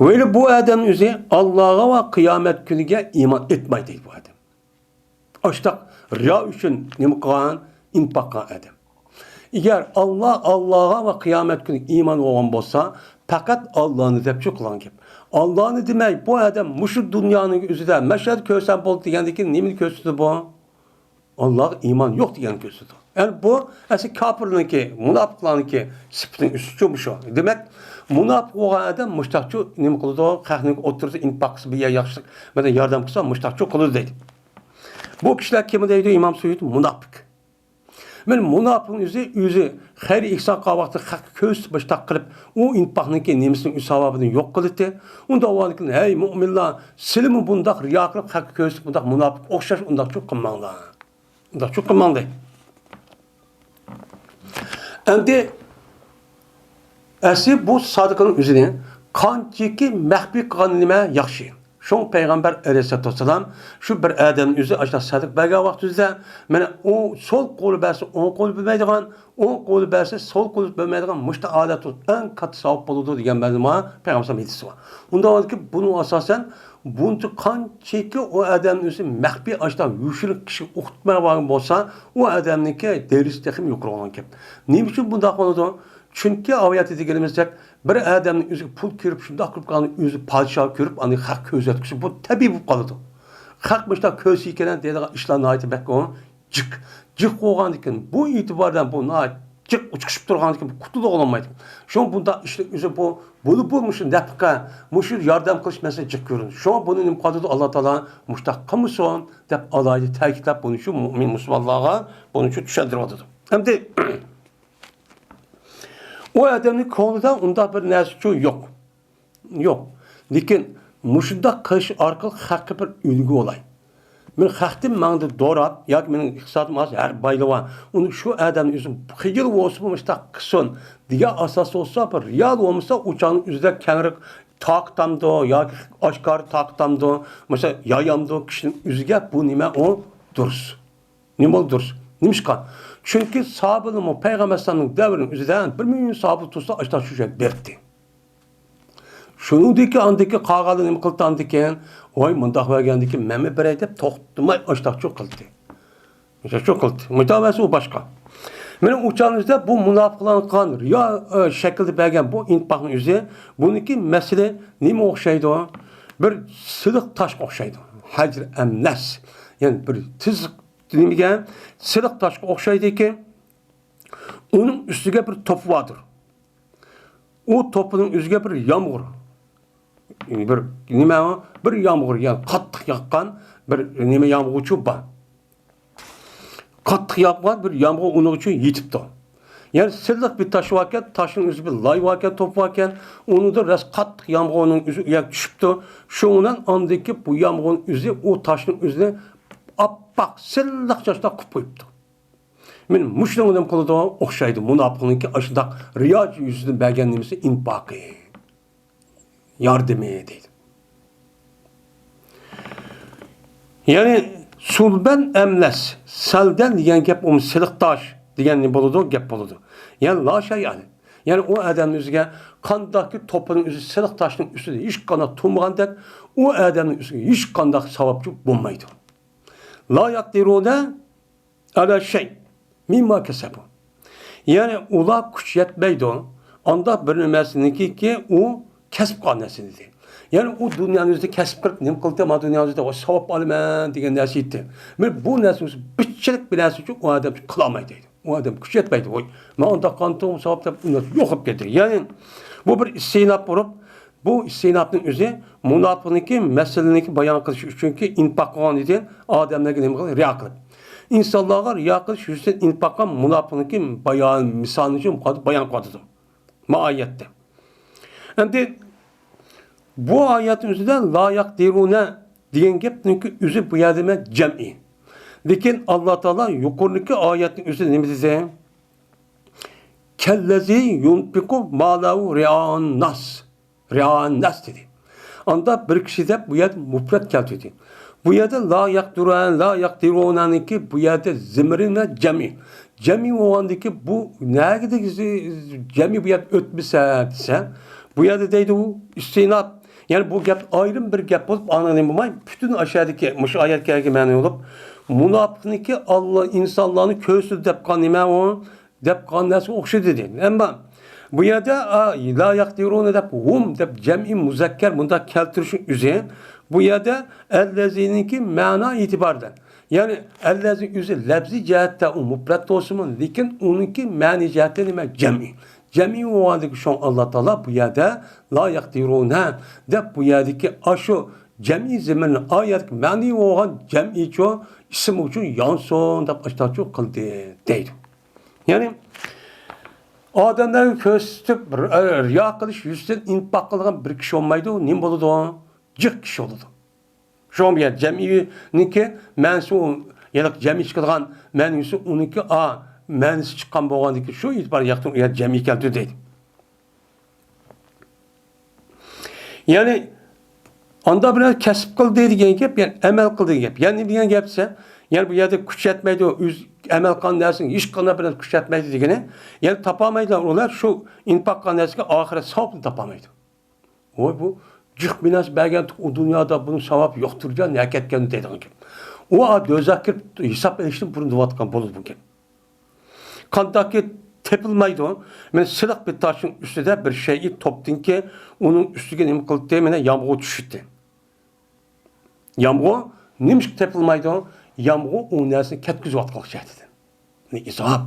ۋەلى بۇ ئادەم ئۆزى ئاللاغا ۋە قىيامەت كۈنىگە ئىمان ئېيتمايدۇ دەيدۇ بۇ ئادەم. ئاشتاق رىيا ئۈچۈن نېمە قىلغان؟ ئىنفاق قىلغان ئادەم. ئەگەر ئاللا، ئاللاغا ۋە قىيامەت كۈنىگە ئىمان بولغان بولسا، پەقەت ئاللانى دەپچۇ قىلغان گەپ. ئاللانى دېمەي، بۇ ئادەم مۇشۇ دۇنيانىڭ ئۆزىدە مەشەدە كۆرسەم بولدى دېگەندىن كېيىن نېمىنى كۆرسىتىدۇ بۇ؟ ئاللاغا ئىمان يوق دېگەننى كۆرسىتىدۇ. يەنى بۇ ئەسلى كاپىرنىڭكى، مۇناپىقلارنىڭكى سۈپىتىنىڭ ئۈستىچۇ مۇشۇ. دېمەك، مۇناپىق بولغان ئادەم مۇشتاقچۇ نېمە قىلىدۇ؟ خەقنىڭ ئوتتۇرىسىدا ئىنفاق قىلسا، بىر يەر ياخشىلىق، مەسىلەن، ياردەم قىلسا، مۇشتاقچۇ قىلىدۇ دەيدۇ. بۇ كىشىلەر كىم دەيدۇ ئىمام سۇيۇتى؟ مۇناپىق. مانا مۇناپىقنىڭ ئۆزى، ئۆزى خەير ئېھسان قىلغان ۋاقتىدا خەققە كۆرسىتىپ مۇشۇنداق قىلىپ، ئۇ ئىنپاقنىڭكى نېمىسىنىڭ ساۋابىنى يوق قىلدى. ئۇنداق بولغاندىكىن، ھەي مۆمىنلار، سىلىمۇ بۇنداق رىيا قىلىپ، خەققە كۆرسىتىپ، بۇنداق مۇناپىق ئوخشاش ئۇنداقچۇ قىلماڭلار. ئۇنداقچۇ قىلماڭ دەيدۇ. ئەمدى ئەسلى بۇ سادىقىنىڭ ئۆزىنى قانچىكى مەخپىي قىلغان نېمە ياخشى. شۇڭا پەيغەمبەر ئەلەيھىسسالاتۇ ۋەسسالام شۇ بىر ئادەمنىڭ ئۆزى ئاشۇنداق سەدىقە بەرگەن ۋاقتىمىزدا، مانا ئۇ سول قولى بەرسە ئوڭ قولى بىلمەيدىغان، ئوڭ قولى بەرسە سول قولى بىلمەيدىغان مۇشۇنداق ھالەت ئەڭ كاتتا ساۋاب بولىدۇ دېگەن مەزمۇن پەيغەمبەر ھەدىسى بار. ئۇنداق بولغاندىكىن بۇنىڭ ئاساسەن بۇنچە قانچىكى ئۇ ئادەمنىڭ ئۆزى مەخپىي ئاشۇنداق يوشۇرۇن كىشىگە ئۇقتۇرماي بارغان بولسا، ئۇ ئادەمنىڭكى دەرىجىسى تېخىمۇ يۇقىرى بولغان گەپ. نېمە ئۈچۈن بۇنداق بولىدۇ؟ چۈنكى ئايەتتە دېگىنىمىزدەك، بىر ئادەمنىڭ ئۆزىگە پۇل كىرىپ، شۇنداق قىلىپ قالغان، ئۆزى پادىشاھ كۆرۈپ، ئاندىن خەق كۆزەتكۈسى بۇ تەبىئىي بولۇپ قالىدۇ. خەق مۇشۇنداق كۆرسە ئىكەن دەيدىغان ئىشلار ناھايىتى بەك جىق. جىق بولغاندىكىن، بۇ ئېتىباردىن بۇ ناھايىتى جىق ئۇچۇقۇشۇپ تۇرغاندىكىن، بۇ قۇتۇلغىلى بولمايدۇ. شۇڭا بۇنداق ئىشنىڭ ئۆزى بۇ، بولۇپ بولمىشۇ نەپقە، مۇشۇ ياردەم قىلىش مەسىلىسى جىق كۆرۈنىدۇ. شۇڭا بۇنى نېمە قىلىدۇ؟ ئاللا تائالا مۇشۇنداق قىلمىسۇن دەپ ئالاھىدە تەكىتلەپ، بۇنى شۇ مۆمىن مۇسۇلمانلارغا بۇنى شۇ چۈشەندۈرۈۋاتىدۇ. ئەمدى ئۇ ئادەمنىڭ كۆڭلىدە ئۇنداق بىر نەرسىچۇ يوق. يوق. لېكىن مۇشۇنداق قىلىش ئارقىلىق خەققە بىر ئۈلگە بولاي. مەن خەقتىن ماڭدى دوراپ ياكى مېنىڭ ئىقتىسادىم ئاز، ھەر بايلىۋا. ئۇنى شۇ ئادەمنىڭ ئۆزى خىجىل بولسىمۇ مۇشۇنداق قىلسۇن دېگەن ئاساس بولسا، بىر رېئال بولمىسا، ئۇ چاغنىڭ ئۆزىدە كەڭرى تارقىتامدۇ ياكى ئاشكارا تارقىتامدۇ، مەسىلەن، يايامدۇ كىشىنىڭ ئۆزىگە، بۇ نېمە ئۇ دۇرۇس. نېمە بولدى دۇرۇس؟ نېمىشقا؟ چۈنكى ساھابىلىرمۇ پەيغەمبەر ئەلەيھىسسالامنىڭ دەۋرىنىڭ ئۆزىدە بىر مىليون ساھابە تۇرسا، ئاشتا شۇ يەر بەردى. شۇنىڭدىكى ئاندىكى قالغانلار نېمە قىلدى ئاندىكىن؟ ۋاي، مۇنداق بەرگەندىكىن مەنمۇ بېرەي دەپ توختىماي ئاشتاقچۇ قىلدى. ئاشتاقچۇ قىلدى. مۇتابەسى ئۇ باشقا. مېنىڭ ئۇچارىمىزدا بۇ مۇناپىقلارنىڭ قىلغان رىيا، ئە، شەكلىدە بەرگەن بۇ ئىنپاقنىڭ ئۆزى، بۇنىڭكى مەسىلى نېمە ئوخشايدۇ؟ بىر سىلىق تاشقا ئوخشايدۇ. ھەجر ئەملەس. يەنى بىر تىز نېمىگە؟ سىلىق تاشقا ئوخشايدىكى، ئۇنىڭ ئۈستىگە بىر توپا باردۇر. ئۇ توپىنىڭ ئۆزىگە بىر يامغۇر، بىر نېمە، بىر يامغۇر، يەنى قاتتىق ياغقان بىر نېمە يامغۇرچۇ بار. قاتتىق ياغقان بىر يامغۇر ئۇنىڭ ئۈچۈن يېتىپتۇ. يەنى سىلىق بىر تاش باركەن، تاشنىڭ ئۆزى بىر لاي باركەن، توپا باركەن، ئۇنىڭدا راست قاتتىق يامغۇرنىڭ ئۆزى ئۇ يەرگە چۈشۈپتۇ. شۇنىڭ بىلەن ئاندىكى بۇ يامغۇرنىڭ ئۆزى ئۇ تاشنىڭ ئۆزىنى ئاپئاق سىلىق چاچلاپ قىلىپ قويۇپتۇ. مانا مۇشۇنىڭغا نېمە قىلىدۇ؟ ئوخشايدۇ. مۇناپىقنىڭكى ئاشۇنداق رىيا يۈزىدىن بەرگەن نېمىسى ئىنپاقى، ياردىمى دەيدۇ. يەنى سۇلبەن ئەملەس، سەلدەن دېگەن گەپ ئۇمۇ سىلىق تاش دېگەن نېمە بولىدۇ؟ گەپ بولىدۇ. يەنى لا شەيئانى. يەنى ئۇ ئادەمنىڭ ئۆزىگە قانداقكى توپىنىڭ ئۆزى سىلىق تاشنىڭ ئۈستىدە ھېچقانداق تۇرمىغاندەك، ئۇ ئادەمنىڭ ئۆزىگە ھېچقانداق ساۋابچۇ بولمايدۇ. لا يەقدىرۇنە ئەلا شەي مىمما كەسەبۇ. يەنى ئۇلار كۈچ يەتمەيدۇ ئانداق بىر نېمىسىنىڭكىكى ئۇ كەسىپ قىلغان نەرسىنى دېدى. يەنى ئۇ دۇنيانىڭ ئۆزىدە كەسىپ قىلىپ، نېمە قىلدى، ما دۇنيانىڭ ئۆزىدە ۋاي ساۋاب ئالىمەن دېگەن نەرسە ئېيتتى. مانا بۇ نەرسە بولسا بىر چىرىك بىر نەرسە ئۈچۈن ئۇ ئادەم قىلالمايدۇ دەيدۇ. ئۇ ئادەم كۈچ يەتمەيدۇ. ۋاي، مەن ئانداق قىلغانتۇم، ساۋاب دەپ ئۇنى يوقاپ كەتتى. يەنى بۇ بىر ئىستىناپ بولۇپ، بۇ ئىستىناپنىڭ ئۆزى مۇناپىقنىڭكى مەسىلىنىڭكى بايان قىلىش ئۈچۈنكى ئىنپاق قىلغان ئىدى، ئادەملەرگە نېمە قىلىپ؟ رىيا قىلىپ. ئىنسانلارغا رىيا قىلىش يۈزىسىدىن ئىنپاق قىلغان مۇناپىقنىڭكى بايان، مىسالىنى شۇ بايان قىلىۋاتىدۇ. ما ئايەتتە. ئەمدى بۇ ئايەتنىڭ ئۆزىدە لا يەقدىرۇنە دېگەن گەپنىڭكى ئۆزى بۇ يەردە نېمە؟ جەمئىي. لېكىن ئاللا تائالا يۇقىرىدىكى ئايەتنىڭ ئۆزىدە نېمە دېدى؟ كەللەزى يۇنپىقۇ مالەھۇ رىئان ناس. رىئان ناس دېدى. ئاندا بىر كىشى دەپ بۇ يەردە مۇپرەت كەلتۈردى. بۇ يەردە لا يەقدۇرۇن، لا يەقدىرۇنەنىڭكى بۇ يەردە زىمىرى بىلەن جەمئىي. جەمئىي بولغاندىكى بۇ نەگىدىكى زى-، جەمئىي بۇ يەردە ئۆتمىسە دېسە، بۇ يەردە دەيدۇ ئۇ ئىستىناپ. يەنى بۇ گەپ ئايرىم بىر گەپ بولۇپ، ئاندىن نېمە بولماي، پۈتۈن ئاشۇ يەردىكى، مۇشۇ ئايەتكە كەلگەن مەنە بولۇپ، مۇناپىقنىڭكى ئاللا ئىنسانلارنى كۆرسىتىدۇ دەپ قالغان نېمە ئۇ؟ دەپ قالغان نەرسىگە ئوخشىدى دېدى. ئەمما بۇ يەردە، ئا، لا يەقدىرۇنە دەپ، ھۇم دەپ جەمئىي مۇزەككەر مۇنداق كەلتۈرۈشنىڭ ئۆزى، بۇ يەردە ئەللەزىنىڭكى مەنا ئېتىبارىدا، يەنى ئەللەزى ئۆزى لەپزىي جەھەتتە ئۇ مۇپرەت بولسىمۇ، لېكىن ئۇنىڭكى مەنىي جەھەتتە نېمە؟ جەمئىي. جەمئىي بولغاندىكىن شۇڭا ئاللا تائالا بۇ يەردە لا يەقدىرۇنە دەپ بۇ يەردىكى ئاشۇ جەمئىي زىمىرنى ئايەتكە مەنىي بولغان جەمئىيچۇ ئىسىم ئۈچۈن يانسۇن دەپ ئاشتاچۇ قىلدى دەيدۇ. يەنى ئادەملەرگە كۆرسىتىپ، رىيا قىلىش يۈزىسىدىن ئىنپاق قىلغان بىر كىشى بولمايدۇ. نېمە بولىدۇ؟ جىق كىشى بولىدۇ. شۇڭا بۇ يەر جەمئىينىڭكى مەنىسى، ئۇ ھېلىقى جەمئىي چىقىدىغان مەنىسى ئۇنىڭكى، ئا، مەنىسى چىققان بولغاندىكىن شۇ ئېتىبار ياقتىن ئۇ يەر جەمئىي كەلدى دەيدۇ. يەنى ئاندا بىر كەسىپ قىلدى دېگەن گەپ، يەنى ئەمەل قىلدى دېگەن گەپ. يەنى دېگەن گەپ دېسە، يەنى بۇ يەردە كۈچ يەتمەيدۇ، ئۆز ئەمەل قىلغان نەرسىنى ھېچقانداق بىر كۈچ يەتمەيدۇ دېگىنى، يەنى تاپالمايدۇ ئۇلار شۇ ئىنپاق قىلغان نەرسىگە ئاخىرەت ساۋابىنى تاپالمايدۇ. ۋاي، بۇ جىق بىناسى بەرگەن ئۇ دۇنيادا بۇنىڭ ساۋابى يوقتۇر جان، نەكەتكەن دەيدىغان گەپ. ئۇ دوزاخقا كىرىپ ھېساب ئېلىشتىن بۇرۇن دەۋاتقان بولىدۇ بۇ گەپ. قانداقكى تېپىلمايدۇ؟ مانا سىلىق بىر تاشنىڭ ئۈستىدە بىر شەيئى توپتىنكى، ئۇنىڭ ئۈستىگە نېمە قىلدى؟ مانا يامغۇر چۈشتى. يامغۇر نېمىشقا تېپىلمايدۇ؟ يامغۇر ئۇ نەرسىنى كەتكۈزۈۋاتقانلىق جەھەتتىن. ئىزاب.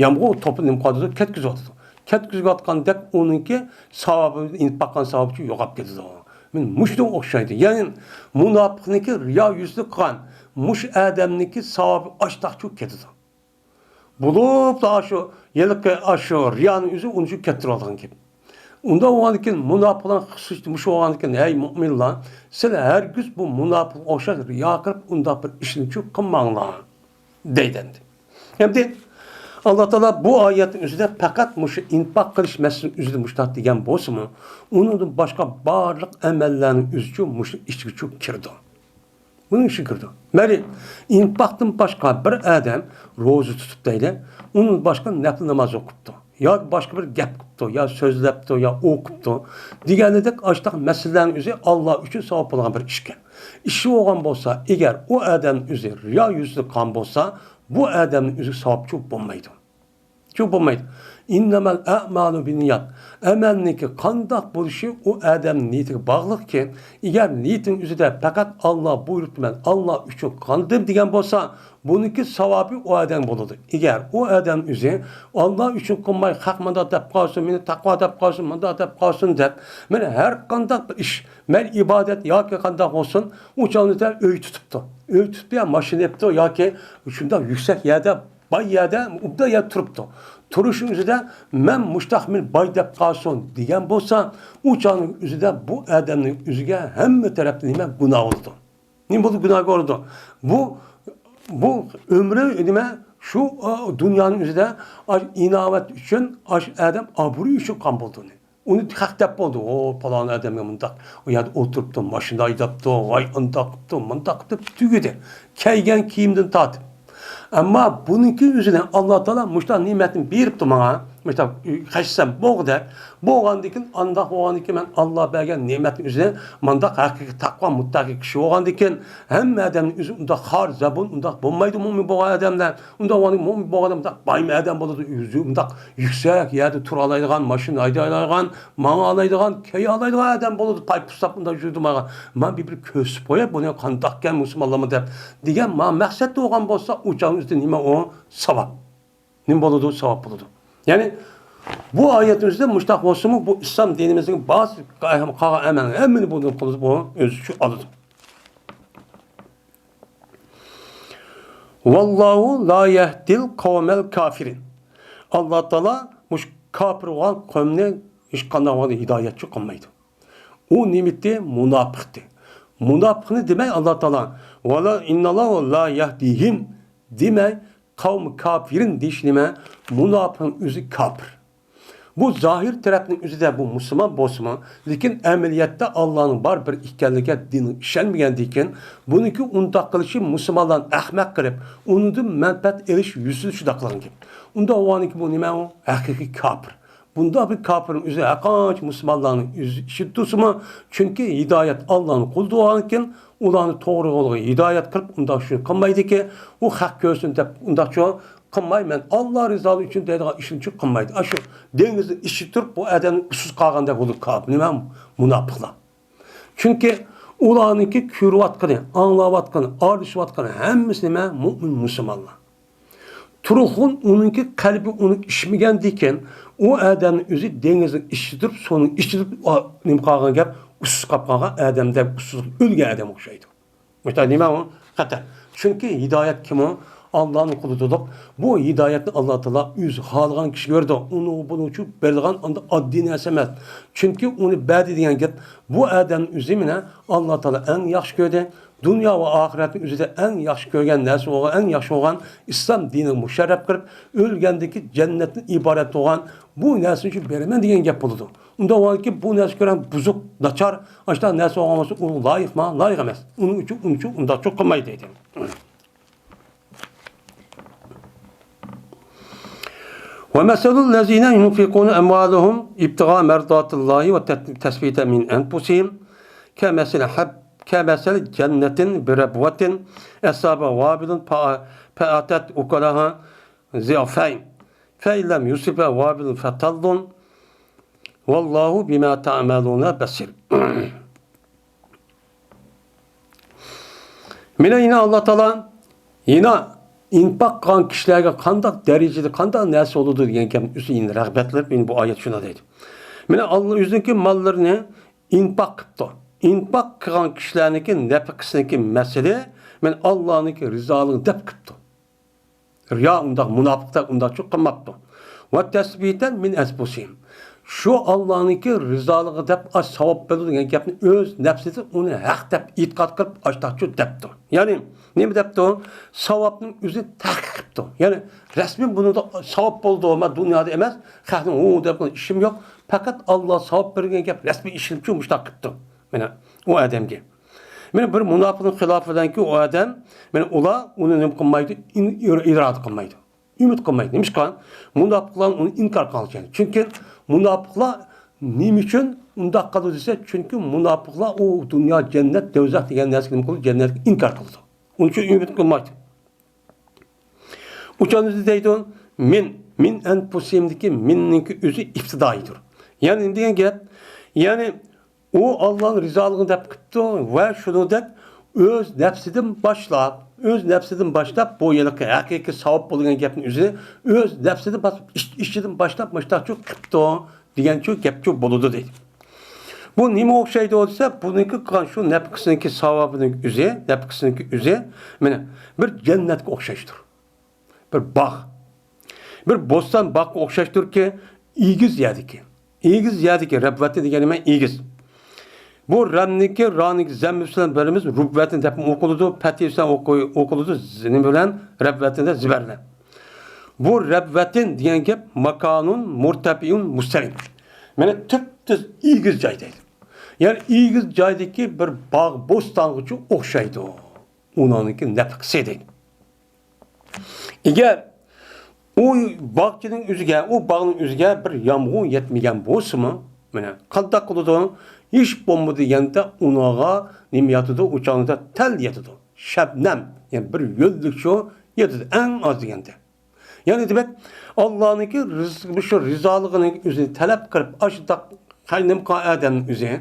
يامغۇر توپىنى نېمە قىلىۋاتىدۇ؟ كەتكۈزۈۋاتىدۇ. كەتكۈزۈۋاتقاندەك ئۇنىڭكى ساۋابى، ئىنپاق قىلغان ساۋابى يوقاپ كېتىدۇ. مانا مۇشۇنىڭغا ئوخشايدۇ. يەنى مۇناپىقنىڭكى رىيا يۈزىدە قىلغان مۇشۇ ئادەمنىڭكى ساۋابى ئاشتاقچۇ كېتىدۇ. بولۇپلا ئاشۇ ھېلىقى ئاشۇ رىيانىڭ ئۆزى ئۇنى شۇ كەتتۈرۈۋالغان گەپ. ئۇنداق بولغاندىكىن مۇناپىقلارنىڭ خۇسۇسىيىتى مۇشۇ بولغاندىكىن، ھەي مۆمىنلار، سىلەر ھەرگىز بۇ مۇناپىققا ئوخشاش رىيا قىلىپ ئۇنداق بىر ئىشنىچۇ قىلماڭلار دەيدۇ ئەمدى. ئاللا تائالا بۇ ئايەتنىڭ ئۆزىدە پەقەت مۇشۇ ئىنپاق قىلىش مەسىلىسىنىڭ ئۆزىدە مۇشۇنداق دېگەن بولسىمۇ، ئۇنىڭدىن باشقا بارلىق ئەمەللەرنىڭ ئۆزىچۇ مۇشۇ ئىچىگىچۇ كىرىدۇ. بۇنىڭ ئىچىگە كىرىدۇ. مەيلى، ئىنپاقتىن باشقا بىر ئادەم روزا تۇتۇپ دەيلى، ئۇنىڭدىن باشقا نەپلى ناماز ئوقۇپتۇ، ياكى باشقا بىر گەپ قىپتۇ، يا سۆزلەپتۇ، يا ئوقۇپتۇ دېگەنىدەك ئاشتاق مەسىلىلەرنىڭ ئۆزى ئاللا ئۈچۈن ساۋاب بولغان بىر ئىشكەن. ئىشى بولغان بولسا، ئەگەر ئۇ ئادەمنىڭ ئۆزى رىيا يۈزىدە قىلغان بولسا، بۇ ئادەمنىڭ ئۆزىگە ساۋابچۇ بولمايدۇ. شۇ بولمايدۇ. ئىننەمەل ئەمالۇ بىننىيات. ئەمەلنىڭكى قانداق بولۇشى ئۇ ئادەمنىڭ نىيىتىگە باغلىقكەن. ئەگەر نىيىتىنىڭ ئۆزىدە پەقەت ئاللا بۇيرۇپتۇ، مەن ئاللا ئۈچۈن قىلدىم دېگەن بولسا، بۇنىڭكى ساۋابى ئۇ ئادەم بولىدۇ. ئەگەر ئۇ ئادەم ئۆزى ئاللا ئۈچۈن قىلماي، خەق مۇنداق دەپ قالسۇن، مېنى تەقۋا دەپ قالسۇن، مۇنداق دەپ قالسۇن دەپ، مانا ھەر قانداق بىر ئىش، مەيلى ئىبادەت ياكى قانداق بولسۇن، ئۇ چاغدا ئۆي تۇتۇپتۇ. ئۆي تۇتۇپتۇ يا ماشىنا ئېپتۇ ياكى شۇنداق يۈكسەك يەردە باي يەردە، ئوبدان يەردە تۇرۇپتۇ. تۇرۇشنىڭ ئۆزىدە مەن مۇشتاق مېنى باي دەپ قالسۇن دېگەن بولسا، ئۇ چاغنىڭ ئۆزىدە بۇ ئادەمنىڭ ئۆزىگە ھەممە تەرەپتىن نېمە گۇناھ بولىدۇ. نېمە بولىدۇ؟ گۇناھكار بولىدۇ. بۇ، بۇ ئۆمرى نېمە؟ شۇ، ئا، دۇنيانىڭ ئۆزىدە ئاش ئىناۋەت ئۈچۈن، ئاش ئادەم ئابرۇي ئۈچۈن قان بولدى ئۇنى. ئۇنى خەق دەپ بولدى، ئو، پالان ئادەمگە مۇنداق، ئۇ يەردە ئولتۇرۇپتۇ، ماشىنا ھەيدەپتۇ، ۋاي ئانداق قىپتۇ، مۇنداق قىپتۇ، تۈگىدى. كىيگەن كىيىمدىن تارتىپ. ئەمما بۇنىڭكى ئۆزىنى ئاللا تائالا مۇشۇنداق نېمەتنى بېرىپتۇ ماڭا، مۇشۇنداق خەجلىسەم بولغۇدەك. بولغاندىكىن، ئانداق بولغاندىكىن مەن ئاللا بەرگەن نېمەتنىڭ ئۆزىنى مۇنداق ھەقىقىي تەقۋا مۇتتەقىي كىشى بولغاندىكىن، ھەممە ئادەمنىڭ ئۆزى ئۇنداق خار زەبۇن، ئۇنداق بولمايدۇ مۆمىن بولغان ئادەملەر. ئۇنداق بولغاندىكىن مۆمىن بولغان ئادەم مۇنداق بايمۇ ئادەم بولىدۇ، ئۆزى مۇنداق يۈكسەك يەردە تۇرالايدىغان، ماشىنا ھەيدەيدىغان، ماڭالايدىغان، كىيەلايدىغان ئادەم بولىدۇ، پاي پۇسلاپ ئۇنداق يۈرىدۇ ماڭا. مانا بىر، بىر كۆرسىتىپ قوياي، بۇنى قانداقكەن مۇسۇلمانلارمۇ دەپ دېگەن مانا مەقسەتتە بولغان بولسا، ئۇ چاغنىڭ ئۆزىدە نېمە ئۇ؟ ساۋاب. نېمە بولىدۇ؟ ساۋاب بولىدۇ. يەنى بۇ ئايەتنىڭ ئۆزىدە مۇشتاق بولسىمۇ، بۇ ئىسلام دىنىمىزنىڭ بارچە قالغان ئەمەلنى ھەممىنى بۇنى قىلىدۇ، بۇ ئۆز ئىچىگە ئالىدۇ. ۋاللاھۇ لا يەھدىل قەۋمەل كافىرىن. ئاللا تائالا مۇشۇ كاپىر بولغان قەۋمنى ھېچقانداق ۋاقىتتا ھىدايەتچى قىلمايدۇ. ئۇ نېمىتى؟ مۇناپىقتى. مۇناپىقنى دېمەي ئاللا تائالا، ۋالا ئىنناللاھۇ لا يەھدىھىم دېمەي، قەۋمى كافىرىن دېيىش نېمە؟ مۇناپىقنىڭ ئۆزى كاپىر. بۇ زاھىر تەرەپنىڭ ئۆزىدە بۇ مۇسۇلمان بولسىمۇ، لېكىن ئەمەلىيەتتە ئاللانىڭ بار بىر ئىكەنلىكىگە دىنىغا ئىشەنمىگەندىكىن، بۇنىڭكى ئۇنداق قىلىشى مۇسۇلمانلارنى ئەخمەق قىلىپ، ئۇنىڭدىن مەنپەئەت ئېلىش يۈزىسىدە شۇنداق قىلغان گەپ. ئۇنداق بولغاندىكىن بۇ نېمە ئۇ؟ ھەقىقىي كاپىر. بۇنداق بىر كاپىرنىڭ ئۆزى ھەرقانچە مۇسۇلمانلارنىڭ ئۆزى ئىچىدە تۇرسىمۇ، چۈنكى ھىدايەت ئاللانىڭ قولىدا بولغاندىكىن، ئۇلارنى توغرا يولغا ھىدايەت قىلىپ، ئۇنداق شۇ قىلمايدىكى، ئۇ خەق كۆرسۇن دەپ ئۇنداقچۇ قىلماي، مەن ئاللا رىزالىقى ئۈچۈن دەيدىغان ئىشنىچۇ قىلمايدۇ. ئاشۇ دېڭىزنىڭ ئىچىدە تۇرۇپ بۇ ئادەمنىڭ ئۇسسۇز قالغاندەك بولۇپ قالىدۇ. نېمە؟ مۇناپىقلار. چۈنكى ئۇلارنىڭكى كۆرۈۋاتقىنى، ئاڭلاۋاتقىنى، ئارىلىشىۋاتقىنى ھەممىسى نېمە؟ مۆمىن مۇسۇلمانلار. تۇرغۇن ئۇنىڭكى قەلبى ئۇنى ئىچمىگەندىكىن، ئۇ ئادەمنىڭ ئۆزى دېڭىزنىڭ ئىچىدە تۇرۇپ، سۇنىڭ ئىچىدە، ئا، نېمە قالغان گەپ، ئۇسسۇز قاپ قالغان ئادەمدەك، ئۇسسۇز ئۆلگەن ئادەم ئوخشايدۇ. مۇشۇنداق نېمە ئۇ؟ خەتەر. چۈنكى ھىدايەت كىم ئۇ؟ ئاللانىڭ قۇدرىتىدۇق. بۇ ھىدايەتنى ئاللا تائالا ئۆزى خالىغان كىشىگە بېرىدۇ. ئۇنىڭغا بۇنىڭ ئۈچۈن بېرىدىغان ئانداق ئاددىي نەرسە ئەمەس. چۈنكى ئۇنى بەردى دېگەن گەپ، بۇ ئادەم ئۆزى مانا ئاللا تائالا ئەڭ ياخشى كۆردى. دۇنيا ۋە ئاخىرەتنى ئۆزىدە ئەڭ ياخشى كۆرگەن نەرسە بولغان، ئەڭ ياخشى بولغان ئىسلام دىنىغا مۇشەررەپ قىلىپ، ئۆلگەندىكى جەننەتتىن ئىبارەت بولغان بۇ نەرسىنى شۇ بېرىمەن دېگەن گەپ بولىدۇ. ئۇنداق بولغاندىكىن بۇ نەرسە كۆرگەن بۇزۇق، ناچار، ئاشۇنداق نەرسە بولغان بولسا ئۇ لايىقما؟ لايىق ئەمەس. ئۇنىڭ ئۈچۈن، ئۇنىڭ ئۈچۈن ئۇنداقچۇ قىلمايدۇ دەيدۇ. ومثل الذين ينفقون أموالهم ابتغاء مرضات الله وتثبيتا من أنفسهم كمثل حب كمثل جنة بربوة أصابها وابل فآتت أكلها ضعفين فإن لم يصبها وابل فطل والله بما تعملون بصير. مانا يەنە ئاللا تائالا يەنە ئىنپاق قىلغان كىشىلەرگە قانداق دەرىجىدە، قانداق نەرسە بولىدۇ دېگەن گەپنى ئۆزى يەنە رەغبەتلەپ، يەنە بۇ ئايەت شۇنداق دەيدۇ. مانا ئاللا ئۆزىنىڭكى ماللىرىنى ئىنپاق قىپتۇ. ئىنپاق قىلغان كىشىلەرنىڭكى نەپىقىسىنىڭكى مەسىلى، مانا ئاللانىڭكى رىزالىقى دەپ قىپتۇ. رىيا ئۇنداق، مۇناپىقلار ئۇنداقچۇ قىلماپتۇ. وتثبيتا من أنفسهم. شۇ ئاللانىڭكى رىزالىقى دەپ ئاش ساۋاب بېرىدۇ دېگەن گەپنى ئۆز نەپسىدىن ئۇنى ھەق دەپ ئېتىقاد قىلىپ ئاشتاقچۇ دەپتۇ. يەنى نېمە دەپتۇ؟ ساۋابنىڭ ئۆزىنى تەھقىق قىپتۇ. يەنى رەسمىي بۇنىڭدا ساۋاب بولىدۇ، مەن دۇنيادا ئەمەس، خەقنىڭ ھۇ دەپ ئىشىم يوق. پەقەت ئاللا ساۋاب بەرگەن گەپ رەسمىي ئىشلىنىپچۇ مۇشتاق قىپتۇ. مانا ئۇ ئادەمگە. مانا بىر مۇناپىقنىڭ خىلاپى بىلەنكى ئۇ ئادەم، مانا ئۇلار ئۇنى نېمە قىلمايدۇ؟ ئىن-، ئىر-، ئىرادە قىلمايدۇ. ئۈمىد قىلمايدۇ. نېمىشقا؟ مۇناپىقلار ئۇنى ئىنكار قىلغان. چۈنكى مۇناپىقلار نېمە ئۈچۈن ئۇنداق قىلىدۇ دېسە، چۈنكى مۇناپىقلار ئۇ دۇنيا جەننەت، دوزاخ دېگەن نەرسىگە نېمە قىلىدۇ؟ جەننەتكە ئىنكار قىلىدۇ. ئۇنىڭ ئۈچۈن ئۈمىد قىلمايدۇ. ئۇچان ئۆزى دەيدۇ، مىن، مىن ئەنفۇسىھىمدىكى مىننىڭكى ئۆزى ئىپتىدائىيدۇر. يەنى نېمە دېگەن گەپ؟ يەنى ئۇ ئاللانىڭ رىزالىقىنى دەپ قىپتۇ ۋە شۇنىڭدەك ئۆز نەپسىدىن باشلاپ، ئۆز نەپسىدىن باشلاپ بۇ ھېلىقى ھەقىقىي ساۋاب بولغان گەپنى ئۆزىنى ئۆز نەپسىدىن باشلاپ، ئىچ-، ئىچىدىن باشلاپ مۇشتاقچۇ قىپتۇ دېگەنچۇ گەپچۇ بولىدۇ دەيدۇ. بۇ نېمىگە ئوخشايدۇ دېسە، بۇنىڭكى قىلغان شۇ نەپقىسىنىڭكى ساۋابىنىڭ ئۆزى، نەپقىسىنىڭكى ئۆزى، مانا، بىر جەننەتكە ئوخشاشتۇر. بىر باغ. بىر بوستان باغقا ئوخشاشتۇركى، ئېگىز يەردىكى. ئېگىز يەردىكى، رەبۋەتى دېگەن نېمە؟ ئېگىز. بۇ رەمنىكى، رانىكى زەممىسى بىلەن بىرىمىز رۇبۋەتىن دەپ ئوقۇلىدۇ، پەتھى بىلەن ئوقۇ-، ئوقۇلىدۇ، ز-، نېمە بىلەن؟ رەبۋەتىن دە زىبەر بىلەن. بۇ رەبۋەتىن دېگەن گەپ ماكانۇن مۇرتەپىئۇن مۇستەۋىن. مانا تۈپتۈز ئېگىز جاي دەيدۇ. يەنى ئېگىز جايدىكى بىر باغ بوستانغىچۇ ئوخشايدۇ. ئۇنىڭكى نەپقىسى دەيدۇ. ئەگەر ئۇ باغچىنىڭ ئۆزىگە، ئۇ باغنىڭ ئۆزىگە بىر يامغۇر يەتمىگەن بولسىمۇ، مانا قانداق قىلىدۇ؟ ھېچ بولمىدى دېگەندە ئۇنىڭغا نېمە ياتىدۇ؟ ئۇ چاغدا تەل ياتىدۇ. شەبنەم، يەنى بىر ھۆللۈك شۇ ياتىدۇ، ئەڭ ئاز دېگەندە. يەنى دېمەك، ئاللانىڭكى رىز-، مۇشۇ رىزالىقىنىڭ ئۆزىنى تەلەپ قىلىپ، ئاشۇنداق قاينىم قىلغان ئادەمنىڭ ئۆزى،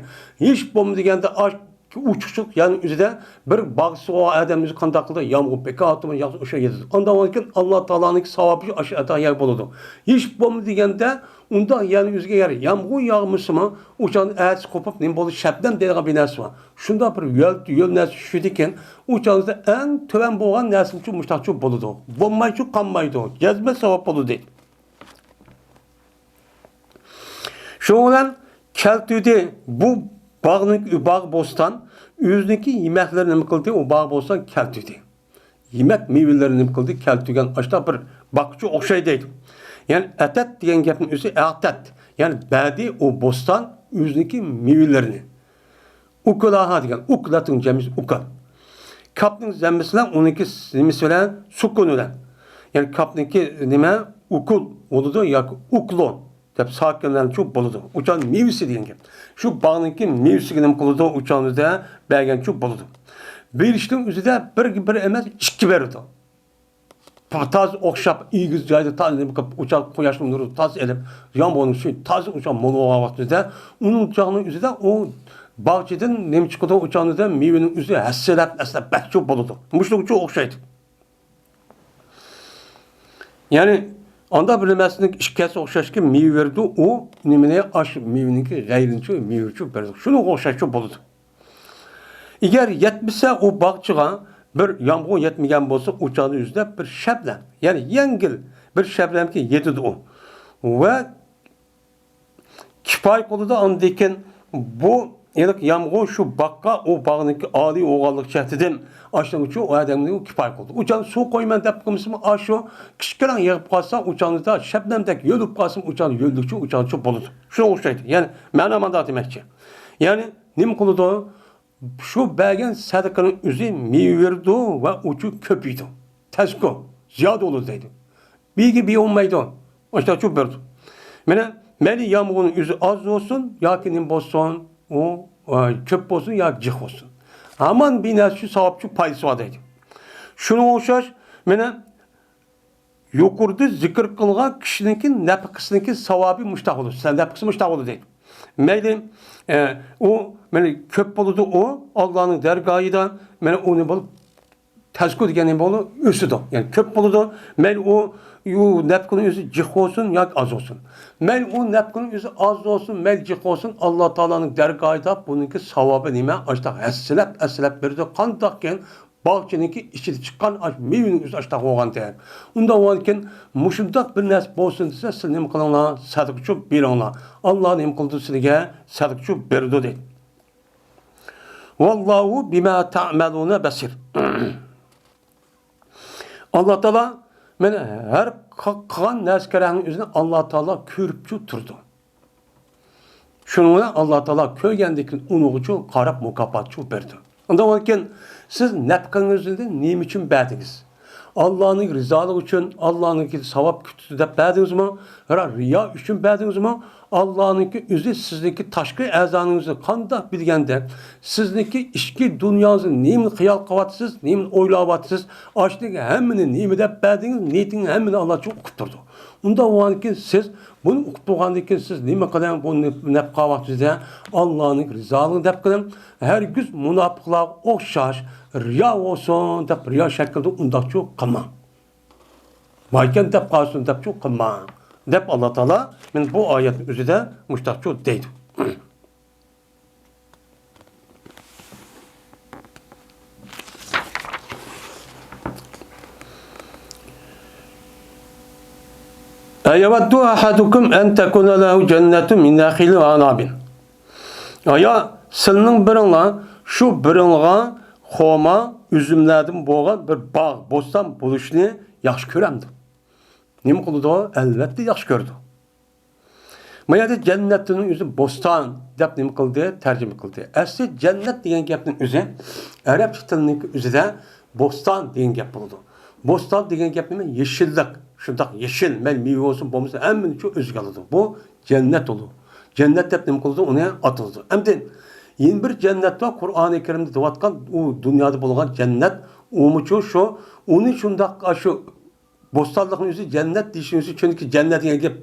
ھېچ بولمىدى دېگەندە، ئاش-، ئۇچۇقچۇق يەرنىڭ ئۆزىدە بىر باغچىسى بولغان ئادەم ئۆزى قانداق قىلىدۇ؟ يامغۇر بەك ئاتىمۇ ياغسا، ئوشۇ يېتىدۇ. ئانداق بولغاندىكىن، ئاللا تائالانىڭكى ساۋابى ئاشۇ ئاتا يەر بولىدۇ. ھېچ بولمىدى دېگەندە، ئۇنداق يەرنىڭ ئۆزىگە يەر يامغۇر ياغمىسىمۇ، ئۇ چاغدا ئەتىسى قوپۇپ نېمە بولدى؟ شەبنەم دەيدىغان بىر نەرسە بار. شۇنداق بىر يۆل، يۆل نەرسە چۈشىدىكەن، ئۇ چاغدا ئەڭ تۆۋەن بولغان نەرسىمۇچۇ مۇشتاقچۇ بولىدۇ. بولمايچۇ قالمايدۇ. جەزمەن ساۋاب بولىدۇ. شۇنىڭ بىلەن كەلتۈردى. بۇ باغنىڭ، باغ بوستان ئۆزىنىڭكى يېمەكلىرىنى نېمە قىلدى؟ ئۇ باغ بوستان كەلتۈردى. يېمەك مېۋىلىرى نېمە قىلدى؟ كەلتۈرگەن ئاشتا بىر باغچە ئوخشاي دەيدۇ. يەنى ئەتەت دېگەن گەپنىڭ ئۆزى ئەتەت. يەنى بەردى ئۇ بوستان ئۆزىنىڭكى مېۋىلىرىنى. ئۇكۇلاھا دېگەن، ئۇكلاتنىڭ جەمئىسى ئۇكال. كاپنىڭ زەممىسى بىلەن ئۇنىڭكى نېمىسى بىلەن؟ سۈكۈن بىلەن. يەنى كاپنىڭكى نېمە؟ ئۇكۇل بولىدۇ ياكى ئۇكلۇ. دەپ ساكىنلەنچۇ بولىدۇ. ئۇچان مېۋىسى دېگەن گەپ. شۇ باغنىڭكى مېۋىسىگە نېمە قىلىدۇ؟ ئۇچان ئۆزىدە بەرگەنچۇ بولىدۇ. بېرىشنىڭ ئۆزىدە بىر، بىر ئەمەس، ئىككى بېرىدۇ. تازا ئوخشاپ، ئېگىز جايدا تازا نېمە قىلىپ، ئۇچان قۇياشنىڭ نۇرىدا تازا ئېلىپ، يامغۇرنىڭ سۈيى تازا ئۇچان مول بولغان ۋاقتىدا، ئۇنىڭ ئۇچاننىڭ ئۆزىدە ئۇ باغچىدىن نېمە چىقىدۇ؟ ئۇچان ئۆزىدە مېۋىنىڭ ئۆزى ھەسسىلەپ، ھەسسىلەپ بەكچۇ بولىدۇ. مۇشۇنىڭغىچۇ ئوخشايدۇ. يەنى، ئانداق بىر نېمىسىنىڭ ئىككىسى ئوخشاشكى مېۋە بېرىدۇ، ئۇ نېمىنى، ئاش مېۋىنىڭكى غەيرىنچۇ، مېۋىچۇ بېرىدۇ. شۇنىڭغا ئوخشاشچۇ بولىدۇ. ئەگەر يەتمىسە ئۇ باغچىغا، بىر يامغۇر يەتمىگەن بولسا، ئۇ چاغدا يۈزىدە بىر شەبنەم، يەنى يەڭگىل بىر شەبنەمكە يېتىدۇ ئۇ. ۋە كىپايە قىلىدۇ. ئاندىن كېيىن بۇ ھېلىقى يامغۇر شۇ باغقا، ئۇ باغنىڭكى ئالىي بولغانلىقى جەھەتتىن ئاشۇنىڭ ئۈچۈن ئۇ ئادەمگە كىپايە قىلىدۇ. ئۇ چاغدا سۇ قويىمەن دەپ قىلمىسىمۇ، ئاشۇ كىچىككىنە يېغىپ قالسا، ئۇ چاغدا شەبنەمدەك يۆلۈپ قالسىمۇ، ئۇ چاغدا يۆلدۈكچۇ، ئۇ چاغدا شۇ بولىدۇ. شۇنىڭغا ئوخشايدۇ. يەنى مەنا مانا دېمەكچى. يەنى نېمە قىلىدۇ؟ شۇ بەرگەن سەدىقىنىڭ ئۆزى مېۋە بېرىدۇ ۋە ئۇچۇ كۆپىيىدۇ. تەسكۇ، زىيادە بولىدۇ دەيدۇ. بىيگە بىي بولمايدۇ. ئاشۇنداقچۇ بېرىدۇ. مانا، مەيلى يامغۇرنىڭ ئۆزى ئاز بولسۇن ياكى نېمە بولسۇن، ئۇ، ئە، كۆپ بولسۇن ياكى جىق بولسۇن. ھامان بىر نەرسە شۇ ساۋابچۇ پايدىسى بار دەيدۇ. شۇنىڭغا ئوخشاش، مانا، يۇقىرىدا زىكىر قىلغان كىشىنىڭكى نەپقىسىنىڭكى ساۋابى مۇشتاق بولىدۇ. سەن نەپقىسى مۇشتاق بولىدۇ دەيدۇ. مەيلى، ئە، ئۇ، مانا، كۆپ بولىدۇ ئۇ، ئاللانىڭ دەرگاھىدا، مانا، ئۇنى بولۇپ، تەزكۇ دېگەن نېمە بولىدۇ؟ ئۆسىدۇ. يەنى كۆپ بولىدۇ. مەيلى ئۇ، ئۇ نەپقىنىڭ ئۆزى جىق بولسۇن ياكى ئاز بولسۇن. مەيلى ئۇ نەپقىنىڭ ئۆزى ئاز بولسۇن، مەيلى جىق بولسۇن، ئاللا تائالانىڭ دەرگاھىدا بۇنىڭكى ساۋابى نېمە؟ ئاشتاق ھەسسىلەپ، ھەسسىلەپ بېرىدۇ. قانداقكەن باغچىنىڭكى ئىچىدە چىققان ئاش مېۋىنىڭ ئۆزى ئاشتاق بولغانتى. ئۇنداق بولغاندىكىن، مۇشۇنداق بىر نەرسە بولسۇن دېسە، سىز نېمە قىلىڭلار؟ سەدىقىچۇ بېرىڭلار. ئاللا نېمە قىلىدۇ سىلىگە؟ سەدىقىچۇ بېرىدۇ دەيدۇ. ۋاللاھۇ بىما تەئمەلۇنە بەسىر. ئاللا تائالا، مانا، ھەر قىلغان نەرسىگە رەھمىنى ئۆزىنى ئاللا تائالا كۆرۈپچۇ تۇرىدۇ. شۇنىڭ بىلەن ئاللا تائالا كۆرگەندىن كېيىن ئۇنىڭغىچۇ قاراپ مۇكاپاتچۇ بېرىدۇ. ئۇنداق بولغاندىكىن، سىز نەپقىڭىزنى نېمە ئۈچۈن بەردىڭىز؟ ئاللانىڭ رىزالىقى ئۈچۈن، ئاللانىڭكى ساۋاب كۈتىدۇ دەپ بەردىڭىزمۇ؟ يا رىيا ئۈچۈن بەردىڭىزمۇ؟ ئاللانىڭكى ئۆزى سىزنىڭكى تاشقى ئەزانىڭىزنى قانداق بىلگەندە، سىزنىڭكى ئىچكى دۇنياڭىزدا نېمىنى خىيال قىلىۋاتىسىز، نېمىنى ئويلاۋاتىسىز، ئاشۇنىڭ ھەممىنى نېمە دەپ بەردىڭىز، نىيىتىڭىز ھەممىنى ئاللا ئۇقۇپ تۇرىدۇ. ئۇنداق بولغاندىن كېيىن سىز بۇنى ئۇقۇپ بولغاندىن كېيىن سىز نېمە قىلىڭ، بۇ نەپ-، نەپقە ۋاقتىدا ئاللانىڭ رىزالىقىنى دەپ قىلىڭ. ھەرگىز مۇناپىقلارغا ئوخشاش رىيا بولسۇن دەپ، رىيا شەكلىدە ئۇنداقچۇ قىلماڭ. باركەن دەپ قالسۇن دەپچۇ قىلماڭ، دەپ ئاللا تائالا مانا بۇ ئايەتنىڭ ئۆزىدە مۇشتاقچۇ دەيدۇ. أيود أحدكم أن تكون له جنة من نخيل وأعناب. ئايا، سىلىنىڭ بىرىڭلار شۇ بىرىڭلارغا خورما، ئۈزۈملەردىن بولغان بىر باغ، بوستان بولۇشنى ياخشى كۆرەمدۇ؟ نېمە قىلىدۇ؟ ئەلۋەتتە ياخشى كۆرىدۇ. ما يەردە جەننەتنىڭ ئۆزى بوستان دەپ نېمە قىلدى؟ تەرجىمە قىلدى. ئەسلى جەننەت دېگەن گەپنىڭ ئۆزى ئەرەبچە تىلنىڭ ئۆزىدە بوستان دېگەن گەپ بولىدۇ. بوستان دېگەن گەپ نېمە؟ يېشىللىق. شۇنداق يېشىل، مەيلى مېۋە بولسۇن، بولمىسۇن، ھەممىنى شۇ ئۆزىگە ئالىدۇ. بۇ جەننەت بولىدۇ. جەننەت دەپ نېمە قىلىدۇ؟ ئۇنى ئاتىلىدۇ. ئەمدى يەنە بىر جەننەت بار، قۇرئانى كەرىمدە دەۋاتقان، ئۇ دۇنيادا بولغان جەننەت، ئۇمۇچۇ شۇ، ئۇنى شۇنداق، شۇ بوستانلىقنىڭ ئۆزى جەننەت دېيىشنىڭ ئۆزى، چۈنكى جەننەت دېگەن گەپ،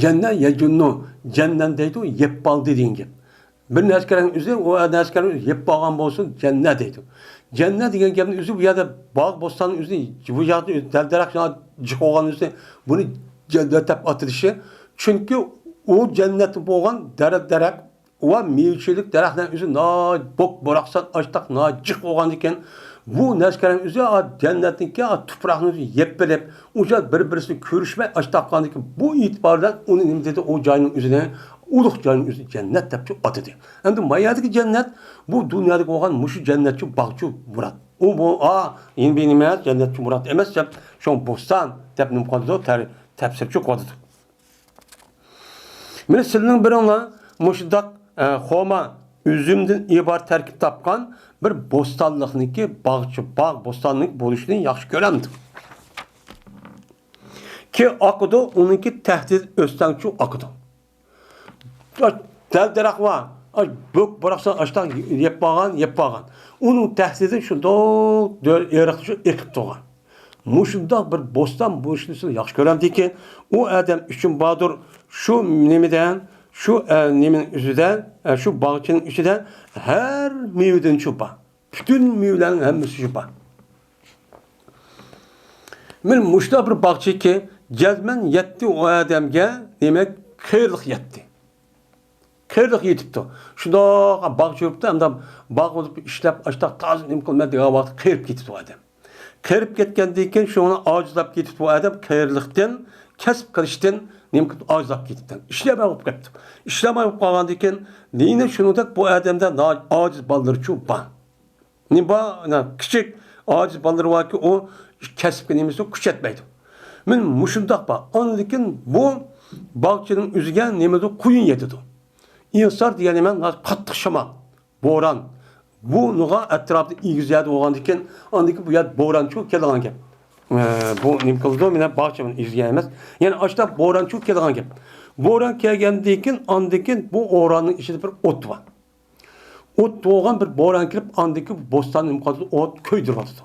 جەننە يەجۇننۇ، جەننەن دەيدۇ، يەپ بالدى دېگەن گەپ. بىر نەرسىكەرنىڭ ئۆزى، ئۇ نەرسىكەرنىڭ ئۆزى يەپ بالغان بولسۇن، جەننە دەيدۇ. جەننە دېگەن گەپنىڭ ئۆزى بۇ يەردە باغ، بوستاننىڭ ئۆزىنى، بۇ يەردە دەل-دەرەخ جىق بولغان ئۆزى، بۇنى جەننەت دەپ ئاتىلىشى. چۈنكى ئۇ جەننەتتە بولغان دەرەخ، دەرەخ، ۋە مېۋىچىلىك دەرەخلەرنىڭ ئۆزى ناھايىتى بوك-بوراقسان، ئاشتاق ناھايىتى جىق بولغاندىكىن، بۇ نەرسىلەرنىڭ ئۆزى، ئا، جەننەتنىڭكى، ئا، تۇپراقنىڭ ئۆزى يەپ بېرىپ، ئۇ جاي بىر-بىرسىنى كۆرۈشمەي ئاشتاق قالغاندىكىن، بۇ ئېتىبار بىلەن ئۇنى نېمە دېدى؟ ئۇ جاينىڭ ئۆزىنى، ئۇلۇغ جاينىڭ ئۆزىنى جەننەت دەپچۇ ئاتىدى. ئەمدى ما يەردىكى جەننەت، بۇ دۇنيادىكى بولغان مۇشۇ جەننەتچۇ باغچۇ مۇراد. ئۇ بۇ، ئا، يەنە بىر نېمە ئەمەس، جەننەتچۇ مۇراد ئەمەس دەپ، شۇڭا بوستان دەپ نېمە قىلىدۇ؟ تەر-، تەپسىرچۇ قىلىدۇ. مانا سىلىنىڭ بىرىڭلار مۇشۇنداق، ئە، خورما، ئۈزۈمدىن ئىبارەت تەركىب تاپقان بىر بوستانلىقنىڭكى باغچە، باغ، بوستاننىڭ بولۇشىنى ياخشى كۆرەمدۇ؟ كى ئاقىدۇ، ئۇنىڭكى تەھتىدە ئۆستەڭچۇ ئاقىدۇ. دەل دەرەخ بار، بۆك بۇراقسان ئاشتاق يەپ بارغان، يەپ بارغان. ئۇنىڭ تەھتىدە شۇنداق دۆ-، ئېرىق شۇ ئېقىپ تۇرغان. مۇشۇنداق بىر بوستان بولۇشنى سىز ياخشى كۆرەمدىكىن، ئۇ ئادەم ئۈچۈن باردۇر، شۇ نېمىدە، شۇ، ئە، نېمىنىڭ ئۆزىدە، ئە، شۇ باغچىنىڭ ئىچىدە ھەر مېۋىدىن شۇ بار. پۈتۈن مېۋىلەرنىڭ ھەممىسى شۇ بار. مانا مۇشۇنداق بىر باغچىكى، جەزمەن يەتتى ئۇ ئادەمگە، دېمەك، خەيرلىك يەتتى. قېرىلىق يېتىپتۇ. شۇنداق باغچە يۈرۈپتۇ، ئەمدى باغ بولۇپ ئىشلەپ، ئاشتاق تازا نېمە قىلىمەن دېگەن ۋاقىتتا قېرىپ كېتىپتۇ ئۇ ئادەم. قېرىپ كەتكەندىن كېيىن شۇڭا ئاجىزلاپ كېتىپتۇ ئۇ ئادەم قېرىلىقتىن، كەسىپ قىلىشتىن نېمە قىلىپ ئاجىزلاپ كېتىپتۇ. ئىشلىيەلمەي بولۇپ قېپتۇ. ئىشلىيەلمەي بولۇپ قالغاندىن كېيىن يەنە شۇنىڭدەك بۇ ئادەمدە نا-، ئاجىز بالىلىرىچۇ بار. نېمە بار؟ ئانا كىچىك ئاجىز بالىلىرى باركى، ئۇ كەسىپكە نېمىسى كۈچەتمەيدۇ. مانا مۇشۇنداق بار. ئاندىن كېيىن بۇ باغچىنىڭ ئۆزىگە نېمىدۇ؟ قۇيۇن يېتىدۇ. ئىنسار دېگەن نېمە؟ قاتتىق شامال، بوران. بۇنىڭغا ئەتراپتا ئېگىز يەردە بولغاندىكىن، ئاندىن كېيىن بۇ يەردە بورانچۇ كېلىدىغان گەپ. ئە، بۇ نېمە قىلىدۇ؟ مانا باغچە مانا ئېگىز يەر ئەمەس. يەنى ئاشۇنداق بورانچۇ كېلىدىغان گەپ. بوران كەلگەندىن كېيىن، ئاندىن كېيىن بۇ ئوراننىڭ ئىچىدە بىر ئوت بار. ئوت بولغان بىر بوران كېلىپ، ئاندىكى بوستاننى نېمە قىلىدۇ؟ ئوت كۆيدۈرۈۋاتىدۇ.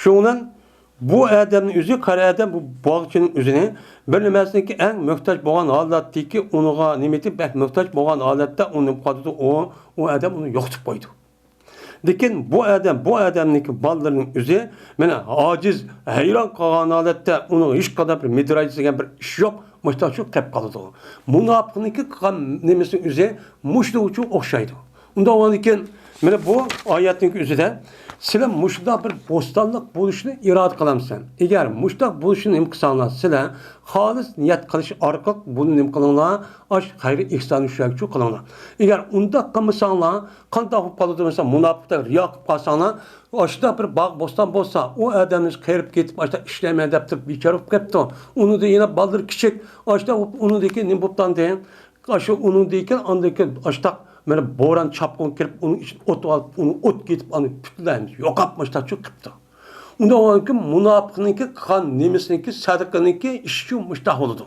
شۇنىڭ بىلەن بۇ ئادەمنىڭ ئۆزى، قارى ئادەم بۇ باغچىنىڭ ئۆزىنى بىر نېمىسىنىڭكى ئەڭ موھتاج بولغان ھالەتتىكى، ئۇنىڭغا نېمە دەپ بەك موھتاج بولغان ھالەتتە ئۇنى نېمە قىلىدۇ؟ ئۇ، ئۇ ئادەم ئۇنى يوقىتىپ قويىدۇ. لېكىن بۇ ئادەم، بۇ ئادەمنىڭكى بالىلىرىنىڭ ئۆزى مانا ئاجىز، ھەيران قالغان ھالەتتە، ئۇنىڭ ھېچقانداق بىر مىدىرايچى دېگەن بىر ئىش يوق، مۇشتاق شۇ قېلىپ قالىدۇ. مۇناپىقنىڭكى قىلغان نېمىسىنىڭ ئۆزى مۇشۇنىڭغا ئوخشايدۇ. ئۇنداق بولغاندىكىن، مانا بۇ ئايەتنىڭ ئۆزىدە، سىلەر مۇشۇنداق بىر بوستانلىق بولۇشنى ئىرادە قىلامسەن؟ ئەگەر مۇشۇنداق بولۇشنى نېمە قىلساڭلار، سىلەر خالىس نىيەت قىلىش ئارقىلىق بۇنى نېمە قىلىڭلار، ئاش خەير ئېھسان شۇ قىلىڭلار. ئەگەر ئۇنداق قىلمىساڭلار، قانداق بولۇپ قالىدۇ؟ مەسىلەن، مۇناپىقتەك رىيا قىلىپ قالساڭلار، ئاشۇنداق بىر باغ بوستان بولسا، ئۇ ئادەمنى قېرىپ كېتىپ، ئاشۇنداق ئىشلەيمەن دەپ تۇرۇپ بىچارە بولۇپ قېپتۇ. ئۇنىڭدىن يەنە بالىلىرى كىچىك، ئاشۇنداق بولۇپ، ئۇنىڭدىن كېيىن نېمە بوپتۇ ئاندىن؟ ئاشۇ ئۇنىڭدىن كېيىن، ئاندىن كېيىن ئاشۇنداق مانا بوران چاپقۇن كىرىپ، ئۇنىڭ ئىچىدە ئوت ئالىپ، ئۇنى ئوت كېتىپ، ئاندىن پۈتۈنلەي يوقاپ، مۇشتاق چۈ قىپتۇ. ئۇنداق بولغاندىكىن مۇناپىقنىڭكى قىلغان نېمىسىنىڭكى، سەدىقىنىڭكى ئىشى مۇشتاق بولىدۇ.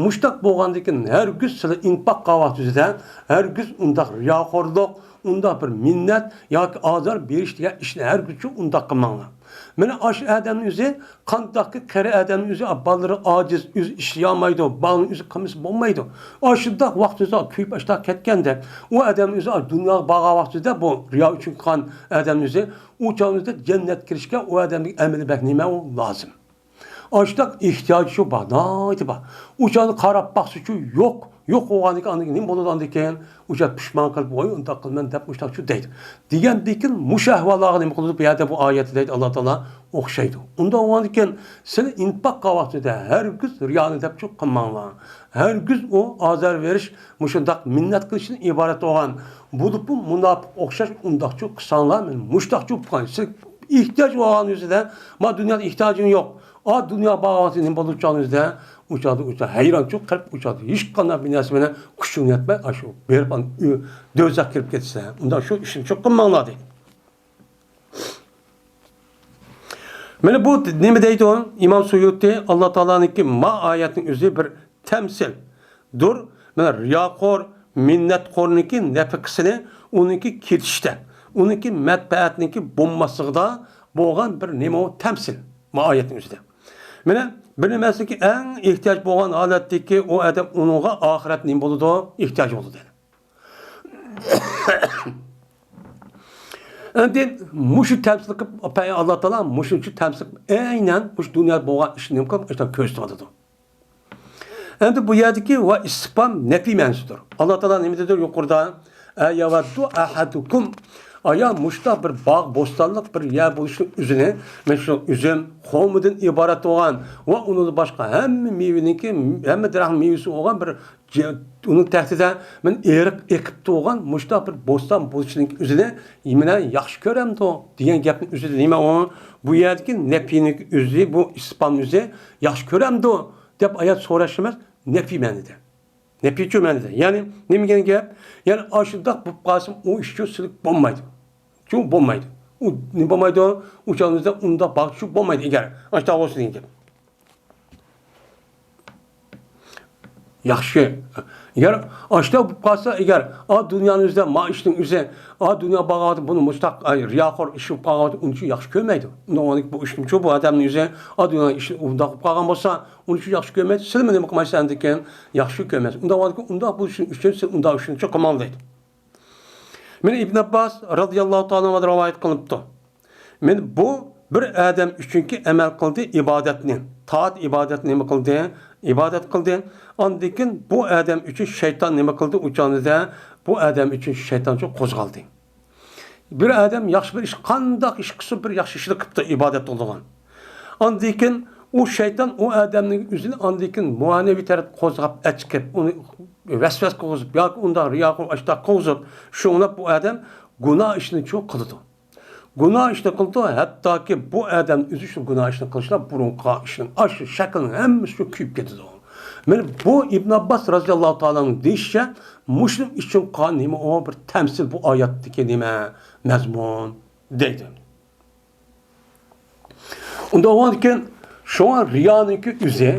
مۇشتاق بولغاندىكىن ھەرگىز سىلەر ئىنپاق قىلغان ۋاقتىڭىزدا ھەرگىز ئۇنداق رىياخورلۇق، ئۇنداق بىر مىننەت ياكى ئازار بېرىش دېگەن ئىشنى ھەرگىزچۇ ئۇنداق قىلماڭلار. مانا ئاشۇ ئادەمنىڭ ئۆزى قانداقكى قېرى ئادەمنىڭ ئۆزى، بالىلىرى ئاجىز، ئۆزى ئىشلىيالمايدۇ، بالىنى ئۆزى قىلمىسا بولمايدۇ. ئاشۇنداق ۋاقتىدا كۆيۈپ ئاشۇنداق كەتكەندە، ئۇ ئادەمنىڭ ئۆزى دۇنياغا بارغان ۋاقتىدا بۇ رىيا ئۈچۈن قىلغان ئادەمنىڭ ئۆزى ئۇ چاغدا جەننەتكە كىرىشكە ئۇ ئادەمنىڭ ئەمەلى بەك نېمە ئۇ لازىم. ئاشۇنداق ئېھتىياجى شۇ بار، ناھايىتى بار. ئۇ چاغدا قاراپ باقسىچۇ يوق، يوق بولغاندىكىن ئاندىن كېيىن نېمە بولىدۇ ئاندىن كېيىن؟ ئۇ چاغدا پۇشمان قىلىپ، ۋاي ئۇنداق قىلىمەن دەپ مۇشتاق شۇ دەيدۇ. دېگەندىن كېيىن مۇشۇ ئەھۋاللارغا نېمە قىلىدۇ؟ بۇ يەردە بۇ ئايەتتە دەيدۇ، ئاللا تائالا ئوخشايدۇ. ئۇنداق بولغاندىكىن سىلەر ئىنپاق قىلغان ۋاقتىدا ھەرگىز رىيانى دەپچۇ قىلماڭلار. ھەرگىز ئۇ ئازار بېرىش، مۇشۇنداق مىننەت قىلىشتىن ئىبارەت بولغان، بولۇپمۇ مۇناپىق ئوخشاش ئۇنداقچۇ قىلساڭلار، مەن مۇشتاقچۇ قىلغان. سىلەر ئېھتىياج بولغان يۈزىدە، ما دۇنيادا ئېھتىياجىڭ يوق. ئا دۇنيا باغاۋاتى نېمە بولىدۇ چاغىڭىزدا؟ ئۇ چاغدا، ئۇ چاغدا ھەيرانچۇ قىلىپ، ئۇ چاغدا ھېچقانداق بىر نەرسە بىلەن كۈچۈڭ يەتمەي، ئاشۇ بېرىپ ئانا ئۆ-، دوزاخقا كىرىپ كېتىسەن. ئۇنداق شۇ ئىشنى چوقۇم قىلماڭلار دەيدۇ. مانا بۇ نېمە دەيدۇ؟ ئىمام سۇيۇتى، ئاللا تائالانىڭكى ما ئايەتنىڭ ئۆزى بىر تەمسىلدۇر. مانا رىياخور، مىننەتخورنىڭكى نەپىقىسىنى ئۇنىڭكى كېتىشتە، ئۇنىڭكى مەنپەئەتنىڭكى بولماسلىقىدا بولغان بىر نېمە ئۇ تەمسىل. ما ئايەتنىڭ ئۆزىدە. مانا بىر نېمىسىگە ئەڭ ئېھتىياج بولغان ھالەتتىكى ئۇ ئادەم ئۇنىڭغا ئاخىرەت نېمە بولىدۇ؟ ئېھتىياج بولىدۇ دەيدۇ. ئەمدى مۇشۇ تەمسىل قىلىپ، ئاللا تائالا مۇشۇنچە تەمسىل قىلىپ، ئەينەن مۇشۇ دۇنيادا بولغان ئىشنى نېمە قىلىپ، ئاشۇنداق كۆرسىتىۋاتىدۇ. ئەمدى بۇ يەردىكى ۋە ئىستىفھام نەپىي مەنىسىدۇر. ئاللا تائالا نېمە دېدى يۇقىرىدا؟ ئەيەۋەددۇ ئەھەدۇكۇم. ئايا مۇشۇنداق بىر باغ، بوستانلىق بىر يەر بولۇشنىڭ ئۆزىنى، مەن شۇ ئۈزۈم، خورمىدىن ئىبارەت بولغان ۋە ئۇنىڭدىن باشقا ھەممە مېۋىنىڭكى، ھەممە دەرەخنىڭ مېۋىسى بولغان بىر جە-، ئۇنىڭ تەھتىدە مەن ئېرىق ئېقىپ تۇرغان مۇشۇنداق بىر بوستان بولۇشىنىڭ ئۆزىنى مانا ياخشى كۆرەمدۇ دېگەن گەپنىڭ ئۆزىدە نېمە ئۇ؟ بۇ يەردىكى نەپىينىڭ ئۆزى، بۇ ئىستىفھامنىڭ ئۆزى ياخشى كۆرەمدۇ دەپ ئايەت سوراش ئەمەس، نەپىي مەنىدە. نەپىيچۇ مەنىدە. يەنى نېمە دېگەن گەپ؟ يەنى ئاشۇنداق بولۇپ قالسا ئۇ ئىش ئۈچۈن سىلىك بولمايدۇ. چۈ بولمايدۇ. ئۇ نېمە بولمايدۇ؟ ئۇ چاغىمىزدا ئۇنداق باغچە بولمايدۇ ئەگەر ئاشۇنداق بولسا دېگەن گەپ. ياخشى. ئەگەر ئاشۇنداق بولۇپ قالسا، ئەگەر ئا دۇنيانىڭ ئۆزىدە ما ئىشنىڭ ئۆزى، ئا دۇنيا باغاۋاتىدۇ، بۇنى مۇشتاق، ئاي، رىياخور ئىش بولۇپ قالغانتى، ئۇنى ياخشى كۆرمەيدۇ. ئۇنىڭ بۇ ئىشنىچۇ بۇ ئادەمنىڭ ئۆزى، ئا دۇنيا ئىشى ئۇنداق بولۇپ قالغان بولسا، ئۇنىچۇ ياخشى كۆرمەيدۇ. سىلمۇ نېمە قىلمايسىز ئاندىن كېيىن؟ ياخشى كۆرمەيسىز. ئۇنداق بولغاندىكىن ئۇنداق بولۇشى ئۈچۈن سىز ئۇنداق ئىشنىچۇ قىلماڭ دەيدۇ. مانا ئىبن ئابباس رازىياللاھۇ تائالا ئەنھۇدىن رىۋايەت قىلىنىپتۇ. مانا بۇ بىر ئادەم ئۈچۈنكى ئەمەل قىلدى ئىبادەتنى، تائەت ئىبادەتنى نېمە قىلدى؟ ئىبادەت قىلدى. ئاندىن كېيىن بۇ ئادەم ئۈچۈن شەيتان نېمە قىلدى؟ ئۇ چاغدا بۇ ئادەم ئۈچۈن شەيتان شۇ قوزغالدى. بىر ئادەم ياخشى بىر ئىش، قانداق ئىش قىلسۇن، بىر ياخشى ئىشنى قىپتۇ، ئىبادەت قىلىدىغان. ئاندىن كېيىن ئۇ شەيتان ئۇ ئادەمنىڭ ئۆزىنى ئاندىن كېيىن مەنىۋى تەرەپتە قوزغاپ، ئەچىقىپ، ئۇنى ۋەسۋەسە قىلغۇزۇپ ياكى ئۇنداق رىياكار ئاشتاق قىلغۇزۇپ، شۇڭلاپ بۇ ئادەم گۇناھ ئىشنى شۇ قىلىدۇ. گۇناھ ئىشنى قىلىدۇ، ھەتتاكى بۇ ئادەم ئۆزى شۇ گۇناھ ئىشنى قىلىشلا بۇرۇنقى ئىشنىڭ ئاشۇ شەكلىنىڭ ھەممىسى شۇ كۆيۈپ كېتىدۇ. مانا بۇ ئىبن ئابباس رازىياللاھۇ تائالانىڭ دېيىشىچە، مۇشۇنىڭ ئۈچۈن قىلغان نېمە ئۇ بىر تەمسىل، بۇ ئايەتتىكى نېمە مەزمۇن دەيدۇ. ئۇنداق بولغاندىكىن، شۇڭا رىيانىڭكى ئۆزى،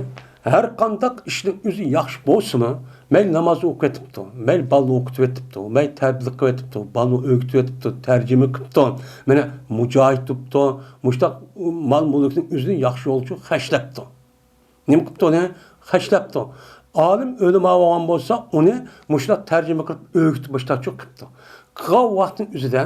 ھەر قانداق ئىشنىڭ ئۆزى ياخشى بولسىمۇ، مەيلى ناماز ئوقۇۋېتىپتۇ، مەيلى بالىنى ئوقۇتۇۋېتىپتۇ، مەيلى تەربىيە قىلىۋېتىپتۇ، بالىنى ئۆگىتىۋېتىپتۇ، تەرجىمە قىپتۇ، مانا مۇجاھىد تۇرۇپتۇ، مۇشۇنداق مال-مۈلۈكنى ئۆزىنى ياخشى يولغا خەجلەپتۇ. نېمە قىپتۇ ئۇنى؟ خەجلەپتۇ. ئالىم ئۆلىما بولغان بولسا، ئۇنى مۇشۇنداق تەرجىمە قىلىپ، ئۆگىتىپ، مۇشۇنداق قىپتۇ. قىلغان ۋاقتىنىڭ ئۆزىدە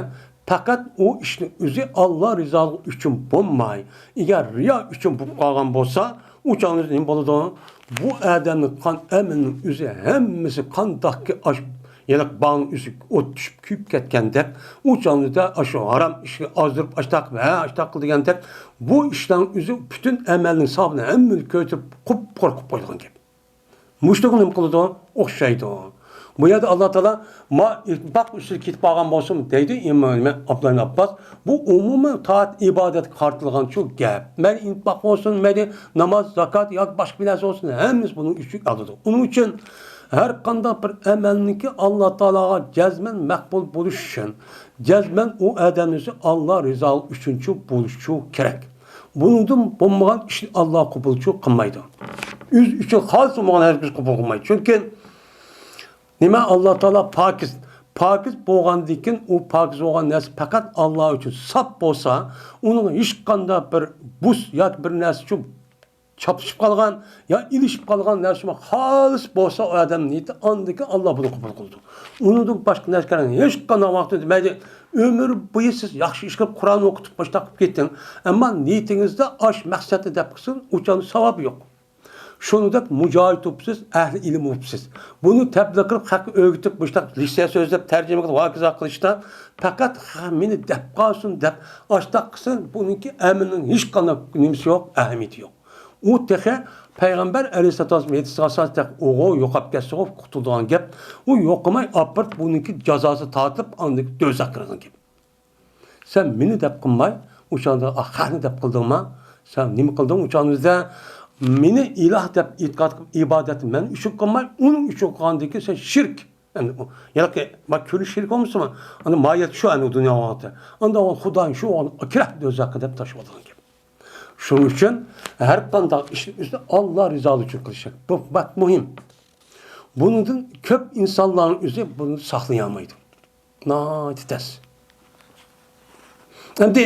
پەقەت ئۇ ئىشنىڭ ئۆزى ئاللا رىزالىقى ئۈچۈن بولماي، ئەگەر رىيا ئۈچۈن بولۇپ قالغان بولسا، ئۇ چاغدا نېمە بولىدۇ؟ بۇ ئادەمنىڭ قىلغان ئەمىلىنىڭ ئۆزى ھەممىسى قانداقكى ئاش-، يەنە باغنىڭ ئۆزى ئوت چۈشۈپ كۆيۈپ كەتكەندەك، ئۇ چاغدا ئاشۇ ھارام ئىشنى ئازدۇرۇپ، ئاشتاق، ھە، ئاشتاق قىل دېگەندەك، بۇ ئىشنىڭ ئۆزى پۈتۈن ئەمەلنىڭ ساۋابىنى ھەممىنى كۆتۈرۈپ، قۇپقۇرۇق قىلىپ قويىدىغان گەپ. مۇشۇنىڭغا نېمە قىلىدۇ؟ ئوخشايدۇ. بۇ يەردە ئاللا تائالا، ما ئىنفاق ئۈستىگە كېتىپ قالغان بولسۇن دەيدۇ ئىمام ئابدۇللا ئىبن ئابباس. بۇ ئومۇمەن تائەت ئىبادەتكە قارىتىلغان شۇ گەپ. مەيلى ئىنفاق بولسۇن، مەيلى ناماز، زاكات ياكى باشقا بىر نەرسە بولسۇن، ھەممىسى بۇنىڭ ئىچىگە ئالىدۇ. ئۇنىڭ ئۈچۈن ھەر قانداق بىر ئەمەلنىڭكى ئاللا تائالاغا جەزمەن مەقبۇل بولۇشى ئۈچۈن، جەزمەن ئۇ ئادەمنىڭ ئاللا رىزالىقى ئۈچۈنچۇ بولۇشى كېرەك. بۇنىڭدىن بولمىغان ئىشنى ئاللا قوبۇلچۇ قىلمايدۇ. ئۆزى ئۈچۈن خالىس بولمىغان ھەرگىز قوبۇل قىلمايدۇ. چۈنكى نېمە؟ ئاللا تائالا پاكىز. پاكىز بولغاندىن كېيىن ئۇ پاكىز بولغان نەرسە پەقەت ئاللا ئۈچۈن ساپ بولسا، ئۇنىڭ ھېچقانداق بىر بۇس ياكى بىر نەرسە ئۈچۈن چاپلىشىپ قالغان يا ئېلىشىپ قالغان نەرسە خالىس بولسا، ئۇ ئادەم نىيىتى، ئاندىن كېيىن ئاللا بۇنى قوبۇل قىلىدۇ. ئۇنىڭدىن باشقا نەرسىلەرنى ھېچقانداق ۋاقىتتا، مەيلى ئۆمۈر بويى سىز ياخشى ئىش قىلىپ، قۇرئان ئوقۇتۇپ، مۇشۇنداق قىلىپ كېتىڭ، ئەمما نىيىتىڭىزدە ئاش مەقسەتنى دەپ قىلسىڭىز، ئۇ چاغدا ساۋابى يوق. شۇنىڭدەك مۇجاھىد بوپسىز، ئەھلى ئىلىم بوپسىز. بۇنى تەبلىغ قىلىپ، خەققە ئۆگىتىپ، مۇشۇنداق لېكسىيە سۆزلەپ، تەرجىمە قىلىپ، ھاكازا قىلىشتا پەقەت خەق مېنى دەپ قالسۇن دەپ، ئاشتاق قىلسا، بۇنىڭكى ئەمىلىنىڭ ھېچقانداق نېمىسى يوق، ئەھمىيىتى يوق. ئۇ تېخى پەيغەمبەر ئەلەيھىسسالام ھەدىسىگە ئاساسەن تېخى ئۇغۇ يوقاپ كەتسىغۇ قۇتۇلىدىغان گەپ. ئۇ يوقىماي ئاپىرىپ بۇنىڭكى جازاسى تارتىلىپ ئاندىن كېيىن دوزاخقا كىرىدىغان گەپ. سەن مېنى دەپ قىلماي، ئۇ چاغدا خەقنى دەپ قىلدىڭما؟ سەن نېمە قىلدىڭ ئۇ چاغدا بىزدە؟ مېنى ئىلاھ دەپ ئېتىقاد قىلىپ، ئىبادەتنى مەن ئۈچۈن قىلماي، ئۇنىڭ ئۈچۈن قىلغاندىن كېيىن سەن شىرك. ئەمدى ئۇ، ياقى، ما كۆرۈش شېرىك بولمىسىمۇ؟ ئاندىن ماھىيەت شۇ، ئەنە دۇنيا ۋاقتى. ئاندىن ئۇ خۇدايىم شۇ، ئۇنى كىرە دوزاخقا دەپ تاشلىۋالىدىغان گەپ. شۇنىڭ ئۈچۈن ھەر قانداق ئىشنى ئۆزى ئاللا رىزالىقى ئۈچۈن قىلىش كېرەك. بۇ بەك مۇھىم. بۇنىڭدىن كۆپ ئىنسانلارنىڭ ئۆزى بۇنى ساقلىيالمايدۇ. ناھايىتى تەس. ئەمدى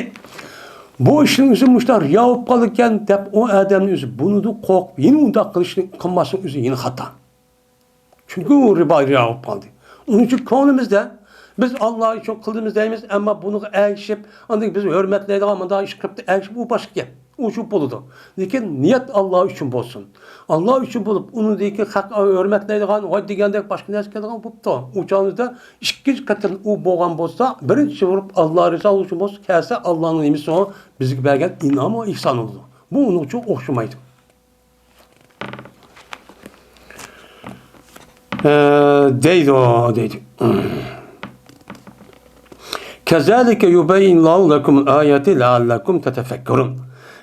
بۇ ئىشنىڭ ئۆزى مۇشۇنداق رىيا بولۇپ قالىدىكەن دەپ، ئۇ ئادەمنىڭ ئۆزى بۇنىدىن قورقۇپ، يەنە ئۇنداق قىلىشنى قىلماسنىڭ ئۆزى يەنە خاتا. چۈنكى ئۇ رىبا، رىيا بولۇپ قالدى. ئۇنىڭ ئۈچۈن كۆڭلىمىزدە بىز ئاللا ئۈچۈن قىلدىمىز دەيمىز، ئەمما بۇنىڭغا ئەگىشىپ، ئاندىن بىز ھۆرمەتلەيدىغان مۇنداق ئىش قىلىپتۇ، ئەگىشىپ، ئۇ باشقا گەپ. ئۇ شۇ بولىدۇ. لېكىن نىيەت ئاللا ئۈچۈن بولسۇن. ئاللا ئۈچۈن بولۇپ، ئۇنىڭدىن كېيىن خەق ھۆرمەتلەيدىغان، ۋاي دېگەندەك باشقا نەرسە كېلىدىغان بوپتۇ. ئۇ چاغدا ئىككىنچى قېتىم ئۇ بولغان بولسا، بىرىنچى بولۇپ ئاللا رىزالىقى ئۈچۈن بولسا، كەلسە ئاللانىڭ نېمىسى ئۇ؟ بىزگە بەرگەن ئىنئامى، ئېھسانى بولىدۇ. بۇ ئۇنىڭ ئۈچۈن ئوخشىمايدۇ. ئە، دەيدۇ، دەيدۇ. كَذَلِكَ يُبَيِّنُ اللَّهُ لَكُمُ الْآيَاتِ لَعَلَّكُمْ تَتَفَكَّرُونَ.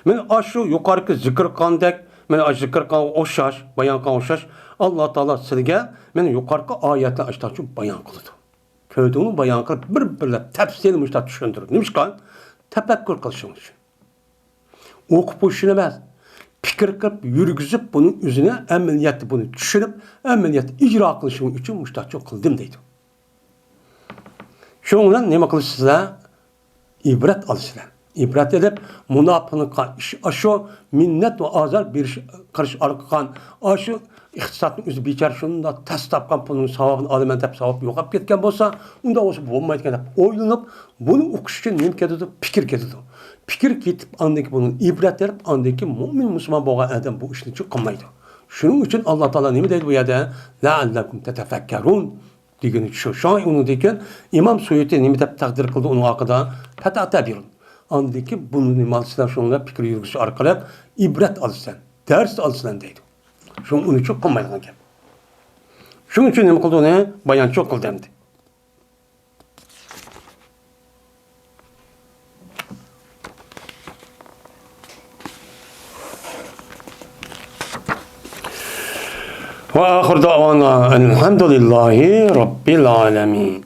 مانا ئاشۇ يۇقىرىقى زىكىر قىلغاندەك، مانا ئاشۇ زىكىر قىلغانغا ئوخشاش، بايان قىلغانغا ئوخشاش، ئاللا تائالا سىلىگە مانا يۇقىرىقى ئايەتلەر ئاشۇنداق بايان قىلىدۇ. كۆردۈڭمۇ؟ بايان قىلىپ، بىر-بىرلەپ تەپسىلىي مۇشۇنداق چۈشەندۈرۈپ. نېمىشقا؟ تەپەككۇر قىلىشىڭ ئۈچۈن. ئوقۇپ قويۇش ئۈچۈن ئەمەس، پىكىر قىلىپ يۈرگۈزۈپ، بۇنىڭ ئۆزىنى ئەمەلىيەتتە بۇنى چۈشىنىپ، ئەمەلىيەتتە ئىجرا قىلىشىڭ ئۈچۈن مۇشۇنداق قىلدىم دەيدۇ. شۇنىڭ بىلەن نېمە قىلىسىزلەر؟ ئىبرەت ئالىسىلەر. ئىبرەت ئېلىپ، مۇناپىقنىڭ قىلغان ئىشى ئاشۇ، مىننەت ۋە ئازار بېرىش، قىلىش ئارقىلىق قىلغان ئاشۇ ئىقتىسادنىڭ ئۆزى بىچارە شۇنداق تەس تاپقان پۇلنىڭ ساۋابىنى ئالىمەن دەپ ساۋاب يوقاپ كەتكەن بولسا، ئۇنداق بولسا بولمايدىكەن دەپ ئويلىنىپ، بۇنى ئوقۇش ئۈچۈن نېمە كېتىدۇ؟ پىكىر كېتىدۇ. پىكىر كېتىپ، ئاندىن كېيىن بۇنى ئىبرەت ئېلىپ، ئاندىن كېيىن مۆمىن مۇسۇلمان بولغان ئادەم بۇ ئىشنى قىلمايدۇ. شۇنىڭ ئۈچۈن ئاللا تائالا نېمە دەيدۇ بۇ يەردە؟ لەئەللەكۇم تەتەفەككەرۇن دېگىنى شۇ. شۇڭا ئۇنىڭدىن كېيىن ئىمام سۇيۇتى نېمە دەپ تەقدىر قىلدى ئۇنىڭ ھەققىدە؟ فەتەتەبىرۇن. ئاندىن كېيىن بۇنى مانا سىلەر شۇنىڭ بىلەن پىكىر يۈرگۈزۈش ئارقىلىق ئىبرەت ئالىسەن، دەرس ئالىسەن دەيدۇ. شۇڭا ئۇنى چوق قىلمايدىغان گەپ. شۇنىڭ ئۈچۈن نېمە قىلدى ئۇنى؟ بايانچۇ قىلدى ئەمدى. وآخر دعوانا أن الحمد لله رب العالمين.